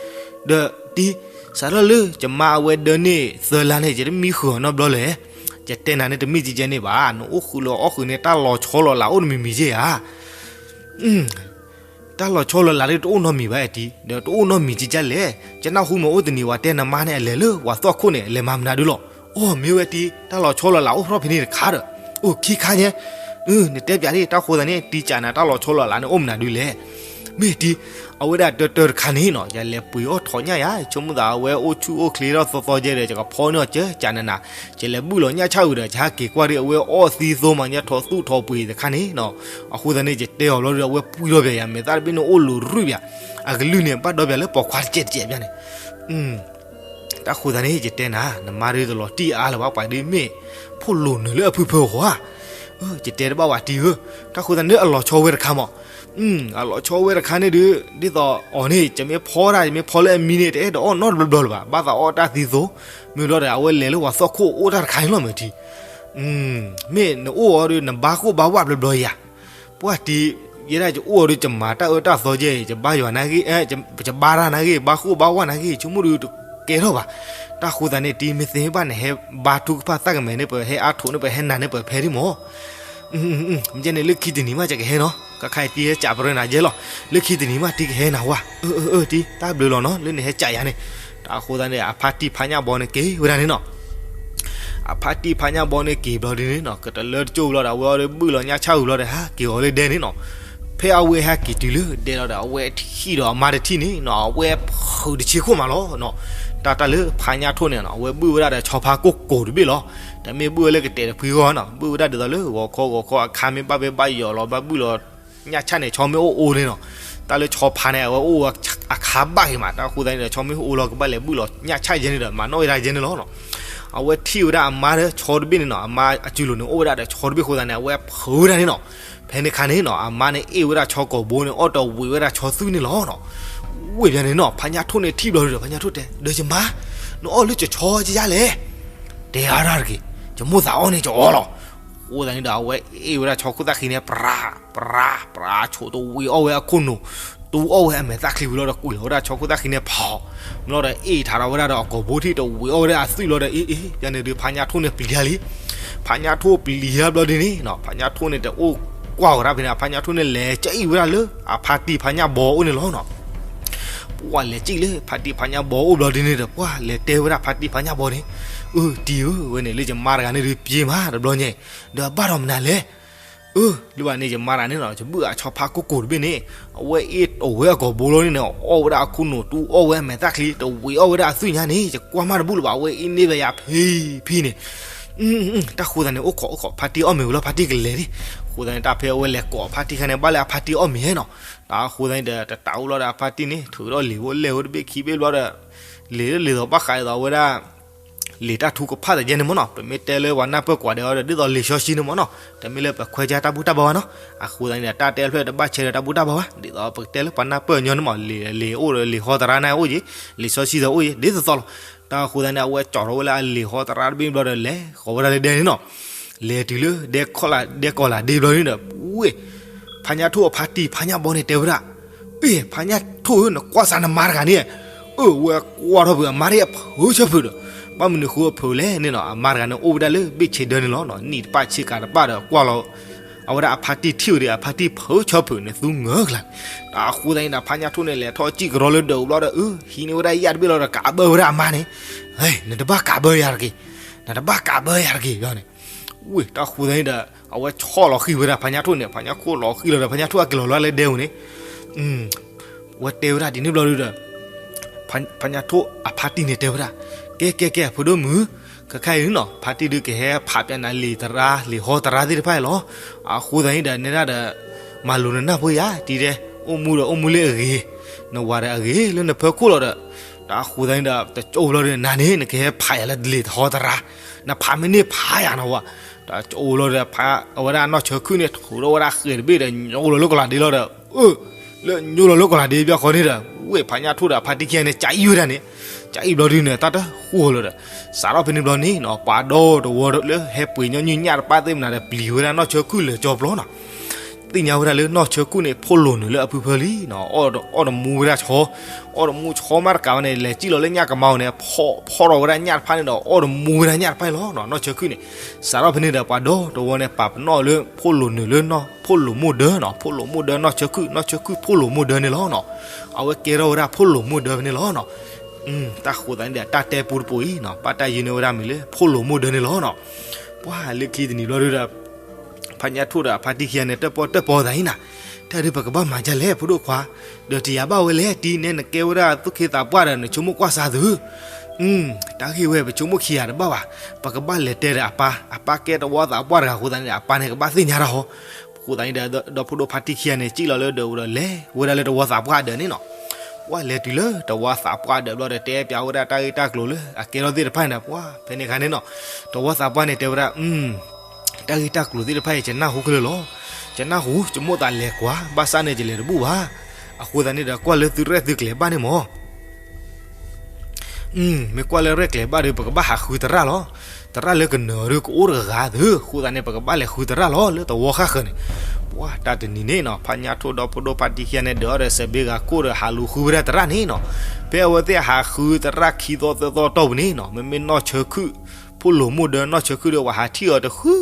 ဒီးတံၢ် စးထီၣ်လၢယမါအဝဲဒၢန့ၢ်သၢလါန့ၣ် ယတမ့ၢ်ဃုာ်အီၤနီတဘျီလဲၣ်. ယတဲနၤန့ၣ်တမ့ၢ်ကဲန့ၣ်ဘၣ်, နအိၣ်ဃုာ်လီၤအီၣ်ဃုာ်န့ၣ် တၢ်လီၤဆီလီၤလးအိၣ်တမံၤမံၤကဲဧါ. တၢ်လီၤဆီလီၤလးဒ်တအိၣ်နီတမံၤဘၣ်တံၢ်, ဒီးတအိၣ်နီတမံၤကဲလဲၣ်. ယနၢ်ဟူမ့ၢ်အိၣ်တနံၤ ဝၤတဲနမါန့ၣ် အလဲၤလၢပှၤသီၣ်ခိၣ်န့ၣ် အလဲၤမၤမနုၤဒုလီၤ. အိၣ်မ့ၢ်ဝဲတံၢ် တၢ်လီၤဆီလီၤလးအိၣ်ထီၣ်ဖဲန့ၣ်တခါဒီး, အိၣ်ခံခါညါ, နတဲပၠးဒ် တၢ်ဃိသတးန့ၣ် တံၢ်ကးနၤ တၢ်လီၤဆီလီၤလးန့ၣ် အိၣ်မနုၤဒုလဲၣ်. မ့ၢ်တံၢ် အဝဲဒၣ်တၢတၢတခါန့ၣ်နီၤ ယလဲၤပှ့ၤအီၣ်ထိၣ်ညၣ်ယၤ ဆိကမိၣ်သးအဝဲအိၣ်ဆူၣ်အိၣ်ချ့ထီၣ်သီသီကဲဒီး ယကဖီန့ၢ်အီၤကၢကးနနၤ, ယလဲၤဘုၣ်လီၤညၣ်ဆၣ်အုးဒီး ယဟးက့ၤကွၢ်ဒ်အဝဲအီၣ်သံသိမး ညၣ်ထိၣ်သူၣ်ထိၣ်ပှ့ၤတခါန့ၣ်နီၤ. အဃိသတးန့ၣ် ယတဲအီၤဘျီဒီး အဝဲပှံၢ်ထီၣ်ပၠးယၤ မဲာ်သၣ်တဘ့ၣ်န့ၣ်အိၣ်လိၤရူၢ်ပၠး, အကလုၢ်န့ၣ် ဘၣ်ဒီပၠးလၢပိာ်ခွါတကဲးတကဲးပၠးန့ၣ် တၢ်ဃိသတးန့ၣ် ယတဲနၤ နမါဒုတလီၤတံၢ်အါလၢၤဘၣ် ပှၤဒုမ့ၢ် ဖိၣ်လိာ်နုာ်လၢအဖုဖၢအဃိဧါ. ယတဲတဘၣ်ဝဲတံၢ်ဧၢ, တၢ်ဃိသတးန့ၣ် အလီၤဆီဝဲတခါမး, အလီၤဆီဝဲတခါန့ၣ်ဒုး ဒ်သိးအီၤန့ၣ် ယမ့ၢ်ဖီဒၣ် ယမ့ၢ်ဖီလၢအမံန့ၣ် တအဲၣ်ဒိးအီၣ်နီတဘျီဘျီလၢၤဘၣ် ဘၣ်သးအီၣ်တၢ်သံသိ, မ့ၢ်ဘျီဒီး အဝဲလဲၤလၢပှၤသီၣ်ခိၣ်အိၣ်တၢ်တခါန့ၣ်လီၤ မ့ၢ်တံၢ် မ့ၢ်နအိၣ်အီၤဒီး နဘါဃိၣ်ဘါဝၣ်ဘျီဘျီယၤ, ပှၤတံၢ် ယဲဒၣ်ယအိၣ်အီၤဒီး ယမၤတၢ်အၢတၢ်သီကဲ ယဘါယွၤနၤဂ့ၢ် ယဘါတၢ်နၤဂ့ၢ် ဘါဃိၣ်ဘါဝၣ်နၤဂ့ၢ် ဆိကမိၣ်ဒုးတကဲထီၣ်ဘၣ်. တၢ်ဃိသတးန့ၣ် တံၢ်မ့ၢ်သ့မ့ၢ်ဘၣ်န့ၣ် ဟဲဘါထုကဖၣ်သၣ်ကမဲာ်န့ၣ် ပဟဲ အါထိးန့ၣ် ပဟဲနၤန့ၣ် ပဖဲဒံမး မ့ၢ်န့ၣ် လၢခံတနံၤမး ယကဟဲနီၤ ကခါအံၤတံၢ်ဟဲကးပရၢနၤယဲလီၤ လၢခံတနံၤမး တံၢ်ကဟဲနၤဝဲ အၢ အၢ တံၢ် တၢ်ဘျုးလီၤနီၤ လၢနဟဲကးယၤန့ၣ်. တၢ်ဃိသတးန့ၣ် အဖါတံၢ်ဖါညၣ်ဘီန့ၣ်က့ၤဝဲဒၣ်န့ၣ်နီၤ အဖါတံၢ်ဖါညၣ်ဘီန့ၣ်က့ၤဘျီဒ်န့ၣ်နီၤ ကတလၢတကၠိၢ်ဘျီဒီး အဝဲအီၤဒီးဘုၣ်လီၤညၣ်ဆၣ်အုးဘျီဒီး ဟးက့ၤအီၤလၢဒဲန့ၣ်နီၤ. ဖဲအဝဲဟဲက့ၤတုၤလၢဒဲလီၤဒီး အဝဲထံၣ်ဒီးအမါတထံၣ်န့ၣ်နီၤ အဝဲဖုးတဆ့ခိၣ်မးလီၤနီၤ. တၢ်တၢ်လၢဖါညၣ်ထိၣ်န့ၣ်နီၤ အဝဲဘုၣ်ဝဲဒၣ်ဒီးဆီဖါကိၢ်ကိၢ်တဘ့ၣ်လီၤ. တမ့ၢ်ဘုၣ်ဝဲလၢကတဲာ်တဖှံဂီၢ်နီၤ ဘုၣ်ဝဲဒၣ်ဒ်သိးလၢဂီၤခီဂီၤခီအခါမ့ၢ်ဘၣ်ဘဲဘၣ်ယိာ်လီၤ ဘၣ်ဘုၣ်လီၤ ညၣ်ဆၣ်န့ၣ် ဆီမ့ၢ်အိၣ်အိၣ်န့ၣ်နီၤ. တၢ်လၢဆီဖါန့ၣ် အဝဲအိၣ်အခါဘၣ်ဂ့ၤမး တၢ်ဃိသတးန့ၣ်ဒီး ဆီမ့ၢ်အိၣ်လီၤ ကဘၣ်လဲၤဘုၣ်လီၤညၣ်ဆၣ်ယဲန့ၣ်ဒီး မၤနီၣ်ဝဲဒၣ်ယဲန့ၣ်လီၤနီၤ. အဝဲထံၣ်ဝဲဒၣ်အမါဒီးဆီတဘ့ၣ်န့ၣ်နီၤ အမါအစုလိၤန့ၣ်အိၣ်ဝဲဒၣ်ဒီးဆီတဘ့ၣ်ဃိသတးန့ၣ် အဝဲဖုးဝဲဒၣ်န့ၣ်နီၤ. ဖဲန့ၣ်ခါန့ၣ်နီၤ အမါန့ၣ်အ့ၣ်ဝဲဒၣ်ဆီကိာ်ဘိန့ၣ် အီၣ်တဝံၤဝဲဒၣ်ဆီသူၣ်န့ၣ်လီၤနီၤ. ဝ့ၢ်ဖဲန့ၣ်နီၤ ဖါညၣ်ထိၣ်န့ၣ်ထံၣ်ဘျီဒီး ဖါညၣ်ထိၣ်တဲ ဒီးယမါ နအီၣ်လၢကဆီကယါလဲၣ်. တဲအါတၢ်တဂ့ၤ ယမိၣ်သးအီၣ်န့ၢ်ကအီၣ်လီၤ. အဃိသတးန့ၣ်ဒီး အဝဲအ့ၣ်ဝဲဒၣ်ဆီခိၣ်သၣ်ဃံန့ၣ် ပြး ပြး ပြး ဆိးတဝံၤအီၣ်ဝဲအခိၣ်နူာ် တူအီၣ်ဝဲအမဲာ်သၣ်ချံဝံၤလီၤဒီး ကွံာ်လီၤဝဲဒၣ်ဆီခိၣ်သၣ်ဃံန့ၣ်ဖီ မ့ၢ်လီၤဒီး အ့ၣ်ထးထီၣ်ဝဲဒၣ်ဒီးအကိာ်ဘိထံၣ် တဝံၤအီၣ်ဝဲဒၣ်အသွံၣ်လီၤဒီး အ့ၣ် အ့ၣ် ယန့ၣ်ဒုး ဖါညၣ်ထိၣ်န့ၣ်ပျံၤတၢ်လံ. ဖါညၣ်ထိၣ်ပျံၤတၢ်ဘျီဒ်န့ၣ်နီၤ ဖါညၣ်ထိၣ်န့ၣ်တအိၣ် ကွၢ်ဝဲဒၣ်ဖဲန့ၣ် အဖါညၣ်ထိၣ်န့ၣ် လဲၤကအံၣ်ဝဲဒၣ်လၢအဖါတံၢ်ဖါညၣ်ဘီအိၣ်န့ၣ်လီၤနီၤ. ပှၢ်လဲၤကအံၣ်လၢဖါတံၢ်ဖါညၣ်ဘီအိၣ်ဘျီဒ်န့ၣ်ဒီး ပှၢ်လဲၤတဲဝဲဒၣ်ဖါတံၢ်ဖါညၣ်ဘီန့ၣ်, အၢ တံၢ်ဧၢ, ဝဲန့ၣ်လၢယမါတဂၤန့ၣ်ဒုး ပျ့ၤမးတဘျီညါ, ဒီးအဘၣ်ဒီးမနုၤလဲၣ်. အၢ လၢဘၣ်န့ၣ် ယမါတဂၤန့ၣ်နီၤ ယဘုၣ်အဆီဖါကိၢ်ကိၢ်တဘ့ၣ်န့ၣ် အဝဲအ့ၣ်အဝဲအကိာ်ဘိလီၤန့ၣ် အီၣ်ဝဲဒၣ်အခိၣ်နူာ် တူၢ်အီၣ်ဝဲအမဲာ်သၣ်ချံ တဝံၤအီၣ်ဝဲဒၣ်အသွံၣ်ညါန့ၣ် ယကွၢ်မးတဘူၣ်လၢၤဘၣ် အဝဲအ့ၣ်န့ၢ်ဝဲယၤဖံဖံန့ၣ်. တၢ်ဃိသတးန့ၣ် အိၣ်ခိးအိၣ်ခိး ဖါတံၢ်အီၣ်မ့ၤဝံၤလီၤ ဖါတံၢ်ကလဲၤန့ၣ်. အဃိသတးန့ၣ် တၢ်ဖဲအဝဲလဲၤကိးအဖါတံၢ်ခါန့ၣ် ဘၣ်လၢအဖါတံၢ်အီၣ်မ့ၤနီၤ. တၢ်ဃိသတးန့ၣ်ဒီး တတးအိၣ်လီၤဒီး အဖါတံၢ်န့ၣ် ထုးဒီးလံာ်အိၣ်လဲၢ်အိၣ်တဘ့ၣ်ခံဘ့ၣ်ဘျီဒီး လံာ်လၢလံာ်သိးဘၣ်ဃးဒ်သိးအဝဲဒၣ် လံာ်တၢ်ထူကဖၣ်တယဲန့ၣ်မ့ၢ်နီၤ, ပမ့ၢ်တဲလၢပှၤနၢ်ပၢၢ်ကွၢ်ဒီးအီၤဒီး ဒ်သိးလံာ်စီဆှံန့ၣ်မ့ၢ်နီၤ, တမ့ၢ်လၢပခွဲးဆါတၢ်ဘူၣ်တၢ်ဘါဘၣ်နီၤ. အဃိသတးန့ၣ်ဒီး တၢ်တဲဖျၢၣ်တဘၣ်ဆဲးဒီးတၢ်ဘူၣ်တၢ်ဘါဘၣ်, ဒ်သိးပကတဲလၢပှၤနၢ်ပၢၢ်ညီန့ၣ်မ့ၢ် လံာ်အိၣ်ဒီးလံာ်ဟီသရၣ်န့ၣ်အိၣ်ယံၤ, လံာ်စီဆှံဒီးအိၣ်ယံၤ ဒ်သိးသိးလီၤ. တၢ်ဃိသတးန့ၣ် အဝဲကၠီထီၣ်ဝဲလၢအလံာ်ဟီသရၣ်တဘ့ၣ်ဘျီဒီး လဲၤဃီၤဝဲဒၣ်လၢဒဲန့ၣ်နီၤ. လဲၤတုၤလၢ ဒဲကီၢ်လၢဒဲဘျီန့ၣ်ဒီး ဝ့ၢ် ဖါညၣ်ထိၣ်အဖါတံၢ်ဖါညၣ်ဘီန့ၣ်တဲဝဲဒၣ်, အ့ ဖါညၣ်ထိၣ်ဧၢ နကွၢ်စၢ်နမါတဂၤန့ၣ်, အၢ ဝဲကွၢ်ထီၣ်ဖုးအမါတဂၤအဖုးဆၢဖုးဒီး, ဘၣ်မနုၤဃိအဖုးလဲၣ်န့ၣ်နီၤ, အမါတဂၤန့ၣ်အိၣ်ဝဲဒၣ်လၢဘ့ၣ်ဆ့ဒၢန့ၣ်လီၤ. နံၣ်တပၣ်ဆ့ကၤတပၣ်ဒီးကွၢ်လီၤ အဝဲဒၣ်အဖါတံၢ်ထံၣ်ဝဲဒီး အဖါတံၢ်ဖုးဆၢဖုးန့ၣ် သူငၢၢ်ကလာ်. တၢ်ဃိသတးန့ၣ်ဒီး ဖါညၣ်ထိၣ်န့ၣ် လဲၤထီၣ်စံၣ်ကရီလၢဒၢးဘျီဒီး အၢ ဟံးန့ၢ်ဝဲဒၣ်ယၣ်တဘ့ၣ်လီၤဒီး ကးဘၢဝဲဒၣ်အမါန့ၣ်, နတဘၣ်ကးဘၢယၤတဂ့ၤ, နတဘၣ်ကးဘၢယၤတဂ့ၤန့ၣ်. ဝ့ၢ် တၢ်ဃိသတးန့ၣ်ဒီး အဝဲဆီၣ်လီၤဃံၤဝဲဒၣ်ဖါညၣ်ထိၣ်န့ၣ်, ဖါညၣ်ထိၣ်လီၤဃံၤလီၤဒီး ဖါညၣ်ထိၣ်အက့ၤလီၤလၢဒဲပူၤန့ၣ် ဝဲတဲဝဲဒၣ်ဒ်န့ၣ်ဘျီဒီး ဖါညၣ်ထိၣ်အဖါတံၢ်န့ၣ်တဲဝဲဒၣ်, ကဲကဲကဲ အဖိဒိၣ်မုၣ်, ခဲခါအံၤနီၤ ဖါတံၢ်ဒုးကဟဲဖးပၠးနၤလံာ်သရၣ် လံာ်ဟီသရၣ်သ့ၣ်တဖၣ်အံၤလီၤ. အဃိသတးန့ၣ်ဒီး နဲဒၣ်ဒီး မၤလိာ်နနၢ်ဖိယၤ တံၤဒဲ, အိၣ်မူဒီးအိၣ်မူလၢအဂ့ၤ, နဝၤဒီးအဂ့ၤလၢနဖၢခိၣ်လီၤဒီး, တၢ်ဃိသတးန့ၣ်ဒီး တကၠိဘျီဒီး နၤန့ၣ် နကဟဲဖးယၤလၢလံာ်ဟီသရၣ်, နဖးမ့ၢ်န့ၢ်ဖးယၤနီၤဝဲ. တကၠိဘျီဒီး အဝဲဒၣ်နီၢ်ဆၢခုၣ်န့ၣ် ထုးထီၣ်ဝဲဒၣ်ဃဲၤတဘ့ၣ်ဒီး ညိလီၤလၢကလၤဒ့လီၤဒီး အၢ လၢညိလီၤလၢကလၤဒ့ဘၣ်ဃီန့ၣ်ဒီး ဝ့ၢ်ဖါညၣ်ထိၣ်ဒီးအဖါတံၢ်ခံဂၤန့ၣ် ကအံၣ်ဝဲဒၣ်န့ၣ်, ကအံၣ်ဘျီဒုးန့ၣ် တၢ်တဃိလီၤဒီး စးထီၣ်ဖဲန့ၣ်ဘျီန့ၣ်နီၤ ပှၤဒီတဝီလၢဟဲပှ့ၤညီနုၢ်ညၣ်တပၣ်သ့ၣ်မနၤဒီး ပျံၤဝဲဒၣ်နီၢ်ဆၢခုၣ်လၢာ်ကၠီပျီနီၤ. သ့ၣ်ညါဝဲဒၣ်လၢနီၢ်ဆၢခုၣ်န့ၣ် ဖိလိာ်နုာ်လၢအဖုဖၢလံနီၤ, အီၣ်တမူဝဲဒၣ်ဆီ, အီၣ်တမူဆီမးတကးဝဲန့ၣ် လဲၤစံၣ်လီၤလၢညၣ်ကမါအီၤန့ၣ် ဖီၣ်ထီၣ်ဝဲဒၣ်ညၣ်တဖၣ်န့ၣ်ဒီး အီၣ်တမူဝဲဒၣ်ညၣ်တဖၣ်လီၤနီၤ နီၢ်ဆၢခုၣ်န့ၣ်. စးထီၣ်ဖဲန့ၣ်ဒီး ပှၤဒီတဝီန့ၣ် ပာ်ပနီၣ်လၢ ဖိလိာ်နုာ်လၢ ဖိလိာ်မိၢ်ဒၢနီၤ, ဖိလိာ်မိၢ်ဒၢနီၢ်ဆၢခုၣ်, နီၢ်ဆၢခုၣ်ဖိလိာ်မိၢ်ဒၢန့ၣ်လီၤနီၤ. အဝဲကဲထီၣ်ဝဲဒၣ်ဖိလိာ်မိၢ်ဒၢဖဲန့ၣ်လီၤနီၤ. တၢ်ဃိသတးန့ၣ်ဒီး တၢ်တဲပူတပိၤအံၤနီၤ ဘၣ်တၢ်ယုၢ်န့ၢ်ဝဲဒၣ်မံၤလၢ ဖိလိာ်မိၢ်ဒၢန့ၣ်လီၤနီၤ. ပှၤလၢခံတနံၤဘျီဒီး ဖါညၣ်ထိၣ်ဒီးအဖါတံၢ်ခံဂၤန့ၣ် တၢၣ်ပီၣ်တၢၣ်ပီသးအံၤနၤ, တၢ်ဒုးပကဘၣ်မၤဒ်လဲၣ် ဖိဒိၣ်ခွါ, ဒီးတယၤဘၣ်ဝဲလဲၣ် တံၤနဲနကဲဝဲဒၣ်သူၣ်ခ့သးပှၢ်ဒီး နဆိကမိၣ်ကွၢ်စၢ်သု, တၢ်ဂ့ၢ်ဝဲ ပဆိကမိၣ်ခံဂၤတဘၣ်ဘၣ်, ပကဘၣ်လဲၤတဲဒီးအပၢ်, အပၢ်ကဲတဝီသးပှၢ်တဂၤအဃိသတးန့ၣ် အပၢ်န့ၣ်ကဘၣ်သ့ၣ်ညါတၢ်ဟီ. အဃိသတးန့ၣ်ဒီး ဒီဖိဒိၣ်ဖါတံၢ်ခံဂၤန့ၣ် စံၣ်လီၤလၢဒၢးပူၤဒီး လဲၤဝဲဒၣ်လၢတဝီသးပှၢ်အဒၢးန့ၣ်နီၤ. ပှၤလဲၤတုၤလၢတဝီသးပှၢ်အဒၢးဘျီဒီး တဲပၠးဝဲဒၣ်တၢ်ဂ့ၢ်တၢ်ကျိၤလၢအကဲထီၣ်သ့ၣ်တဖၣ်န့ၣ်ဒီး ပှၤ ဖဲန့ၣ်အခါန့ၣ်နီၤ တဝီသးပှၢ်န့ၣ်တဲဝဲဒၣ် တၢ်ဂ့ၢ်တၢ်ကျိၤသ့ၣ်တဖၣ်အံၤ ယနၢ်ဟူခဲလၢာ်လီၤ. ယနၢ်ဟူ ယမိၣ်သးလဲၤကွၢ် ဘၣ်ဆၣ်န့ၣ် ယလဲၤတဘူၣ်ဘၣ်. အဃိသတးန့ၣ်ဒီး ကွၢ်လၢသုရဲၣ်သုကျဲၤဘၣ်န့ၣ်မၢ် မ့ၢ်ကွၢ်လၢရဲၣ်ကျဲၤဘၣ်ဒီး ပကဘၣ်ဟးဃုသရၣ်လီၤ. သရၣ်လၢကနၢၤဒီးကအိၣ်တဂၤဂၤသု, အဃိသတးန့ၣ် ပကဘၣ်လဲၤဃုသရၣ်လီၤ လၢတဝီဃၣ်ဃၢၤန့ၣ်. ပှၤတၢ်တနံၤန့ၣ်နီၤ ဖါညၣ်ထိၣ်ဒီဖိဒိၣ်ဖါတံၢ်ခံဂၤန့ၣ် ဒုးအီၤဒီးစဲးဘ့ကၤခိၣ်ဒီး ဟးလူၤဃုဝဲဒၣ်သရၣ်န့ၣ်နီၤ. ဖဲအဝဲသ့ၣ်ဟးဃုသရၣ်ခံသီသၢသီတီၢ်ပူၤန့ၣ်နီၤ မ့မ့ၢ်နီၢ်ဆၢခုၣ် ဖိလိာ်မိၢ်ဒၢနီၢ်ဆၢခုၣ်ဒီး ပှၤဟးထံၣ်အီၤတဃု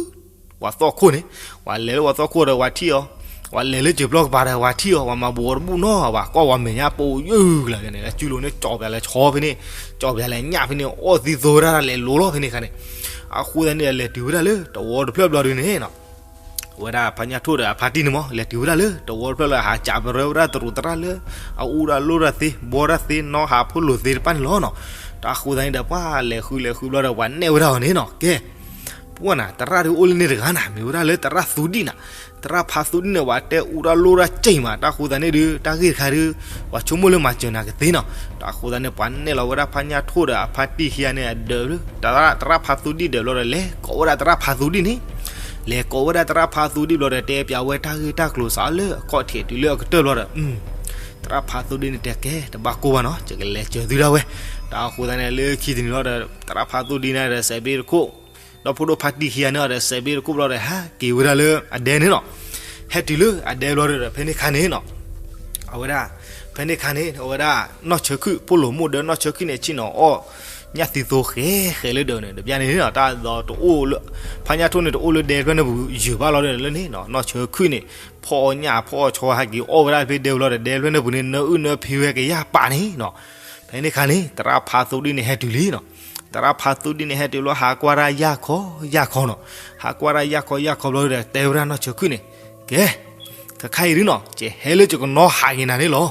ပှၤသီၣ်ခိၣ်န့ၣ်, ပှၤလဲၤလၢပှၤသီၣ်ခိၣ်ဒီးပှၤထံၣ်အီၤ, ပှၤလဲၤလၢစၢၤပျီကပၤဒီးပှၤထံၣ်အီၤ, ပှၤမၤဘူးအီၤတဘူၣ်နီတဂၤဘၣ်, ကွၢ်ဝဲမဲာ်ညါပိာ်ယုၢ်ကလာ်န့ၣ်, အစုလိၤန့ၣ် ကၠီၣ်ပၠးလဲၤဆီဖဲန့ၣ်, ကၠီၣ်ပၠးလဲၤညၣ်ဖဲန့ၣ်, အီၣ်သံသိဝဲဒၣ်လဲၤလိၤလီၤဖဲန့ၣ်အခါန့ၣ်. အဃိသတးန့ၣ် လဲၤတုၤဝဲဒၣ်လၢတဝီတဖျၢၣ်ဘျီဒုန့ၣ်နီၤ အဝဲဒၣ်ဖါညၣ်ထိၣ်ဒီးအဖါတံၢ်န့ၣ်မၢ် လဲၤတုၤဝဲဒၣ်လၢတဝီတဖျၢၣ်လၢ ဟးစံးပတြၢၤဝဲဒၣ်တရူးသရၣ်လၢ အအူတၢ်လိၣ်တၢ်သ့ ဘီတၢ်သ့ နီၢ်ဟးဖိလိာ်သ့တဖၣ်န့ၣ်လီၤနီၤ. တၢ်ဃိသတးန့ၣ်ဒီး ပှၤလဲၤဃုလဲၤဃုဘျီဒီး ပှၤနဲၣ်ဝဲဒၣ်အီၤန့ၣ်နီၤ ကဲ ပှၤနၤ သရၣ်ဒုးအိၣ်လၢန့ၣ်တဂၤနၤ မ့ၢ်ဝဲဒၣ်လၢသရၣ်သူဒံၣ်နၤ. သရၣ်ဖါသူဒံၣ်န့ၣ် ပှၤတဲအူတၢ်လိၣ်တၢ်စ့ၢ်မး တၢ်ဃိသတးန့ၣ်ဒုး တၢ်ဂ့ၢ်တခါဒုး ပှၤဆိကမိၣ်လၢမၤစၢၤနၤကသ့နီၤ. တၢ်ဃိသတးန့ၣ် ပှၤနဲၣ်လီၤဝဲဒၣ်ဖါညၣ်ထိၣ်ဒီးအဖါတံၢ်ခံဂၤန့ၣ် အဒၢးလၢ သရၣ်ဖါသူဒံၣ်ဒၢးဘျီဒီး လဲၤကိးဝဲဒၣ်သရၣ်ဖါသူဒံၣ်န့ၣ် လဲၤကိးဝဲဒၣ်သရၣ်ဖါသူဒံၣ်ဘျီဒီး တဲပၠးဝဲတၢ်ဂ့ၢ်တၢ်ကျိၤစးလၢအခီၣ်ထံးတုၤလၢအကတၢၢ်ဘျီဒီး သရၣ်ဖါသူဒံၣ်န့ၣ်တဲကဲ တဘၣ်ကိၢ်ဘၣ်နီၤ ယကလဲၤစၢၤသုဒၣ်ဝဲ. တၢ်ဃိသတးန့ၣ် လၢခံတနံၤလီၤဒီး သရၣ်ဖါသူဒံၣ်န့ၣ်ဒီး စဲးဘ့တခိၣ် ဒီဖိဒိၣ်ဖါတံၢ်ခံဂၤန့ၣ်ဒီး စဲးဘ့တခိၣ်ဘျီဒီး ဟဲက့ၤဝဲဒၣ်လၢအဒဲန့ၣ်နီၤ. ဟဲတုၤလၢအဒဲဘျီဒီး ဖဲန့ၣ်ခါန့ၣ်နီၤ အဝဲဒၣ် ဖဲန့ၣ်ခါန့ၣ် အဝဲဒၣ်နီၢ်ဆၢခုၣ် ဖိလိာ်မိၢ်ဒၢနီၢ်ဆၢခုၣ်န့ၣ် ဆ့ၣ်နီၤအီၣ် ညၣ်သံသိဃဲဃဲလၢဒၢးန့ၣ် တဘျီန့ၣ်နီၤ တၢ်ဒိးတအိၣ်လၢ ဖါညၣ်ထိၣ်န့ၣ်တအိၣ်လၢဒဲတဖျၢၣ်န့ၣ်ပူၤယုာ်ဘၣ်လီၤဒီးလၢန့ၣ်နီၤ နီၢ်ဆၢခုၣ်န့ၣ် ဖီၣ်အီၣ်ညၣ်ဖီၣ်အီၣ်ဆီဟဲက့ၤအီၣ်ဝဲဒၣ်ဖဲဒဲဝံၤလီၤဒီး ဒဲတဖျၢၣ်န့ၣ်ပူၤန့ၣ် နၢအုၣ်နၢဖံဝဲကယၢ်ပာ်န့ၣ်နီၤ. ဖဲန့ၣ်ခါန့ၣ် သရၣ်ဖါသူဒံၣ်န့ၣ်ဟဲတုၤလံနီၤ. သရၣ်ဖါသူဒံၣ်န့ၣ်ဟဲတုၤလီၤ ဟးကွၢ်တၢ်ယၢ်ခီယၢ်ခီနီၤ. ဟးကွၢ်တၢ်ယၢ်ခီယၢ်ခီဘျီဒီး တဲဝဲဒၣ်နီၢ်ဆၢခုၣ်န့ၣ် ကဲ ခဲခါအံၤဒုနီၤ ယဟဲလၢယကနီၤဟးက့ၤနၤန့ၣ်လီၤ.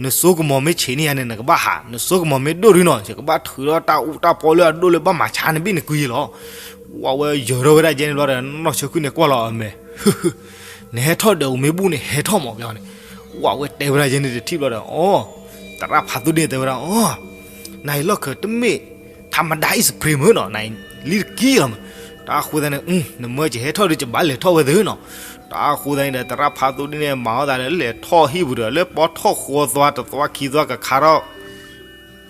နစိကမီၤမ့ၢ်ဆံးန့ၢ်ယၤန့ၣ် နကဘၣ်ဟး, နစိကမီၤမ့ၢ်ဒိၣ်ဒုနီၤ ယကဘၣ်ထုးထီၣ်တၢ်အူတၢ်ပီလၢအဒိၣ်လၢဘၣ်မၤဆါနဘ့ၣ်နကွံလီၤ. ဝဲယၢၤထီၣ်ဝဲဒၣ်ယဲန့ၣ်ဘျီဒီး နီၢ်ဆၢခုၣ်န့ၣ်ကွၢ်လီၤအမဲာ်, နဟဲထီၣ်ဒီးအူမ့ၢ်ဘူၣ်န့ၣ် ဟဲထီၣ်မးဘျီန့ၣ်. ဝဲတဲဝဲဒၣ်ယဲန့ၣ်တထံၣ်ဘျီဒီး အီ သရၣ်ဖါသူဒံၣ်တဲဝဲဒၣ် အီ နၤအံၤလီၢ်ခၢၣ်တမ့ၢ် ထးမဒါ အံၣ်စဖရ့မ့ၢ်နီၤ နလံတကံလီၤမး. တၢ်ဃိသတးန့ၣ် နမၢယဟဲထီၣ်ဒီးယဘၣ်လဲၤထီၣ်ဝဲသ့နီၤ. တၢ်ဃိသတးန့ၣ်ဒီး သရၣ်ဖါသူဒံၣ်န့ၣ် မၤအီၣ်သးဒီးလဲၤထီၣ်ဟံၣ်ပူၤဒီး လၢပီထီၣ်ဃီသွါတသွါခံသွါကခါထီၣ်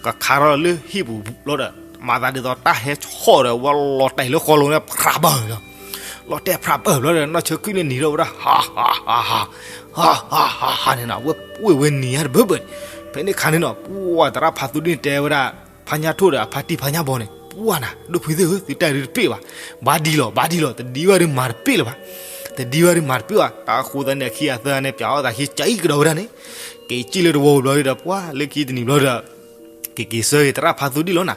ကခါထီၣ်လၢဟံၣ်ပူၤဘျီဒီး မၤသးဒ်သိးတၢ်ဟဲဆီၣ်ဒီး ဝဲလီၤတဲာ်လၢဃီလိၤန့ၣ် ဖြးဘၣ်လီၤ. လီၤတဲာ်ဖြးဘၣ်ဘျီဒီး နီၢ်ဆၢခုၣ်န့ၣ်နံၤထီၣ်ဝဲဒၣ် ဟးဟးဟးဟး ဟးဟးဟးဟးန့ၣ်နီၤ ဝဲပှ့ၤဝဲနံၤညါတဘၢဘၢန့ၣ်. ဖဲန့ၣ်ခါန့ၣ်နီၤ ပှၢ်သရၣ်ဖါသူဒံၣ်န့ၣ်တဲဝဲဒၣ် ဖါညၣ်ထိၣ်ဒီးအဖါတံၢ်ဖါညၣ်ဘီန့ၣ် ပှၢ်နၤ ဒိၣ်ဖုသ့ၣ်ဧၢ သုတၢ်အံၤဒုတပ့ၢ်ဘၣ်. ဘၣ်ဒံလီၤ ဘၣ်ဒံလီၤ တဒံဝဲဒုမၤတပ့ၢ်လၢၤဘၣ်. တဒံဝဲဒုမၤတပ့ၢ်ဘၣ်. တၢ်ဃိသတးန့ၣ် အခံဂၤသၢဂၤန့ၣ် ပၠးအီၣ်သးခံ ကၠးအံၤကဒီးဝဲဒၣ်န့ၣ် က့ၤစံၣ်လၢတဝီပူၤဘျီဒီး ပှၢ်လၢခံတနံၤဘျီဒီး က့ၤက့ၤဆၢဂ့ၤသရၣ်ဖါသူဒံၣ်လီၤနၤ.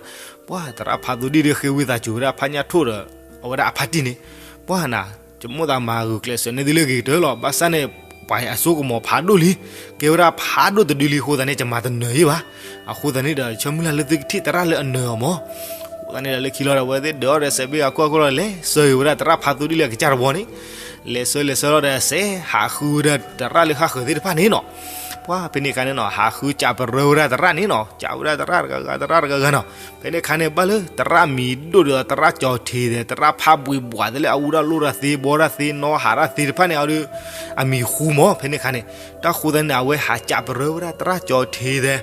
ပှၢ်သရၣ်ဖါသူဒံၣ်ဒီးဃ့ဝံသးစူၤဝဲဒၣ်ဖါညၣ်ထိၣ်ဒီး အဝဲဒၣ်အဖါတံၢ်န့ၣ် ပှၢ်နၤ ယမိၣ်သးမၤဂုာ်ကျဲးစၢးန့ၢ်သုလၢဂ့ၤကတၢၢ်လီၤ. ဘၣ်ဆၣ်န့ၣ် ပှၤအံၤအစိကမီၤဖးဒိၣ်လံ. ကဲဝဲဒၣ်ဖးဒိၣ်တဒုလံအဃိသတးန့ၣ် ယမၤတနၢၤယ့ၢ်ဘၣ်. အဃိသတးန့ၣ်ဒီး ဆၢမုၢ်လၢ်လၢသုကထံၣ်သရၣ်လၢအနၢၤအီၤမး. အဃိသတးန့ၣ်ဒီး လၢခံလီၤဒီး အဝဲသ့ၣ်ဒၢးအီၣ်ဒီးစဲးဘ့ၣ်အခိၣ်အခိၣ်လီၤ လဲၤဆၢဂ့ၤဝဲဒၣ်သရၣ်ဖါသူဒံၣ်လၢအကစၢ်တဝီန့ၣ် လဲၤဆၢလဲၤဆၢလီၤဒီး စဲးဟးဃုဝဲဒၣ်သရၣ်လၢဃၣ်ဃၢၤသ့ၣ်တဖၣ်န့ၣ်နီၤ. ပှၢ်ဖဲန့ၣ်ခါန့ၣ်နီၤ ဟးဃုကးပရၢဝဲဒၣ်သရၣ်န့ၣ်နီၤ ကးဝဲဒၣ်သရၣ်တဂၤဂၤ သရၣ်တဂၤဂၤနီၤ. ဖဲန့ၣ်ခါန့ၣ် ဘၣ်လၢသရၣ်မံၤဒိၣ်ဒီးသရၣ်ကၠီၤထံးသဲး သရၣ်ဖးဘှံးဘှးသဲးလၢအအူတၢ်လိၣ်တၢ်သ့ ဘီတၢ်သ့ နီၣ်ဟးတၢ်သ့တဖၣ်န့ၣ် အဒုး အမံၤဃူမး ဖဲန့ၣ်ခါန့ၣ်. တၢ်ဃိသတးန့ၣ် အဝဲဟးကးပရၢဝဲဒၣ်သရၣ်ကၠီၤထံးသဲး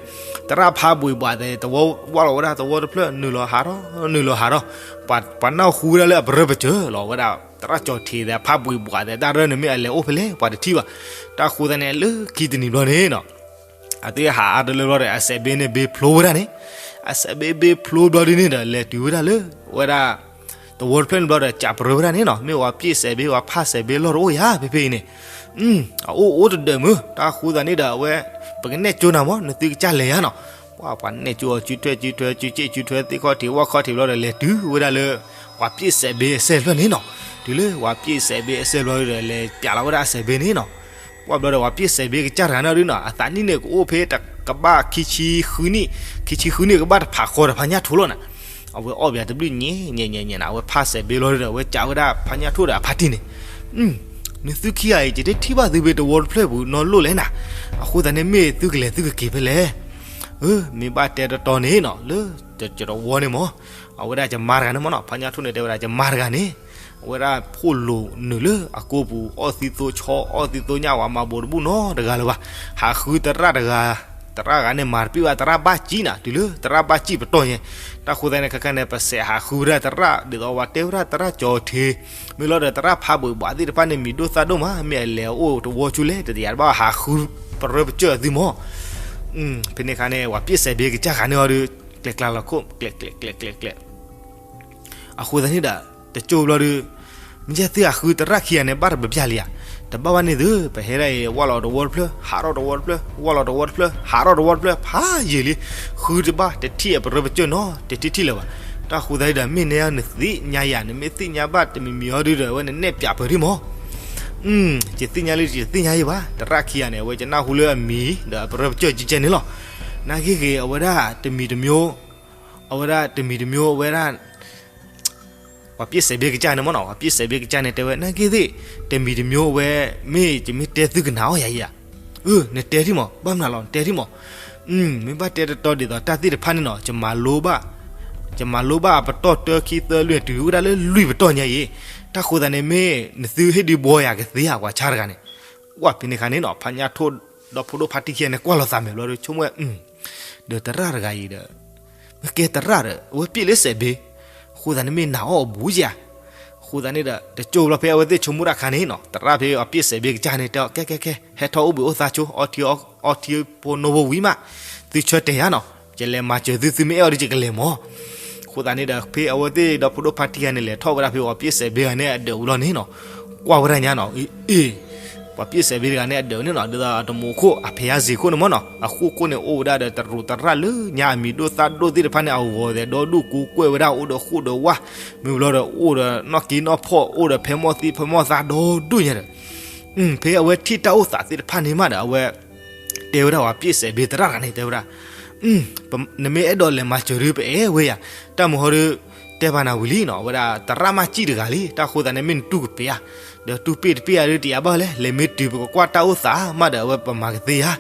သရၣ်ဖးဘှံးဘှးသဲး တဝီဝၢ်လီၤဝဲဒၣ်သဝီတဖျၢၣ် နုာ်လီၤဟးထီၣ် နုာ်လီၤဟးထီၣ် ပှၤနၢ်ဟူဝဲဒၣ်လၢအပရၢပစၢၤလီၤဝဲဒၣ် သရၣ်ကၠီၤထံးသဲး ဖးဘှံးဘှးသဲး တၢ်ရၢၢ်န့ၣ်မ့ၢ်အလဲၤအိၣ်ဖဲလဲၣ် ပှၤတထံၣ်ဘၣ်. တၢ်ဃိသတးန့ၣ် လၢခံတနံၤဘျီန့ၣ်နီၤ အသ့ၣ်ဟးအါတလၢဘျီဒီး အစဲးဘ့ၣ်န့ၣ်ဘ့ၣ်ဖျိဝဲဒၣ်န့ၣ် အစဲးဘ့ၣ်ဘ့ၣ်ဖျိဘျီဒ်န့ၣ်ဒီး လဲၤတုၤဝဲဒၣ်လၢ ဝဲဒၣ် သဝီတဖျၢၣ်န့ၣ်ဘျီဒီး ကးပရၢဝဲဒၣ်န့ၣ်နီၤ မ့ၢ်ဝဲပျ့ၣ်စဲးဘ့ၣ် ဝဲဖးစဲးဘ့ၣ်လီၢ်တအိၣ်ယၤ ဖဲဖဲအံၤန့ၣ် အအိၣ်အိၣ်တဒၢးမုၢ် တၢ်ဃိသတးန့ၣ်ဒီး အဝဲ ပကနဲၣ်ကၠိနၤမး နသုကစၢ်လဲၤယါနီၤ. ပှၤ ပှၤနဲၣ်ကၠိအီၤ စုထွဲစုထွဲ စုစ့ၣ်စုထွဲ သ့ၣ်ခီၣ်ထံး ဝၣ်ခီၣ်ထံးဘျီဒီး လဲၤတုၤဝဲဒၣ်လၢ ပှၤပျ့ၣ်စဲးဘ့ၣ်အစဲးတဖျၢၣ်န့ၣ်နီၤ. တုၤလၢပှၤပျ့ၣ်စဲးဘ့ၣ်အစဲးဘျီဒီး လဲၤပၠးလီၤဝဲဒၣ်အစဲးဘ့ၣ်န့ၣ်နီၤ. ပှၢ်ဘျီဒီး ပှၤပျ့ၣ်စဲးဘ့ၣ်ကစၢ်တဂၤန့ၣ်ဒုနီၤ အသးနံၣ်န့ၣ်ကအိၣ်ဖဲတကဘၣ်ခံဆံဃုနံၣ် ခံဆံဃုနံၣ် ကဘၣ်တဖးဃီဒီးဖါညၣ်ထိၣ်လီၤနၤ. အဝဲအီၣ်ဘၣ်တဘျုးညဲညဲညဲညဲနၤ အဝဲဖးစဲးဘ့ၣ်လီၤဒီး အဝဲကးဝဲဒၣ်ဖါညၣ်ထိၣ်ဒီးအဖါတံၢ်န့ၣ် နသုခံဂၤအံၤ ယတထံၣ်ဘၣ်သုဖဲတဝီတဖျၢၣ်ပူၤနီတလိၣ်လဲၣ်နၤ. အဃိသတးန့ၣ်မ့ၢ်သုကလဲၤသုကက့ၤဖဲလဲၣ်. မ့ၢ်ဘၣ်တဲတတီန့ၣ်နီၤ လၢယတဝီန့ၣ်မး အဝဲဒၣ်ယမါတဂၤန့ၣ်မးနီၤ ဖါညၣ်ထိၣ်န့ၣ်တဲဝဲဒၣ်ယမါတဂၤန့ၣ် အဝဲဒၣ်ဖိၣ်လိာ်နုာ်လၢအကိပူၤ အီၣ်သံသိဆီ အီၣ်သံသိညၣ် ဝဲမၤဘိးတဘူၣ်နီတဂၤလၢၤဘၣ်. ဟးဃုသရၣ်တဂၤ သရၣ်ဂၤန့ၣ် မၤတပ့ၢ်ဘၣ် သရၣ်ဘၣ်စံၣ်နၤ တုၤလၢသရၣ်ဘၣ်စံၣ်ပတီၢ်ညါ. တၢ်ဃိသတးန့ၣ် ခဲခါန့ၣ် ပစဲးဟးဃုဝဲဒၣ်သရၣ် ဒ်သိးပှၤတဲဝဲဒၣ်သရၣ်ကၠီၤထံး မ့ၢ်လီၤဒီးသရၣ်ဖးဘှံးဘှးသ့ၣ်တဖၣ်န့ၣ် မံၤဒိၣ်သၣ်ဒိၣ်မး မ့ၢ်အလဲၤအိၣ်တဝီဆူလဲၣ် တယၤတဘၣ်ဟးဃုပရၢပစၢၢ်သုမး. ဖဲန့ၣ်ခါန့ၣ် ပှၤပျ့ၣ်စဲးဘ့ၣ်ကစၢ်ခါန့ၣ်အီၤဒီး ကျဲးကျါလီၤခိၣ် ကျဲးကျဲးကျဲးကျဲးကျဲး အဃိသတးန့ၣ်ဒီး တကၠိဘျီဒီး မ့ၢ်ယဲၢ်သုဟးဃုသရၣ်ခံဂၤန့ၣ် ဘၣ်တဘၣ်ပျၢ်လံဧါ. တဘၣ်ဘၣ်န့ၣ်သု ပဟဲဒၣ်အံၤ ဝၢ်လီၤတဝီတဖျၢၣ် ဟးထီၣ်တဝီတဖျၢၣ် ဝၢ်လီၤတဝီတဖျၢၣ် ဟးထီၣ်တဝီတဖျၢၣ် ဖးယံာ်လံ. ဃုတဘၣ်တထံၣ်အပရၢပစၢၢ်နီၤ တထံၣ်ထံၣ်လၢၤဘၣ်. တၢ်ဃိသတးဒီး မ့ၢ်နဲအံၤနသ့ၣ်ညါယၤ နမ့ၢ်သ့ၣ်ညါဘၣ်တမံၤမံၤအီၤဒုဒီး အဝဲနနဲၣ်ပၠးပၢၤဒံးမး. ယသ့ၣ်ညါလၢယတသ့ၣ်ညါယံၤဘၣ် သရၣ်ခံဂၤန့ၣ် အဝဲကနၢ်ဟူလၢအမံၤဒီးအပရၢပစၢၢ်ကဲကဲန့ၣ်လီၤ. နာ်က့ဂ့ၤ အဝဲဒၣ်တမံၤတမံၤ အဝဲဒၣ်တမံၤတမံၤ အဝဲဒၣ် ပှၤပျ့ၣ်စဲးဘ့ၣ်ကစၢ်န့ၣ်မးနီၤ ပှၤပျ့ၣ်စဲးဘ့ၣ်ကစၢ်န့ၣ်တဲဝဲ နာ်က့သ့ၣ် တမံၤတမံၤအဝဲ မ့ၢ်ယမ့ၢ်တဲသုကနၣ်အီၣ်ယၤယံၤဧါ. အၢ နတဲထံၣ်မး ဘၣ်မနုၤလီၤ နတဲထံၣ်မး. မ့ၢ်ဘၣ်တဲတတီဒ်သိးတၢ်သ့ၣ်တဖၣ်န့ၣ်နီၤ ယမၤလိဘၣ် ယမၤလိဘၣ်အပတီၢ်တၢခံသၢလွံၢ်န့ၣ် တုၤဝဲဒၣ်လၢလွံၢ်ပတီၢ်ညါအံၤ တၢ်ဃိသတးန့ၣ် မ့ၢ်နသုဟ့ၣ်ဒုးဘှီယၤကသ့ဧါ ပှၤဆါတဂၤန့ၣ်. ဝဲဖဲန့ၣ်ခါန့ၣ်နီၤ ဖါညၣ်ထိၣ်ဒီဖိဒိၣ်ဖါတံၢ်ခံဂၤန့ၣ် ကွၢ်လီၤသးမဲာ်ဘျီဒီး ဆိကမိၣ်ဝဲ ဒီးသရၣ်တဂၤအံၤဒီး မ့ၢ်ကဲသရၣ်ဒီး အဝဲပျ့ၣ်လၢစဲးဘ့ၣ် အဃိသတးန့ၣ်မ့ၢ်နၢ်အီၣ်အဘူးဧါ. အဃိသတးန့ၣ်ဒီး တကၠိဘျီဖဲအဝဲသ့ၣ်ဆိကမိၣ်တၢ်ခါန့ၣ်နီၤ သရၣ်ဖဲအပျ့ၣ်စဲးဘ့ၣ်ကစၢ်န့ၣ် တဲအီၤ ကဲ ကဲ ကဲ ဟဲထီၣ်အိၣ်ဘှံးအိၣ်သါဆိ အီထံအီထံဖိနီၢ်ဖိဝံၤမး သုဆၢတဲာ်ယၤနီၤ. ယလဲၤမၤစၢၤသု သုမ့ၢ်အဲၣ်အီၤဒီးယကလဲၤမၢ်. အဃိသတးန့ၣ်ဒီး ဖဲအဝဲသ့ၣ်ဒီဖိဒိၣ်ဖါတံၢ်ဂၤန့ၣ် လဲၤထီၣ်ဝဲဒၣ်ဖဲပှၤပျဲၢ်စဲးဘ့ဂၤန့ၣ်အဒၢးဝံၤလီၤန့ၣ်နီၤ, ကွၢ်ဝဲဒၣ်ညါနီၤ, အ့ ပှၤပျဲၢ်စဲးဘ့တဂၤန့ၣ်အဒၢးန့ၣ်နီၤ, ဒ်သိးအတမိၤခိၣ် အဖဲယါစ့ၤခိၣ်န့ၣ်မၢ်နီၤ, အဃိၣ်ခိၣ်န့ၣ်အိၣ်ဝဲဒၣ်ဒီးတရူးသရၣ်လၢညါအမံၤဒိၣ်သၣ်ဒိၣ်သ့ၣ်တဖၣ်န့ၣ် အဂီၤသဲးဒီဒူၣ်ကိးကွဲၢ်ဝဲဒၣ် အိၣ်ဒီးဃိၣ်ဒီးဝၣ်, မ့ၢ်ဘျီဒီးအိၣ်ဒီးနီၣ်က့နီၣ်ဖီၣ် အိၣ်ဒီးဖဲမီၢ်သံဖဲမီၢ်သါဒီဒူၣ်ညါဒီး ဖဲအဝဲထံၣ်တၢ်အိၣ်သးသ့ၣ်တဖၣ်န့ၣ်မးဒီး အဝဲ တဲဝဲဒၣ်ပှၤပျဲၢ်စဲးဘ့သရၣ်တဂၤန့ၣ် တဲဝဲဒၣ်, နမ့ၢ်အဲၣ်ဒိးလဲၤမၤစၢၤဒီး ပအဲၣ်ဝဲယၤ, တၢ်မုာ်ဟီဒီး တဲဘၣ်နၤဝံၤလံနီၤ, အဝဲဒၣ်သရၣ်မၢ်စံၣ်တဂၤလံ, တၢ်အဃိသတးန့ၣ် မ့ၢ်နတူၢ်ကပ့ၤဧါ, ဒီးတူၢ်ပ့ၢ်တပ့ၢ်ဧါဒီးတယၤဘၣ်လဲၣ်, လဲၤမ့ၢ်တုၤပကကွၢ်တၢ်အိၣ်သးမးဒီး အဝဲပမၤကသ့ဧါ,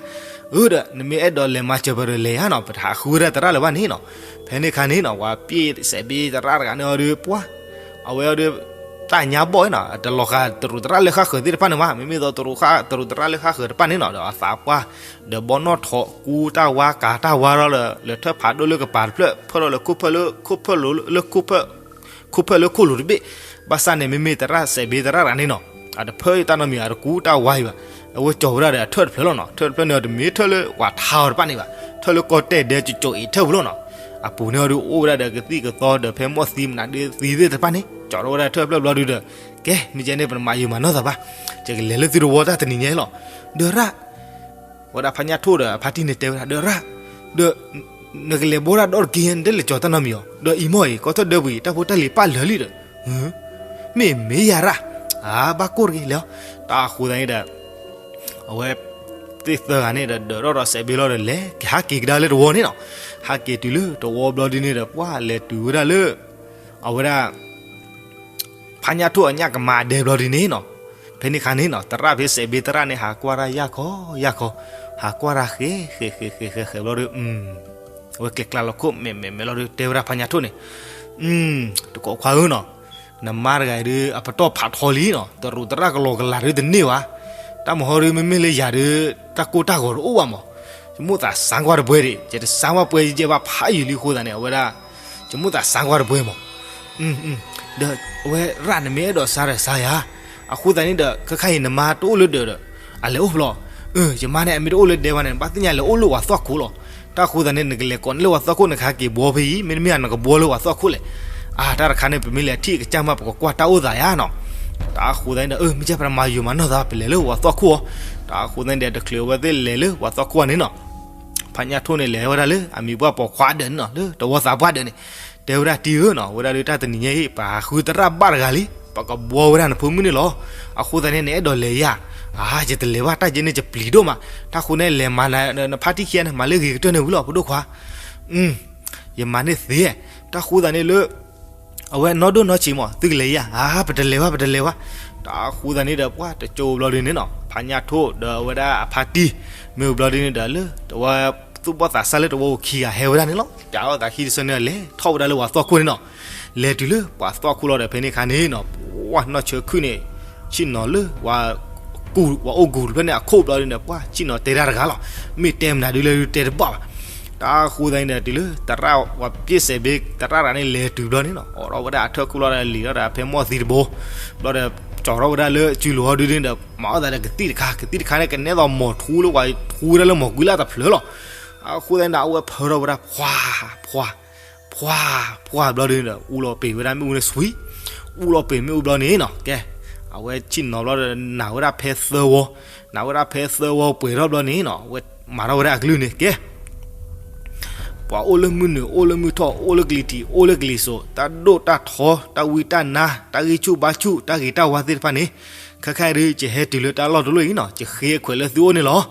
အၢဒီး နမ့ၢ်အဲၣ်ဒိးလဲၤမၤစၢၤပဒီးလဲၤဧါနီၤ, ပတဟးဃုဝဲဒၣ်သရၣ်လၢၤဘၣ်န့ၣ်နီၤ, ဖဲန့ၣ်ခါန့ၣ်နီၤ ပှၤပျဲၢ်စဲးဘ့သရၣ်တဂၤန့ၣ်အီၤဒီးပှၢ် အဝဲအီၤဒီး တၢ်ညါဘီၣ်နီၤ, တလီၤဃာ်တရူးသရၣ်လၢဃၣ်ဃၢၤသ့ၣ်တဖၣ်န့ၣ်ဘၣ်, မ့မ့ၢ်သိးတရူးဃၣ် တရူးသရၣ်လၢဃၣ်ဃၢၤတဖၣ်န့ၣ်နီၤ, ဒီးအသးပှၢ် ဒီးဘီနီၣ်ထိး ကူတၢ်ဝါကၤတၢ်ဝါထီၣ်လၢ လဲၤထၢၣ်ဖးဒိၣ်လၢကပၤတဖျၢၣ် ဖၢၣ်ထီၣ်လၢခိၣ်ဖၢၣ်လၢခိၣ်ဖၢၣ်လၢခိၣ်ဖၢၣ် ခိၣ်ဖၢၣ်လၢခိၣ်လိၤတဘ့ၣ်, ဘၣ်ဆၣ်န့ၣ် မ့မ့ၢ်သရၣ်စဲးဘ့သရၣ်တဂၤန့ၣ်နီၤ, အတဖၢၣ်တၢ်နီတမံၤ အတကူတၢ်ဝါအံၤဘၣ်, အဝဲကၠီၤဝဲဒၣ်ဒီးအထၢၣ်တဖျၢၣ်လီၤနီၤ, ထၢၣ်တဖျၢၣ်န့ၣ်ဒီး တမ့ၢ်ထၢၣ်လၢပှၤထါအီၤတဖၣ်န့ၣ်ဘၣ်, ထၢၣ်လၢကီၢ်တဲၣ်ဒဲကၠီၤကၠီၤအံၤထၢၣ်ပူၤလီၤနီၤ, အပူၤန့ၣ်အီၤဒီးအိၣ်ဝဲဒၣ်ဒီးကသံၣ်ကသီဒီး ဖဲမီၢ်သံမနုၤဒုးသံသ့ၣ်တဖၣ်န့ၣ် ကၠီၤထီၣ်ဝဲဒၣ်ထၢၣ်တဖျၢၣ်ဘျီဒုးဒီး, ကဲ မ့ၢ်ကဲန့ၣ် ပတမၤယုာ်မၤနီၢ်သးဘၣ်, ယကလဲၤလၢသုတဝီတၢ်တနံၤညါလီၤ, ဒီးရၣ် ဝဲဒၣ်ဖါညၣ်ထိၣ်ဒီးအဖါတံၢ်န့ၣ်တဲဝဲဒၣ် ဒီးရၣ်, ဒီး နကလဲၤဘီဒၣ်ဒီတက့ၢ် နတလဲၤကၠီၤတၢ်နီတမံၤအီၤ, ဒီးအံၤမီၢ်အံၤ ကီၢ်ထီၣ်ဒၢပူၤအံၤ တၢ်ဖိတၢ်လံၤပာ်လၢာ်လံဒီး, မ့ၢ်မ့ၢ်ယၤရၣ်, အါ ဘၣ်ကိၢ်တဂ့ၤလဲၤအီၤ, တၢ်အဃိသတးန့ၣ်ဒီး အဝဲသ့ၣ်သၢဂၤန့ၣ်ဒီး ဒၢးထီၣ်ဒီးစဲးဘ့လီၤဒီး လဲၤကဟးက့ၤကဒါလၢတဝီန့ၣ်နီၤ, ဟးက့ၤတုၤလၢတဝီဘျီဒ်န့ၣ်ဒီး ပှၢ်လဲၤတုၤဝဲဒၣ်လၢ အဝဲဒၣ် ဖါညၣ်ထိၣ်အညၣ်ကမၤအဒဲဘျီဒ်န့ၣ်နီၤ, ဖဲန့ၣ်ခါန့ၣ်နီၤ သရၣ်ဖဲစဲးဘ့သရၣ်န့ၣ် ဟးကွၢ်တၢ်ယၣ်ခီယၣ်ခီ, ဟးကွၢ်တၢ်ဃဲဃဲဃဲဃဲဃဲဃဲဘျီဒီး, အဝဲကျဲၤကျါလီၤခိၣ်မဲာ်မဲာ်မဲာ်လီၤဒီး တဲဝဲဒၣ်ဖါညၣ်ထိၣ်န့ၣ်, တကိးခွါဧၢနီၤ, နမါတဂၤအံၤဒီး အပတီၢ်ဖးထီလံနီၤ, တရူးသရၣ်ကလီကလီဒီးတန့ၢ်ဘၣ်, တၢ်မုာ်ဟီဒီး မ့မ့ၢ်လၢယၤဒီး တၢ်ကိၢ်တၢ်ဂီၤတအိၣ်ဘၣ်မး, ယမိၣ်သးစၢ်ကွၢ်တပှဲၤဒံး, ယတစၢ်ကွၢ်ပှဲၤယဲၢ်ဘၣ်ဖးယံာ်လံအဃိသတးန့ၣ် အဝဲဒၣ် ယမိၣ်သးစၢ်ကွၢ်တပှဲၤမး, ဒီးအဝဲရၣ် နမ့ၢ်အဲၣ်ဒိးစၢ်ဒီးစၢ်ယၤ, အဃိသတးန့ၣ်ဒီး ခဲခါအံၤနမါတအိၣ်လၢဒၢးဒီး အလဲၤအိၣ်ဖျီ, ယမါန့ၣ် အမ့ၢ်တအိၣ်လၢဒဲဘၣ်န့ၣ် ဘၣ်သ့ၣ်ညါလဲၤအိၣ်လၢပှၤသွၣ်ခိၣ်လီၤ, တၢ်အဃိသတးန့ၣ် နကလဲၤကိးန့ၢ်လၢပှၤသွၣ်ခိၣ် နကဟးက့ၤဘှီဖဲအံၤ မ့တမ့ၢ်နကဘှီလၢပှၤသွၣ်ခိၣ်လဲၣ်, အါ တၢ်တခါန့ၣ် ပမ့ၢ်လဲၤထံၣ်ကစၢ်မး ပကကွၢ်တၢ်အိၣ်သးယါနီၤ, တၢ်အဃိသတးန့ၣ်ဒီး မ့ၢ်ကဲပတမၤယုာ်မၤနီၢ်သး ပလဲၤလၢပှၤသွၣ်ခိၣ်အီၤ, တၢ်အဃိသတးန့ၣ်ဒီး တချုးအဝဲသ့ၣ်လဲၤလၢပှၤသွၣ်ခိၣ်န့ၣ်နီၤ ဖါညၣ်ထိၣ်န့ၣ် လဲၤဝဲဒၣ်လၢအမံၤပှၢ်ပိာ်ခွါဒၢးန့ၣ်နီၤ လၢတဝီသးပှၢ်ဒၢးန့ၣ်, တဲဝဲဒၣ်တံၤဧၢနီၤ ဝဲဒၣ်ဒီးတၢ်တနံၤညါအံၤ ပဟးဃုသရၣ်ဘၣ်တဂၤလံ ပကဘှီဝဲဒၣ်နဖိမုၣ်န့ၣ်လီၤ, အဃိသတးန့ၣ် နအဲၣ်ဒိးလဲၤယါ, အါ ယတလဲၤဘၣ် တၢ်ကဲန့ၣ် ယပျံၤဒိၣ်မး, တၢ်ဃိန့ၣ် လဲၤမၤနဖါတံၢ်ခံဂၤန့ၣ် မၤလၢဂ့ၤကတၢၢ်န့ၣ်ဝံၤလီၤ ဖိဒိၣ်ခွါ, ယမၤန့ၢ်သ့, တၢ်ဃိသတးန့ၣ်လၢ အဝဲနီၢ်ဒိၣ်နီၢ်ဆံးမး သုကလဲၤယါ, အါ ပတလဲၤဘၣ် ပတလဲၤဘၣ်, တၢ်ဃိသတးန့ၣ်ဒီး ပှၢ်တကၠိဘျီဒ်န့ၣ်နီၤ ဖါညၣ်ထိၣ်ဒီးအဝဲဒၣ်အဖါတံၢ် မ့ၢ်ဘျီဒ်န့ၣ်ဒီးလၢ တဝီသူၣ်ဘီၣ်သးစၢ်လၢတဝီအိၣ်ခံဂၤဟဲဝဲဒၣ်န့ၣ်လီၤ, ပၠးအီၣ်သးခံတဆၢန့ၣ် လဲၤထီၣ်ဝဲဒၣ်လၢပှၤသွၣ်ခိၣ်န့ၣ်နီၤ, လဲၤတုၤလၢပှၤသွၣ်ခိၣ်လီၤဒီး ဖဲန့ၣ်ခါန့ၣ်နီၤ ပှၢ်နီၢ်ဆၢခုၣ်န့ၣ် ဆ့ၣ်နီၤလၢ ပှၤအိၣ်ကူၤတဖျၢၣ်န့ၣ် အခိၣ်ဘျီဒ်န့ၣ် ပှၢ်ဆ့ၣ်နီၤတဲတၢ်တဂၤလီၤ, မ့ၢ်တဲမနုၤဒ်လဲၣ်ဒုးတဲတဘၣ်ဘၣ်, တၢ်ဃိသတးန့ၣ်ဒီး တုၤလၢသရၣ်ပှၤပျဲၢ်စဲးဘ့သရၣ်တဂၤန့ၣ် လဲၤတုၤဘျီန့ၣ်နီၤ အိးထီၣ်ဝဲဒၣ်အထၢၣ်ခိၣ်လီၤဒီး လံာ်ထီၣ်ဒီးဖဲမီၢ်သံတဘိ ဘျီဒီး ကၠီၤထီၣ်ဝဲဒၣ်လၢစုလိၤဟီဒုးန့ၣ်ဒီး မၤအီၣ်သးဒီးကသံၣ်တခါ ကသံၣ်တခါန့ၣ် ကနဲသိးမိာ်ထူလၢပှၤထူဝဲဒၣ်လၢမိာ်ကွံလၢ်တဖျၢၣ်လီၤ, အဃိသတးန့ၣ်ဒီး အဝဲဖၢထီၣ်ဝဲဒၣ် ဖှါ ဖှါ ဖှါ ဖှါဘျီဒုးန့ၣ်ဒီး အူလီၤပ့ၤဝဲဒၣ်မ့ၣ်အူန့ၣ်ဆွံ, အူလီၤပ့ၤမ့ၣ်အူဘျီန့ၣ်နီၤ ကဲ အဝဲဆ့ၣ်နီၤဘျီဒီး နာ်ဝဲဒၣ်ဖဲသၢဝီ, နာ်ဝဲဒၣ်ဖဲသၢဝီပှဲၤထီၣ်ဘျီန့ၣ်နီၤ အဝဲမၤထီၣ်ဝဲဒၣ်အကလုၢ်န့ၣ် ကဲ ပှၤအိၣ်လၢမုၢ်နုာ် အိၣ်လၢမုၢ်ထီၣ် အိၣ်လၢကလံၤထံး အိၣ်လၢကလံၤစိး တၢ်ဒိၣ်တၢ်ထီ တၢ်ဝံတၢ်နါ တၢ်ဂံၢ်ဆူၣ်ဘါဆူၣ် တၢ်ဂ့ၤတၢ်ဝါသ့ၣ်တဖၣ်န့ၣ် ခဲခါအံၤဒုး ယဟဲတုၤလၢတၢ်လီၢ်တလီၢ်အံၤနီၤ ယဃ့ခွဲးလၢသုအိၣ်န့ၣ်လီၤ.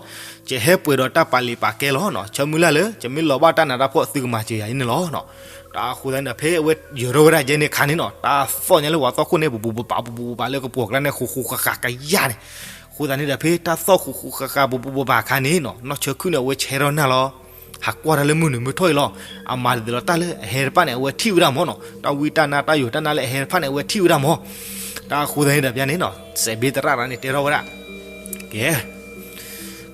ယဟဲပှဲၤဒီးတၢ်ပာ်လံာ်ပာ်ကဲလီၤနီၤ. ဆၢမုၢ်လၢ်လၢ ယမ့ၢ်လီၤဘၣ်တၢ်နးတၢ်ဖှီၣ် သုကမၤစၢၤယၤအံၤန့ၣ်လီၤ. တၢ်အဃိသတးန့ၣ်ဒီး ဖဲအဝဲယၢၤထီၣ်ဝဲဒၣ်ယဲန့ၣ်အခါန့ၣ်နီၤ တၢ်သီၣ်ညါလၢပှၤသီၣ်ခိၣ်န့ၣ် ပူၤပူၤပပာ် ပူၤပူၤပပာ်လၢကပှီၤကျါန့ၣ် ဃူဃူဃာ်ဃာ်ကယၢ်န့ၣ်. အဃိသတးန့ၣ်ဒီး ဖဲတၢ်သီၣ်ဃူဃူဃာ်ဃာ် ပူၤပူၤပပာ်အခါန့ၣ်နီၤ နီၢ်ဆၢခုၣ်န့ၣ် အဝဲဆဲထီၣ်နၢ်လီၤ ဟးကွၢ်တၢ်လၢမုၢ်နုာ်မုၢ်ထီၣ်အံၤလီၤ. အမၤတသ့လီၤ တၢ်လၢအဟဲတဖၣ်န့ၣ် အဝဲထံၣ်ဝဲဒၣ်မၢ်နီၤ. တၢ်ဝံတၢ်နါ တၢ်ယိာ်တၢ်နါလၢအဟဲတဖၣ်န့ၣ် အဝဲထံၣ်ဝဲဒၣ်မၢ်. တၢ်အဃိသတးန့ၣ်ဒီး ပျၢ်န့ၣ်နီၤ စဲးဘ့သရၣ်တဂၤန့ၣ် တဲထီၣ်ဝဲဒၣ် ကဲ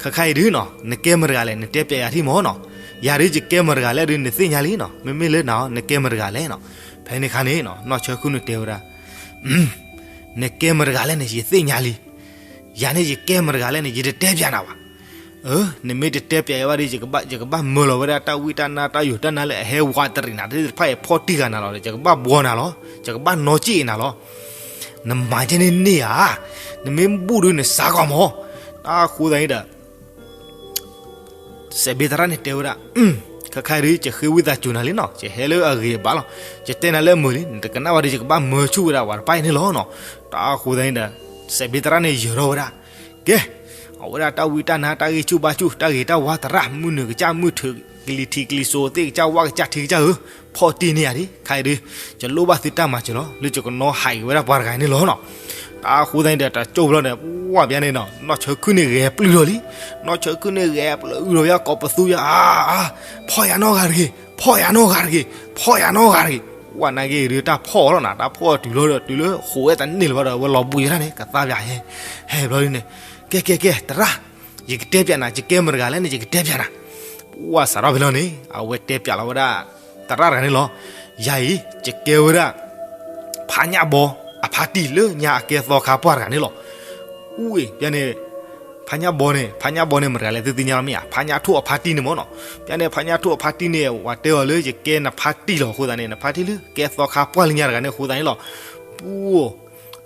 ခဲခါအံၤဒုးနီၤ နကဲမတၤတဂၤလဲၣ် နတဲပျဲယၤထံၣ်မၢ်နီၤ. ယၤဒုးယကဲမတၤတဂၤလဲၣ်ဒုး နသ့ၣ်ညါလံနီၤ. မ့မ့ၢ်လၢနၤ နကဲမတၤတဂၤလဲၣ်နီၤ. ဖဲန့ၣ်ခါန့ၣ်နီၤ နီၢ်ဆၢခုၣ်န့ၣ်တဲဝဲဒၣ် နကဲမတၤတဂၤလဲၣ်န့ၣ် ယသ့ၣ်ညါလံ. ယၤန့ၣ်ယကဲမတၤတဂၤလဲၣ်န့ၣ် ယတတဲပျဲနၤဘၣ်. နမ့ၢ်တတဲပၠးယၤဘၣ်ဒီး ယကဘၣ်မၢလီၤဝဲဒၣ်တၢ်ဝံတၢ်နါတၢ်ယိာ်တၢ်နါလၢအဟဲဝးတရံးနၤသ့ၣ်တဖၣ်အံၤ ဖီၣ်တံၢ်ဃာ်နၤလီၤ. ယကဘၣ်ဘှီနၤလီၤ. ယကဘၣ်နီၣ်ကံၣ်နၤလီၤ. နမၤကဲန့ၣ်န့ၢ်ဧါ. နမ့ၢ်ဘူၣ်ဒီးနစးကီးမး. တၢ်ဃိသတးန့ၣ်ဒီး စဲးဘ့သရၣ်န့ၣ်တဲဝဲဒၣ်, ခဲခါအံၤဒုး ယဃ့ဝံသးစူၤနၤလံနီၤ, ယဟဲလၢအဂ့ၤအဘၣ်လီၤ. ယတဲနၤလၢအမုာ်လံ, နတကနၣ်ဘၣ်ဒီး ယကဘၣ်မၢဆူၣ်ဝဲဒၣ်ပှၤတဖၣ်အံၤန့ၣ်လီၤနီၤ. တၢ်ဃိသတးန့ၣ်ဒီး စဲးဘ့သရၣ်န့ၣ်ယၢၤထီၣ်ဝဲဒၣ်, ကဲ, အဝဲဒၣ်တၢ်ဝံတၢ်နါတၢ်ဂံၢ်ဆူၣ်ဘါဆူၣ် တၢ်ဂ့ၤတၢ်ဝါသရၣ် မုၢ်နုာ်ကစၢ်မုၢ်ထူၣ် ကလံၤထံးကလံၤစိးသ့ၣ်ကစၢ်ဝၣ်ကစၢ်ထံကစၢ်ဧၢ, ဖီၣ်တံၢ်န့ၢ်ယၤဒံး, ခဲအံၤဒုး ယလိၣ်ဘၣ်သုတၢ်မၤစၢၤလီၤ, လၢယကနီၣ်ဟးက့ၤဝဲဒၣ်ပှၤတဂၤန့ၣ်လီၤနီၤ. တၢ်ဃိသတးန့ၣ်ဒီး တၢ်ကၠိၣ်ဖျီန့ၣ် ပှၢ်ပျါန့ၣ်နီၤ, နီၢ်ဆၢခုၣ်န့ၣ်ဂဲၤပျုၢ်ထီၣ်လံ, နီၢ်ဆၢခုၣ်န့ၣ်ဂဲၤပျုၢ်ထီၣ်ဝဲကိးပသူယၤ, ဖီၣ်ယၤနီတဂၤတဂ့ၤ, ဖီၣ်ယၤနီတဂၤတဂ့ၤ, ဖီၣ်ယၤနီတဂၤတဂ့ၤ, ပှၢ်နာ်က့ၤဒုးတၢ်ဖီၣ်အီၤလီၤနီၤ, တၢ်ဖီၣ်အီၤတုၤလီၤဒီး တုၤလၢဃိးဝဲတန့ၢ်လၢၤဘၣ်ဒီး အဝဲလီၤဘှံးဝဲဒၣ်န့ၣ် ကသါပၠးဟဲ, ဟဲဘျီဒ်န့ၣ်, ကဲကဲကဲ သရၣ်, ယကတဲပၠးနၤ, ယကဲမတၤတဂၤလဲၣ်န့ၣ် ယကတဲပၠးနၤ. ပှၢ်စးထီၣ်ဖဲလီၤန့ၣ် အဝဲတဲပၠးလီၤဝဲဒၣ် သရၣ်တဂၤန့ၣ်လီၤ. ယၤအံၤ ယကဲဝဲဒၣ် ဖါညၣ်ဘီ အဖါတံၢ်လၢညါအကဲသီခါပှၢ်တဂၤန့ၣ်လီၤ. အူအ့ၣ် ပန့ၣ် ဖါညၣ်ဘီန့ၣ်, ဖါညၣ်ဘီန့ၣ် မတၤတဂၤလဲၣ် သုသ့ၣ်ညါလီၤမ့ၢ်ဧါ, ဖါညၣ်ထိၣ်အဖါတံၢ်န့ၣ်မ့ၢ်နီၤ. ပန့ၣ် ဖါညၣ်ထိၣ်အဖါတံၢ်န့ၣ် ပှၤတဲအီၤလၢယကဲနဖါတံၢ်လီၤအဃိသတးန့ၣ် နဖါတံၢ်လၢကဲသီခါပှၢ်လၢညါတဂၤန့ၣ်အဃိသတးန့ၣ်လီၤ. ပူ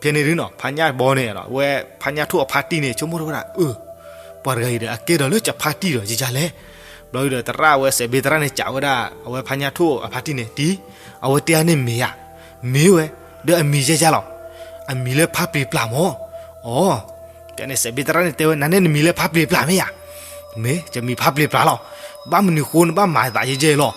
ဖဲန့ၣ်ဒုးနီၤ ဖါညၣ်ဘီန့ၣ် ဝဲဖါညၣ်ထိၣ်အဖါတံၢ်န့ၣ် ဆိကမိၣ်ထီၣ်ဝဲဒၣ်, အၢ, ပှၤတဂၤအံၤဒီး အကဲဒီးလၢကဖါတံၢ်ဒီးယယၤလဲၣ်. ဘျီဒုးဒီး သရၣ်ဝဲစဲးဘ့သရၣ်န့ၣ် ကးဝဲဒၣ် အဝဲဖါညၣ်ထိၣ်အဖါတံၢ်န့ၣ် တံၢ်, အဝဲတဲအါန့ၢ်မ့ၢ်ယၤ, မ့ၢ်ဝဲ, ဒီးအမံၤယဲယၤလီၤ. အမံၤလၢဖါပျ့ၤပျၢ်မၢ်. အီၤ, ပန့ၣ် စဲးဘ့သရၣ်န့ၣ်တဲဝဲ နန့ၣ်နမံၤလၢဖါပျ့ၤပျၢ်မ့ၢ်ယၤ. မ့ၢ်, ယမံၤဖါပျ့ၤပျၢ်လီၤ. ဘၣ်မနုၤဃိနဘၣ်မၤသးယဲယဲလီၤ.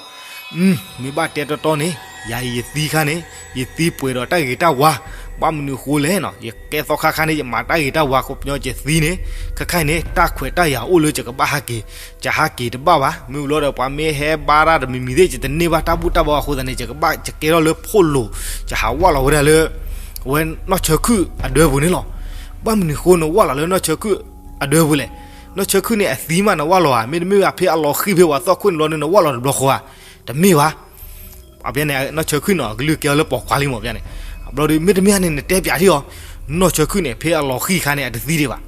မ့ၢ်ဘၣ်တဲတီတီန့ၣ် ယၤအံၤယသံခါန့ၣ် ယသံပှဲၤဒီးတၢ်ဂ့ၤတၢ်ဝါ, ဘၣ်မနုၤဃိလဲၣ်နီၤ, ယကဲသီခါခါန့ၣ် ယမၤတၢ်ဂ့ၤတၢ်ဝါ ခီပညီယသံန့ၣ်, ခဲခါအံၤန့ၣ် တၢ်ခွဲးတၢ်ယာ်အိၣ်လၢယကဘၣ်ဟးက့ၤ, ယဟးက့ၤတဘၣ်ဘၣ်, မ့ၢ်ဝံၤလီၤဒီး ပှၤမ့ၢ်ဟဲဘါတၢ်တမံၤမံၤသ့ၣ် ယတန့ၢ်ဘၣ်တၢ်ဘူၣ်တၢ်ဘါအဃိသတးန့ၣ် ယကဘၣ်ယကဲထီၣ်လၢဖိၣ်လိာ်, ယဟးဝၣ်လီၤဝဲဒၣ်လၢ အဝဲနီၢ်ဆၢခုၣ်အဒၢပူၤန့ၣ်လီၤ. ဘၣ်မနုၤဃိနဝၣ်လီၤလၢနီၢ်ဆၢခုၣ်အဒၢပူၤလဲၣ်. နီၢ်ဆၢခုၣ်န့ၣ်အသံမးနဝၣ်လီၤဧါ, မ့တမ့ၢ်ဘၣ်ဖဲအလီၤဃံၢ်ဖဲပှၤသီၣ်ခိၣ်န့ၣ်ဘျီန့ၣ် နဝၣ်လီၤတဘျီဃီဧါ. တမ့ၢ်ဘၣ်. အဖဲန့ၣ် နီၢ်ဆၢခုၣ်န့ၣ် အကလုၢ်ကဲအီၤလၢပိာ်ခွါလံမၢ်ဖဲန့ၣ်. အဘျီဒီး မ့တမ့ၢ်န့ၣ် နတဲပၠးထံၣ်အီၤ, နီၢ်ဆၢခုၣ်န့ၣ် ဖဲအလီၤဃံၢ်ခါန့ၣ် အတသံဒံးဘၣ်.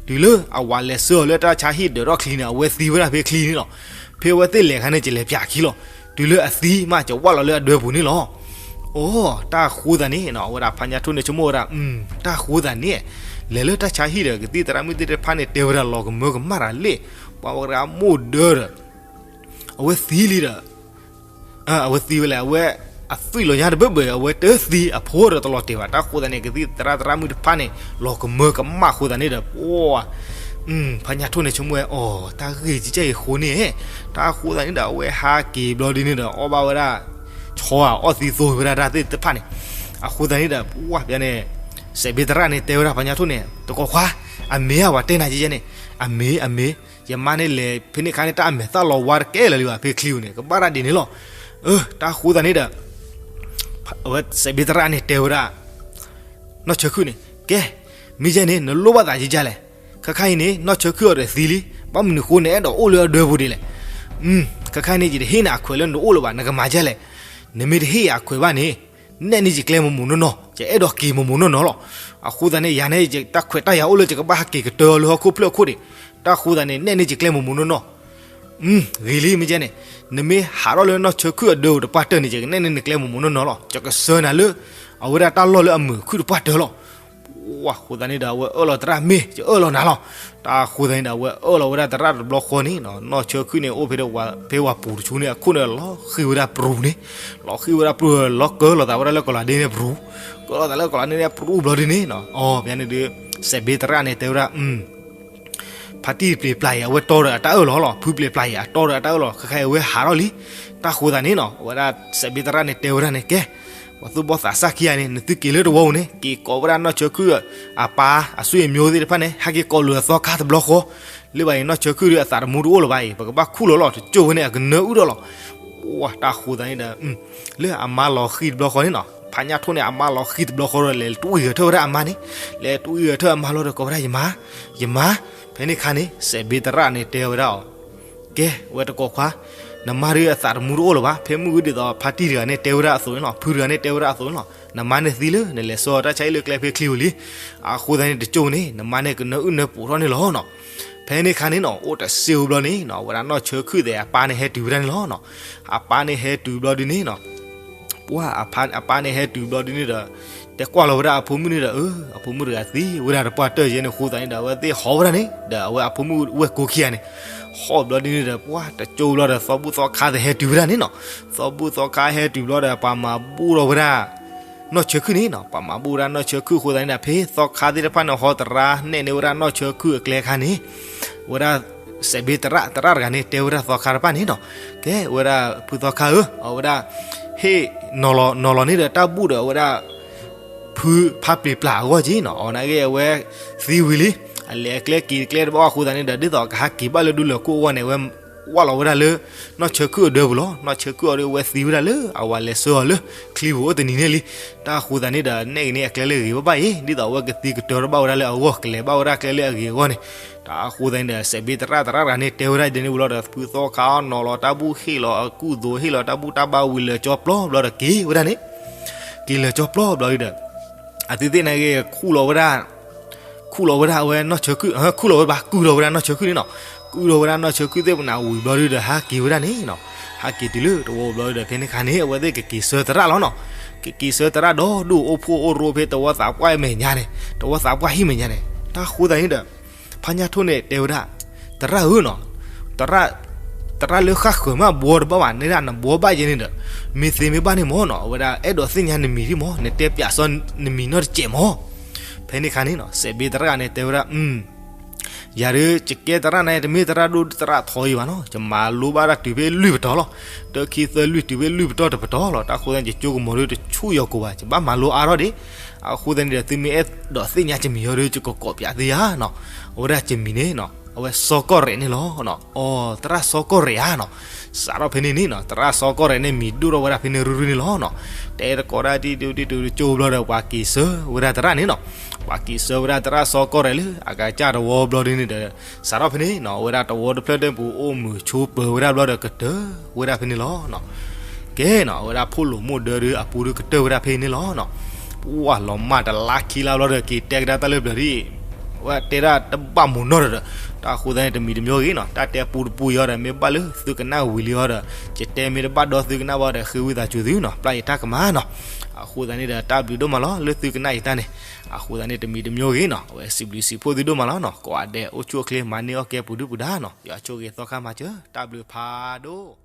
တုၤလၢအဝၤလဲၤဆှၢအီၤလၢတၢ်ဆါဟံၣ်ဒၢးထီၣ်ချံန့ၣ် အဝဲသံဝဲဒၣ်ဖဲချံန့ၣ်လီၤ. ဖဲအဝဲသ့ၣ်လဲၤခါန့ၣ် ယလဲၤပၠးအခံလီၤ. တုၤလၢအသံမး ယဝၣ်လီၤလၢအဒၢပူၤန့ၣ်လီၤ. အိ, တၢ်ဃိသးန့ၣ် အဝဲဒၣ်ဖါညၣ်ထိၣ်န့ၣ်ဆိကမိၣ်ဝဲဒၣ်, တၢ်ဃိသးန့ၣ်, လဲၤလၢတၢ်ဆါဟံၣ်ဒီး ကသံၣ်သရၣ်မုၣ်သ့ၣ်တဖၣ်န့ၣ် တဲဝဲဒၣ်လီၤကမၢကမၣ်တၢ်လံ, ပှၤဝဲဒၣ်မိၢ်ဒၢဒီး အဝဲသံလံဒီး အဝဲသံဝဲလဲၣ်, အဝဲအသွံၣ်လီၤညါတဘၢဘၢ, အဝဲတသံအဖိဒီးတလီၤတဲာ်ဘၣ်. တၢ်ဃိသးန့ၣ် ကသံၣ်သရၣ်သရၣ်မုၣ်တဖၣ်န့ၣ် လီၤကမၢကမၣ်အဃိသးန့ၣ်ဒီး ပှၤ ဖါညၣ်ထိၣ်န့ၣ်ဆိကမိၣ်ဝဲ, အီ, တၢ်ဂ့ၢ်ကဲအံၤအဃိန့ၣ်, တၢ်ဃိသးန့ၣ်ဒီး အဝဲဟးက့ၤဘျီဒ်န့ၣ်ဒီး အီၣ်ဘၣ်ဝဲဒၣ် ဆီဧါ, အီၣ်သံသိဝဲဒၣ်တၢ်သ့ၣ်တဖၣ်န့ၣ်. အဃိသးန့ၣ်ဒီး ပှၤဖဲန့ၣ် စဲးဘ့သရၣ်န့ၣ် တဲဝဲဒၣ်ဖါညၣ်ထိၣ်န့ၣ်, တကိးခွါ, အမ့ၢ်ဧါ, ပှၤတဲနၤကဲကဲန့ၣ်, အမ့ၢ်, အမ့ၢ်, ယမါန့ၣ်လဲၤဖဲန့ၣ်ခါန့ၣ် တၢ်အမဲာ်သၣ်လီၤဝါတကဲလၢၤလံဘၣ်, ဖဲချံပူၤန့ၣ် ကဘၣ်တၢ်ဒ်န့ၣ်လီၤ. အၢ, တၢ်ဃိသးန့ၣ်ဒီး အဝဲစဲးဘ့သရၣ်န့ၣ်တဲဝဲဒၣ် နီၢ်ဆၢခုၣ်န့ၣ်, ကဲ, မ့ၢ်ကဲန့ၣ် နလိၣ်ဘၣ်သးကဲကဲလဲၣ်. ခဲခါအံၤန့ၣ် နီၢ်ဆၢခုၣ်အီၤဒီးသံလံ, ဘၣ်မနုၤဃိနအဲၣ်ဒိးအိၣ်လၢအဒၢပူၤဒ်လဲၣ်. ခဲခါအံၤန့ၣ် ယတဟ့ၣ်နၤအခွဲးလၢနတအိၣ်လၢၤဘၣ်, နကမၤကဲလဲၣ်. နမ့ၢ်တဟ့ၣ်ယၤအခွဲးဘၣ်န့ၣ် နဲၣ်န့ၢ်ယကျဲမိၢ်မိၢ်နီၢ်နီၢ်, ယအဲၣ်ဒိးက့ၤမိၢ်မိၢ်နီၢ်နီၢ်လီၤ. အဃိသတးန့ၣ် ယၤန့ၣ် တၢ်ခွဲးတၢ်ယာ်အိၣ်လၢယကဘၣ်ဟးက့ၤကတၢၢ်အီၤလၢဟီၣ်ခိၣ်ဖျၢၣ်အခိၣ်ဒံး, တၢ်ဃိသတးန့ၣ် နဲၣ်န့ၢ်ယကျဲမိၢ်မိၢ်နီၢ်နီၢ်. ဂ့ၤလံ မ့ၢ်ကဲန့ၣ်, နမ့ၢ်ဟးထီၣ်လၢနီၢ်ဆၢခုၣ်အဒၢပူၤတပှၢ်တၢၢ်န့ၣ် ယကနဲၣ်န့ၢ်နကျဲမိၢ်မိၢ်နီၢ်နီၢ်လီၤ. ယကဆှၢနၤလၢ အဝဲဒၣ်တၢ်လီၢ်လၢအမုာ်ခုၣ်တပှၢ်တၢၢ်လီၤ. အဃိသတးန့ၣ်ဒီး အဝဲအၢၣ်လီၤသရၣ်မ့ၢ် ယအၢၣ်လီၤနၤလီၤ. တၢ်ဃိသတးန့ၣ်ဒီး အဝဲအၢၣ်လီၤဝဲဒၣ်သရၣ်တဘျီဃီန့ၣ် နီၢ်ဆၢခုၣ်န့ၣ် အိၣ်ဖဲ ဖဲဝၤပူၤတဆူန့ၣ် အခိၣ်န့ၣ် လီၤဃံၤဝဲဒၣ်ပြူၤန့ၣ်, လီၤဃံၤဝဲဒၣ်ပြူၤ လီၤကၢလီၤသးဝဲဒၣ်လၢကီးလးဒ့န့ၣ်ပြူၤ, ကၢလီၤသးလၢကီးလးဒ့န့ၣ်ပြူၤဘျီဒ်န့ၣ်, အဖဲန့ၣ်ဒီး စဲးဘ့သရၣ်န့ၣ်တဲဝဲဒၣ် ဖါတံၢ်ပျ့ၤပျၢ်အံၤ အဝဲတီဒီးအတၢ်အၢၣ်လီၤလီၤ, ဖုပျ့ၤပျၢ်အံၤ အတီဒီးအတၢ်အၢၣ်လီၤ, ခဲခါအံၤအဝဲဟးထီၣ်လံ. တၢ်ဃိသတးန့ၣ်နီၤ အဝဲဒၣ်စဲးဘ့သရၣ်န့ၣ်တဲဝဲဒၣ်န့ၣ် ကဲ, ပှၤသူၣ်ဘီၣ်သးစၢ်ခံဂၤန့ၣ် နသုက့ၤလၢတဝီပူၤန့ၣ် က့ၤကိးဝဲဒၣ်နီၢ်ဆၢခုၣ်အပၢ် အဆွေမျိုးသ့ၣ်တဖၣ်န့ၣ် ဟဲက့ၤကိးလိာ်အသီခါတဘျီဃီ, လၢဘၣ်အံၤ နီၢ်ဆၢခုၣ်ဒီးအသးတမူတအိၣ်လၢၤဘၣ်အံၤ ပကဘၣ်ခူၣ်လီၤလီၤ တကၠိၢ်ဝဲန့ၣ် အကနၢအုၣ်ဒီးလီၤ. ပှၤတၢ်ဃိသတးန့ၣ်ဒီး လၢအမါလီၤဃံၤတဘျီဃီန့ၣ်နီၤ ဖါညၣ်ထိၣ်န့ၣ် အမါလီၤဃံၤတဘျီဃီဒီး လဲၤတဝံၣ်ဂဲၤထၢၣ်ဝဲဒၣ်အမါန့ၣ်, လဲၤတဝံၣ်ဂဲၤထၢၣ်အမါလီၤဒီးကိးဝဲဒၣ် ယမါ, ယမါ, ဖဲန့ၣ်ခါန့ၣ် စဲးဘ့သရၣ်န့ၣ်တဲဝဲဒၣ်အီၤ, ကဲ, ဝဲတကိးခွါ, နမါဒုးအသးတမူတအိၣ်လၢၤဘၣ်. ဖဲမုၢ်ဂုၢ်ဒ်သိးဖါတံၢ်တဂၤန့ၣ်တဲဝဲဒၣ်အသိးန့ၣ်လီၤ, ဖုတဂၤန့ၣ်တဲဝဲဒၣ်အသိးန့ၣ်လီၤ, နမါန့ၣ်သံလၢ နလဲၤဆှၢအီၤတၢ်ဆါဟံၣ်လၢကျဲဖဲချံပူၤလံ. အဃိသတးန့ၣ် တကၠိန့ၣ် နမါန့ၣ်ကနၢအုၣ်နၢပှီၤထီၣ်န့ၣ်လီၤနီၤ. ဖဲန့ၣ်ခါန့ၣ်နီၤ အိၣ်တစ့ဝဘျီန့ၣ်နီၤ ဝဲဒၣ်နီၢ်ဆၢခုၣ်သဲးအပၢ်န့ၣ်ဟဲတုၤဝဲဒၣ်န့ၣ်လီၤနီၤ. အပၢ်န့ၣ်ဟဲတုၤဘျီဒုန့ၣ်နီၤ ပှၢ် အပၢ်န့ၣ်ဟဲတုၤဘျီဒုန့ၣ်ဒီး တဲကွၢ်လီၤဝဲဒၣ်အဖိမုၣ်န့ၣ်ဒီး အ အဖိမုၣ်တဂၤသံဝဲဒၣ်တပှၢ်တၢၢ်ယဲန့ၣ်အဃိသတးန့ၣ်ဒီး အဝဲသ့ၣ်ဟီၣ်ဝဲဒၣ်န့ၣ် ဒီးအဝဲအဖိမုၣ်ဝဲၢ်ကိးခံဂၤန့ၣ် ဟီၣ်ဘျီဒုန့ၣ်ဒီး ပှၢ်တကၠိဘျီဒီး သီဘူၣ်သီခါသ့ၣ်ဟဲတုၤဝဲဒၣ်န့ၣ်နီၤ. သီဘူၣ်သီခါဟဲတုၤဘျီဒီး ပှၤမၤဘူၣ်ထီၣ်ဝဲဒၣ် နီၢ်ဆၢခုၣ်န့ၣ်နီၤ, ပှၤမၤဘူၣ်ဝဲဒၣ်နီၢ်ဆၢခုၣ်အဃိသတးန့ၣ်ဒီး ဖဲသီခါသ့ၣ်တဖၣ်န့ၣ် ဟီတရါနဲၣ်န့ၢ်ဝဲဒၣ်နီၢ်ဆၢခုၣ်အကျဲခါန့ၣ် ဝဲဒၣ် စဲးဘ့သရၣ် သရၣ်တဂၤန့ၣ် တဲဝဲဒၣ်သီခါတဖၣ်န့ၣ်နီၤ, ကဲဝဲဒၣ်ဖုသီခါဧၢ, အဝဲဒၣ် ဟ့ၣ်နီၤလီၤ နီၤလီၤန့ၣ်ဒီး တၢ်ဘူၣ်ဒီးအဝဲဒၣ် ဖုဖါပျံၤပျၢ်အဂီၢ်က့နီၤ, အဝဲနာ်က့အဝဲသံဝံၤလံ, အလဲၤအကျဲက့ၤကျဲတဘၣ်အဃိသတးန့ၣ်ဒီး ဒ်သိးကဟးက့ၤဘၣ်လၢဒူလၢၢ်ခိၣ်အဂီၢ်န့ၣ် အဝဲဝၢ်လီၤဝဲဒၣ်လၢ နီၢ်ဆၢခုၣ်အဒၢပူၤလီၤ. နီၢ်ဆၢခုၣ်အီၤဒီး အဝဲသံဝဲဒၣ်လၢအဝၤလဲၤဆှၢအီၤလၢ ချံပူၤအိၣ်တနံၤန့ၣ်လံ. တၢ်အဃိသတးန့ၣ်ဒီး နဲၣ်က့ၤန့ၢ်အကျဲလၢအဂ့ၤဘၣ်ဘၣ်အံၤ ဒ်သိးအဝဲကသံကတၢၢ်ထီၣ်ဘၣ်ဝဲဒၣ်လၢအဂီၢ် ကလဲၤဘၣ်ဝဲဒၣ်ကျဲလၢအဂ့ၤအဂီၢ်န့ၣ်, တၢ်အဃိသတးန့ၣ်ဒီး စဲးဘ့သရၣ် သရၣ်တဂၤန့ၣ် တဲဝဲဒၣ်ဒ်န့ၣ်ဝံၤလီၤဒီး ဖုသီခါအီၤနီၤလီၤတၢ်ဘူၣ် ဟ့ၣ်လီၤအကူၣ်သိး ဟ့ၣ်လီၤတၢ်ဘူၣ်တၢ်ဘါဝံၤလၢာ်ကၠီပျီဘျီဒီးက့ၤဝဲဒၣ်န့ၣ်, က့ၤလၢာ်ကၠီပျီဘျီဒီး အသုသ့ၣ်နာ်က့ ခူၣ်လီၤဝဲဒၣ် ခူၣ်လီၤဝဲဒၣ်အဝဲနီၢ်ဆၢခုၣ် ခူၣ်လီၤဝဲဘၣ် ကုၢ်လီၤဝဲဒၣ်နီၢ်ဆၢခုၣ်န့ၣ်နီၤ, ကုၢ်လီၤဝဲဒၣ်နီၢ်ဆၢခုၣ်သ့ၣ်ပနၢ်ဝံၤဘျီဒုဒီး ဟးက့ၤဝဲဒၣ်န့ၣ်နီၤ, ဟးက့ၤတုၤလၢတဝီဘျီဒီး ဖဲန့ၣ်ခါန့ၣ် အဝဲသ့ၣ်ကက့ၤဆှၢသရၣ်လီၤနီၤ, ကက့ၤဆှၢသရၣ်ဒီးဒိၣ်အိၣ်ဖှိၣ်အိၣ်ရိဖဲတဝီသးပှၢ်မဲာ်ညါန့ၣ် တဝီသးပှၢ်ဟံၣ်မဲာ်ညါန့ၣ်, တၢ်ဃိသတးန့ၣ်ဒီး ဖါညါထိၣ်န့ၣ်တဲဝဲဒၣ် သရၣ်ဧၢနီၤ, သရၣ် သရၣ်လၢဃၣ်ဃၢၤမးဘှီတဘၣ်ဘၣ်န့ၣ်ဒၣ် နဘှီဘၣ်ယဲန့ၣ်ဒီး မ့ၢ်သ့မ့ၢ်ဘၣ်န့ၣ်မၢ်နီၤ အဝဲဒၣ်အဲၣ်ဒိးသ့ၣ်ညါနမံၤဒ်မၢ် နတဲပၠးစီနမံၤနီတစဲးမၢ်. ဖဲန့ၣ်ခါန့ၣ်နီၤ စဲးဘ့သရၣ်န့ၣ်တဲဝဲဒၣ် ယၤဒုး ယကဲသရၣ်န့ၣ် တမ့ၢ်သရၣ်ဒိၣ်သရၣ်ထီအံၤဘၣ်နီၤ, ယမၤလိဘၣ်ဒၣ်တုၤဖဲလွံၢ်ပတီၢ်လီၤ. တၢ်ခံသၢလွံၢ်တုၤဖဲလွံၢ်ပတီၢ်တပတီၢ်လီၤ. တၢ်ဃိသတးန့ၣ် ယကၠိကမီၤဒုးတဆူၣ်ယီၤကိာ်ဘၣ်, ယဘၣ်မၤလိအါထီၣ်ဒံး. အဃိသတးန့ၣ်ဒီး သုမ့ၢ်အဲၣ်ဒိးသ့ၣ်ညါယမံၤအီၤဒီး ယကကိးပၠးသုဧါနီၤ. အဝဲဒၣ်ယမံၤန့ၣ်နီၤ အဝဲစီၤကီၢ်ရဲၣ်န့ၣ်လီၤ. အိ သရၣ်စီၤကီၢ်ရဲၣ်ဧါနီၤ. စးထီၣ်ဖဲန့ၣ်န့ၣ်နီၤ သရၣ်စီၤကီၢ်ရဲၣ်န့ၣ် မံၤဒိၣ်ထီၣ်ဝဲဒၣ်ဖဲန့ၣ်ရုရုန့ၣ်လီၤနီၤ. တဲတကိးဒၣ်ဒ်ဒုးဒ်ဒုးတကၠိဘျီဒီး ပှၤက့ၤဆှၢဝဲဒၣ်သရၣ်န့ၣ်နီၤ. ပှၤက့ၤဆှၢဝဲဒၣ်သရၣ်စီၤကီၢ်ရဲၣ်လၢအကစၢ်တဝီဘျီဒုန့ၣ်ဒီး စးထီၣ်ဖဲန့ၣ်နီၤ အဝဲဒၣ်တဝီတဖျၢၣ်တပူၤအိၣ်မုာ်ဆိးပၢၤဝဲဒၣ်ဘျီဒီး ကတၢၢ်ဝဲဒၣ်ဖဲန့ၣ်လီၤနီၤ. ကဲနီၤ အဝဲဒၣ်ဖိလံၤမိၢ်ဒၢဒုးအပူၤဒုးကတၢၢ်ဝဲဒၣ်ဖဲန့ၣ်လီၤနီၤ. ပှၢ်လီၤမၢ်တလါခံလါဘျီဒီး က့ၤတဲကဒါတၢ်လၢပျၢၤဒ်အံၤ ဝဲတဲဒၣ်တဘၣ်မိၢ်နီၢ်ဒီး တၢ်အဃိသတးန့ၣ် တမံၤတမံၤဂ့ၤနီၤ တၢ်တဲပူတပူအံၤအီၤဒီး မ့ၢ်ဘၣ်လၢသုကနၣ်ဝံၤလံအီၤဒီး ယတဲမ့ၢ်တဘၣ်ဒီသုကနၣ်ဘၣ်ဒီး ဃ့ဝံသးစူၤသုနီၤ ပျၢ်ယတၢ်ကမၣ်နီၤ. အဃိသတးန့ၣ်ဒီး တၢ်ဘျုးဒိၣ်မးလီၤ လၢသုကနၣ်ယတၢ်န့ၣ်. အဃိသတးန့ၣ် တမံၤတမံၤဂ့ၤနီၤ အဝဲစံးဘျုးစံးဖှိၣ်သုဒိၣ်မးလီၤနီၤ ကိးဂၤဒဲးအိၣ်ဆူၣ်အိၣ်ချ့ မၤန့ၢ်အီၣ်ကဲပူၤဒုပူၤဒါနီၤ ယွၤဆိၣ်ဂ့ၤသီခါမၤစၢၤ တၢ်ဘျုးဖးဒိၣ်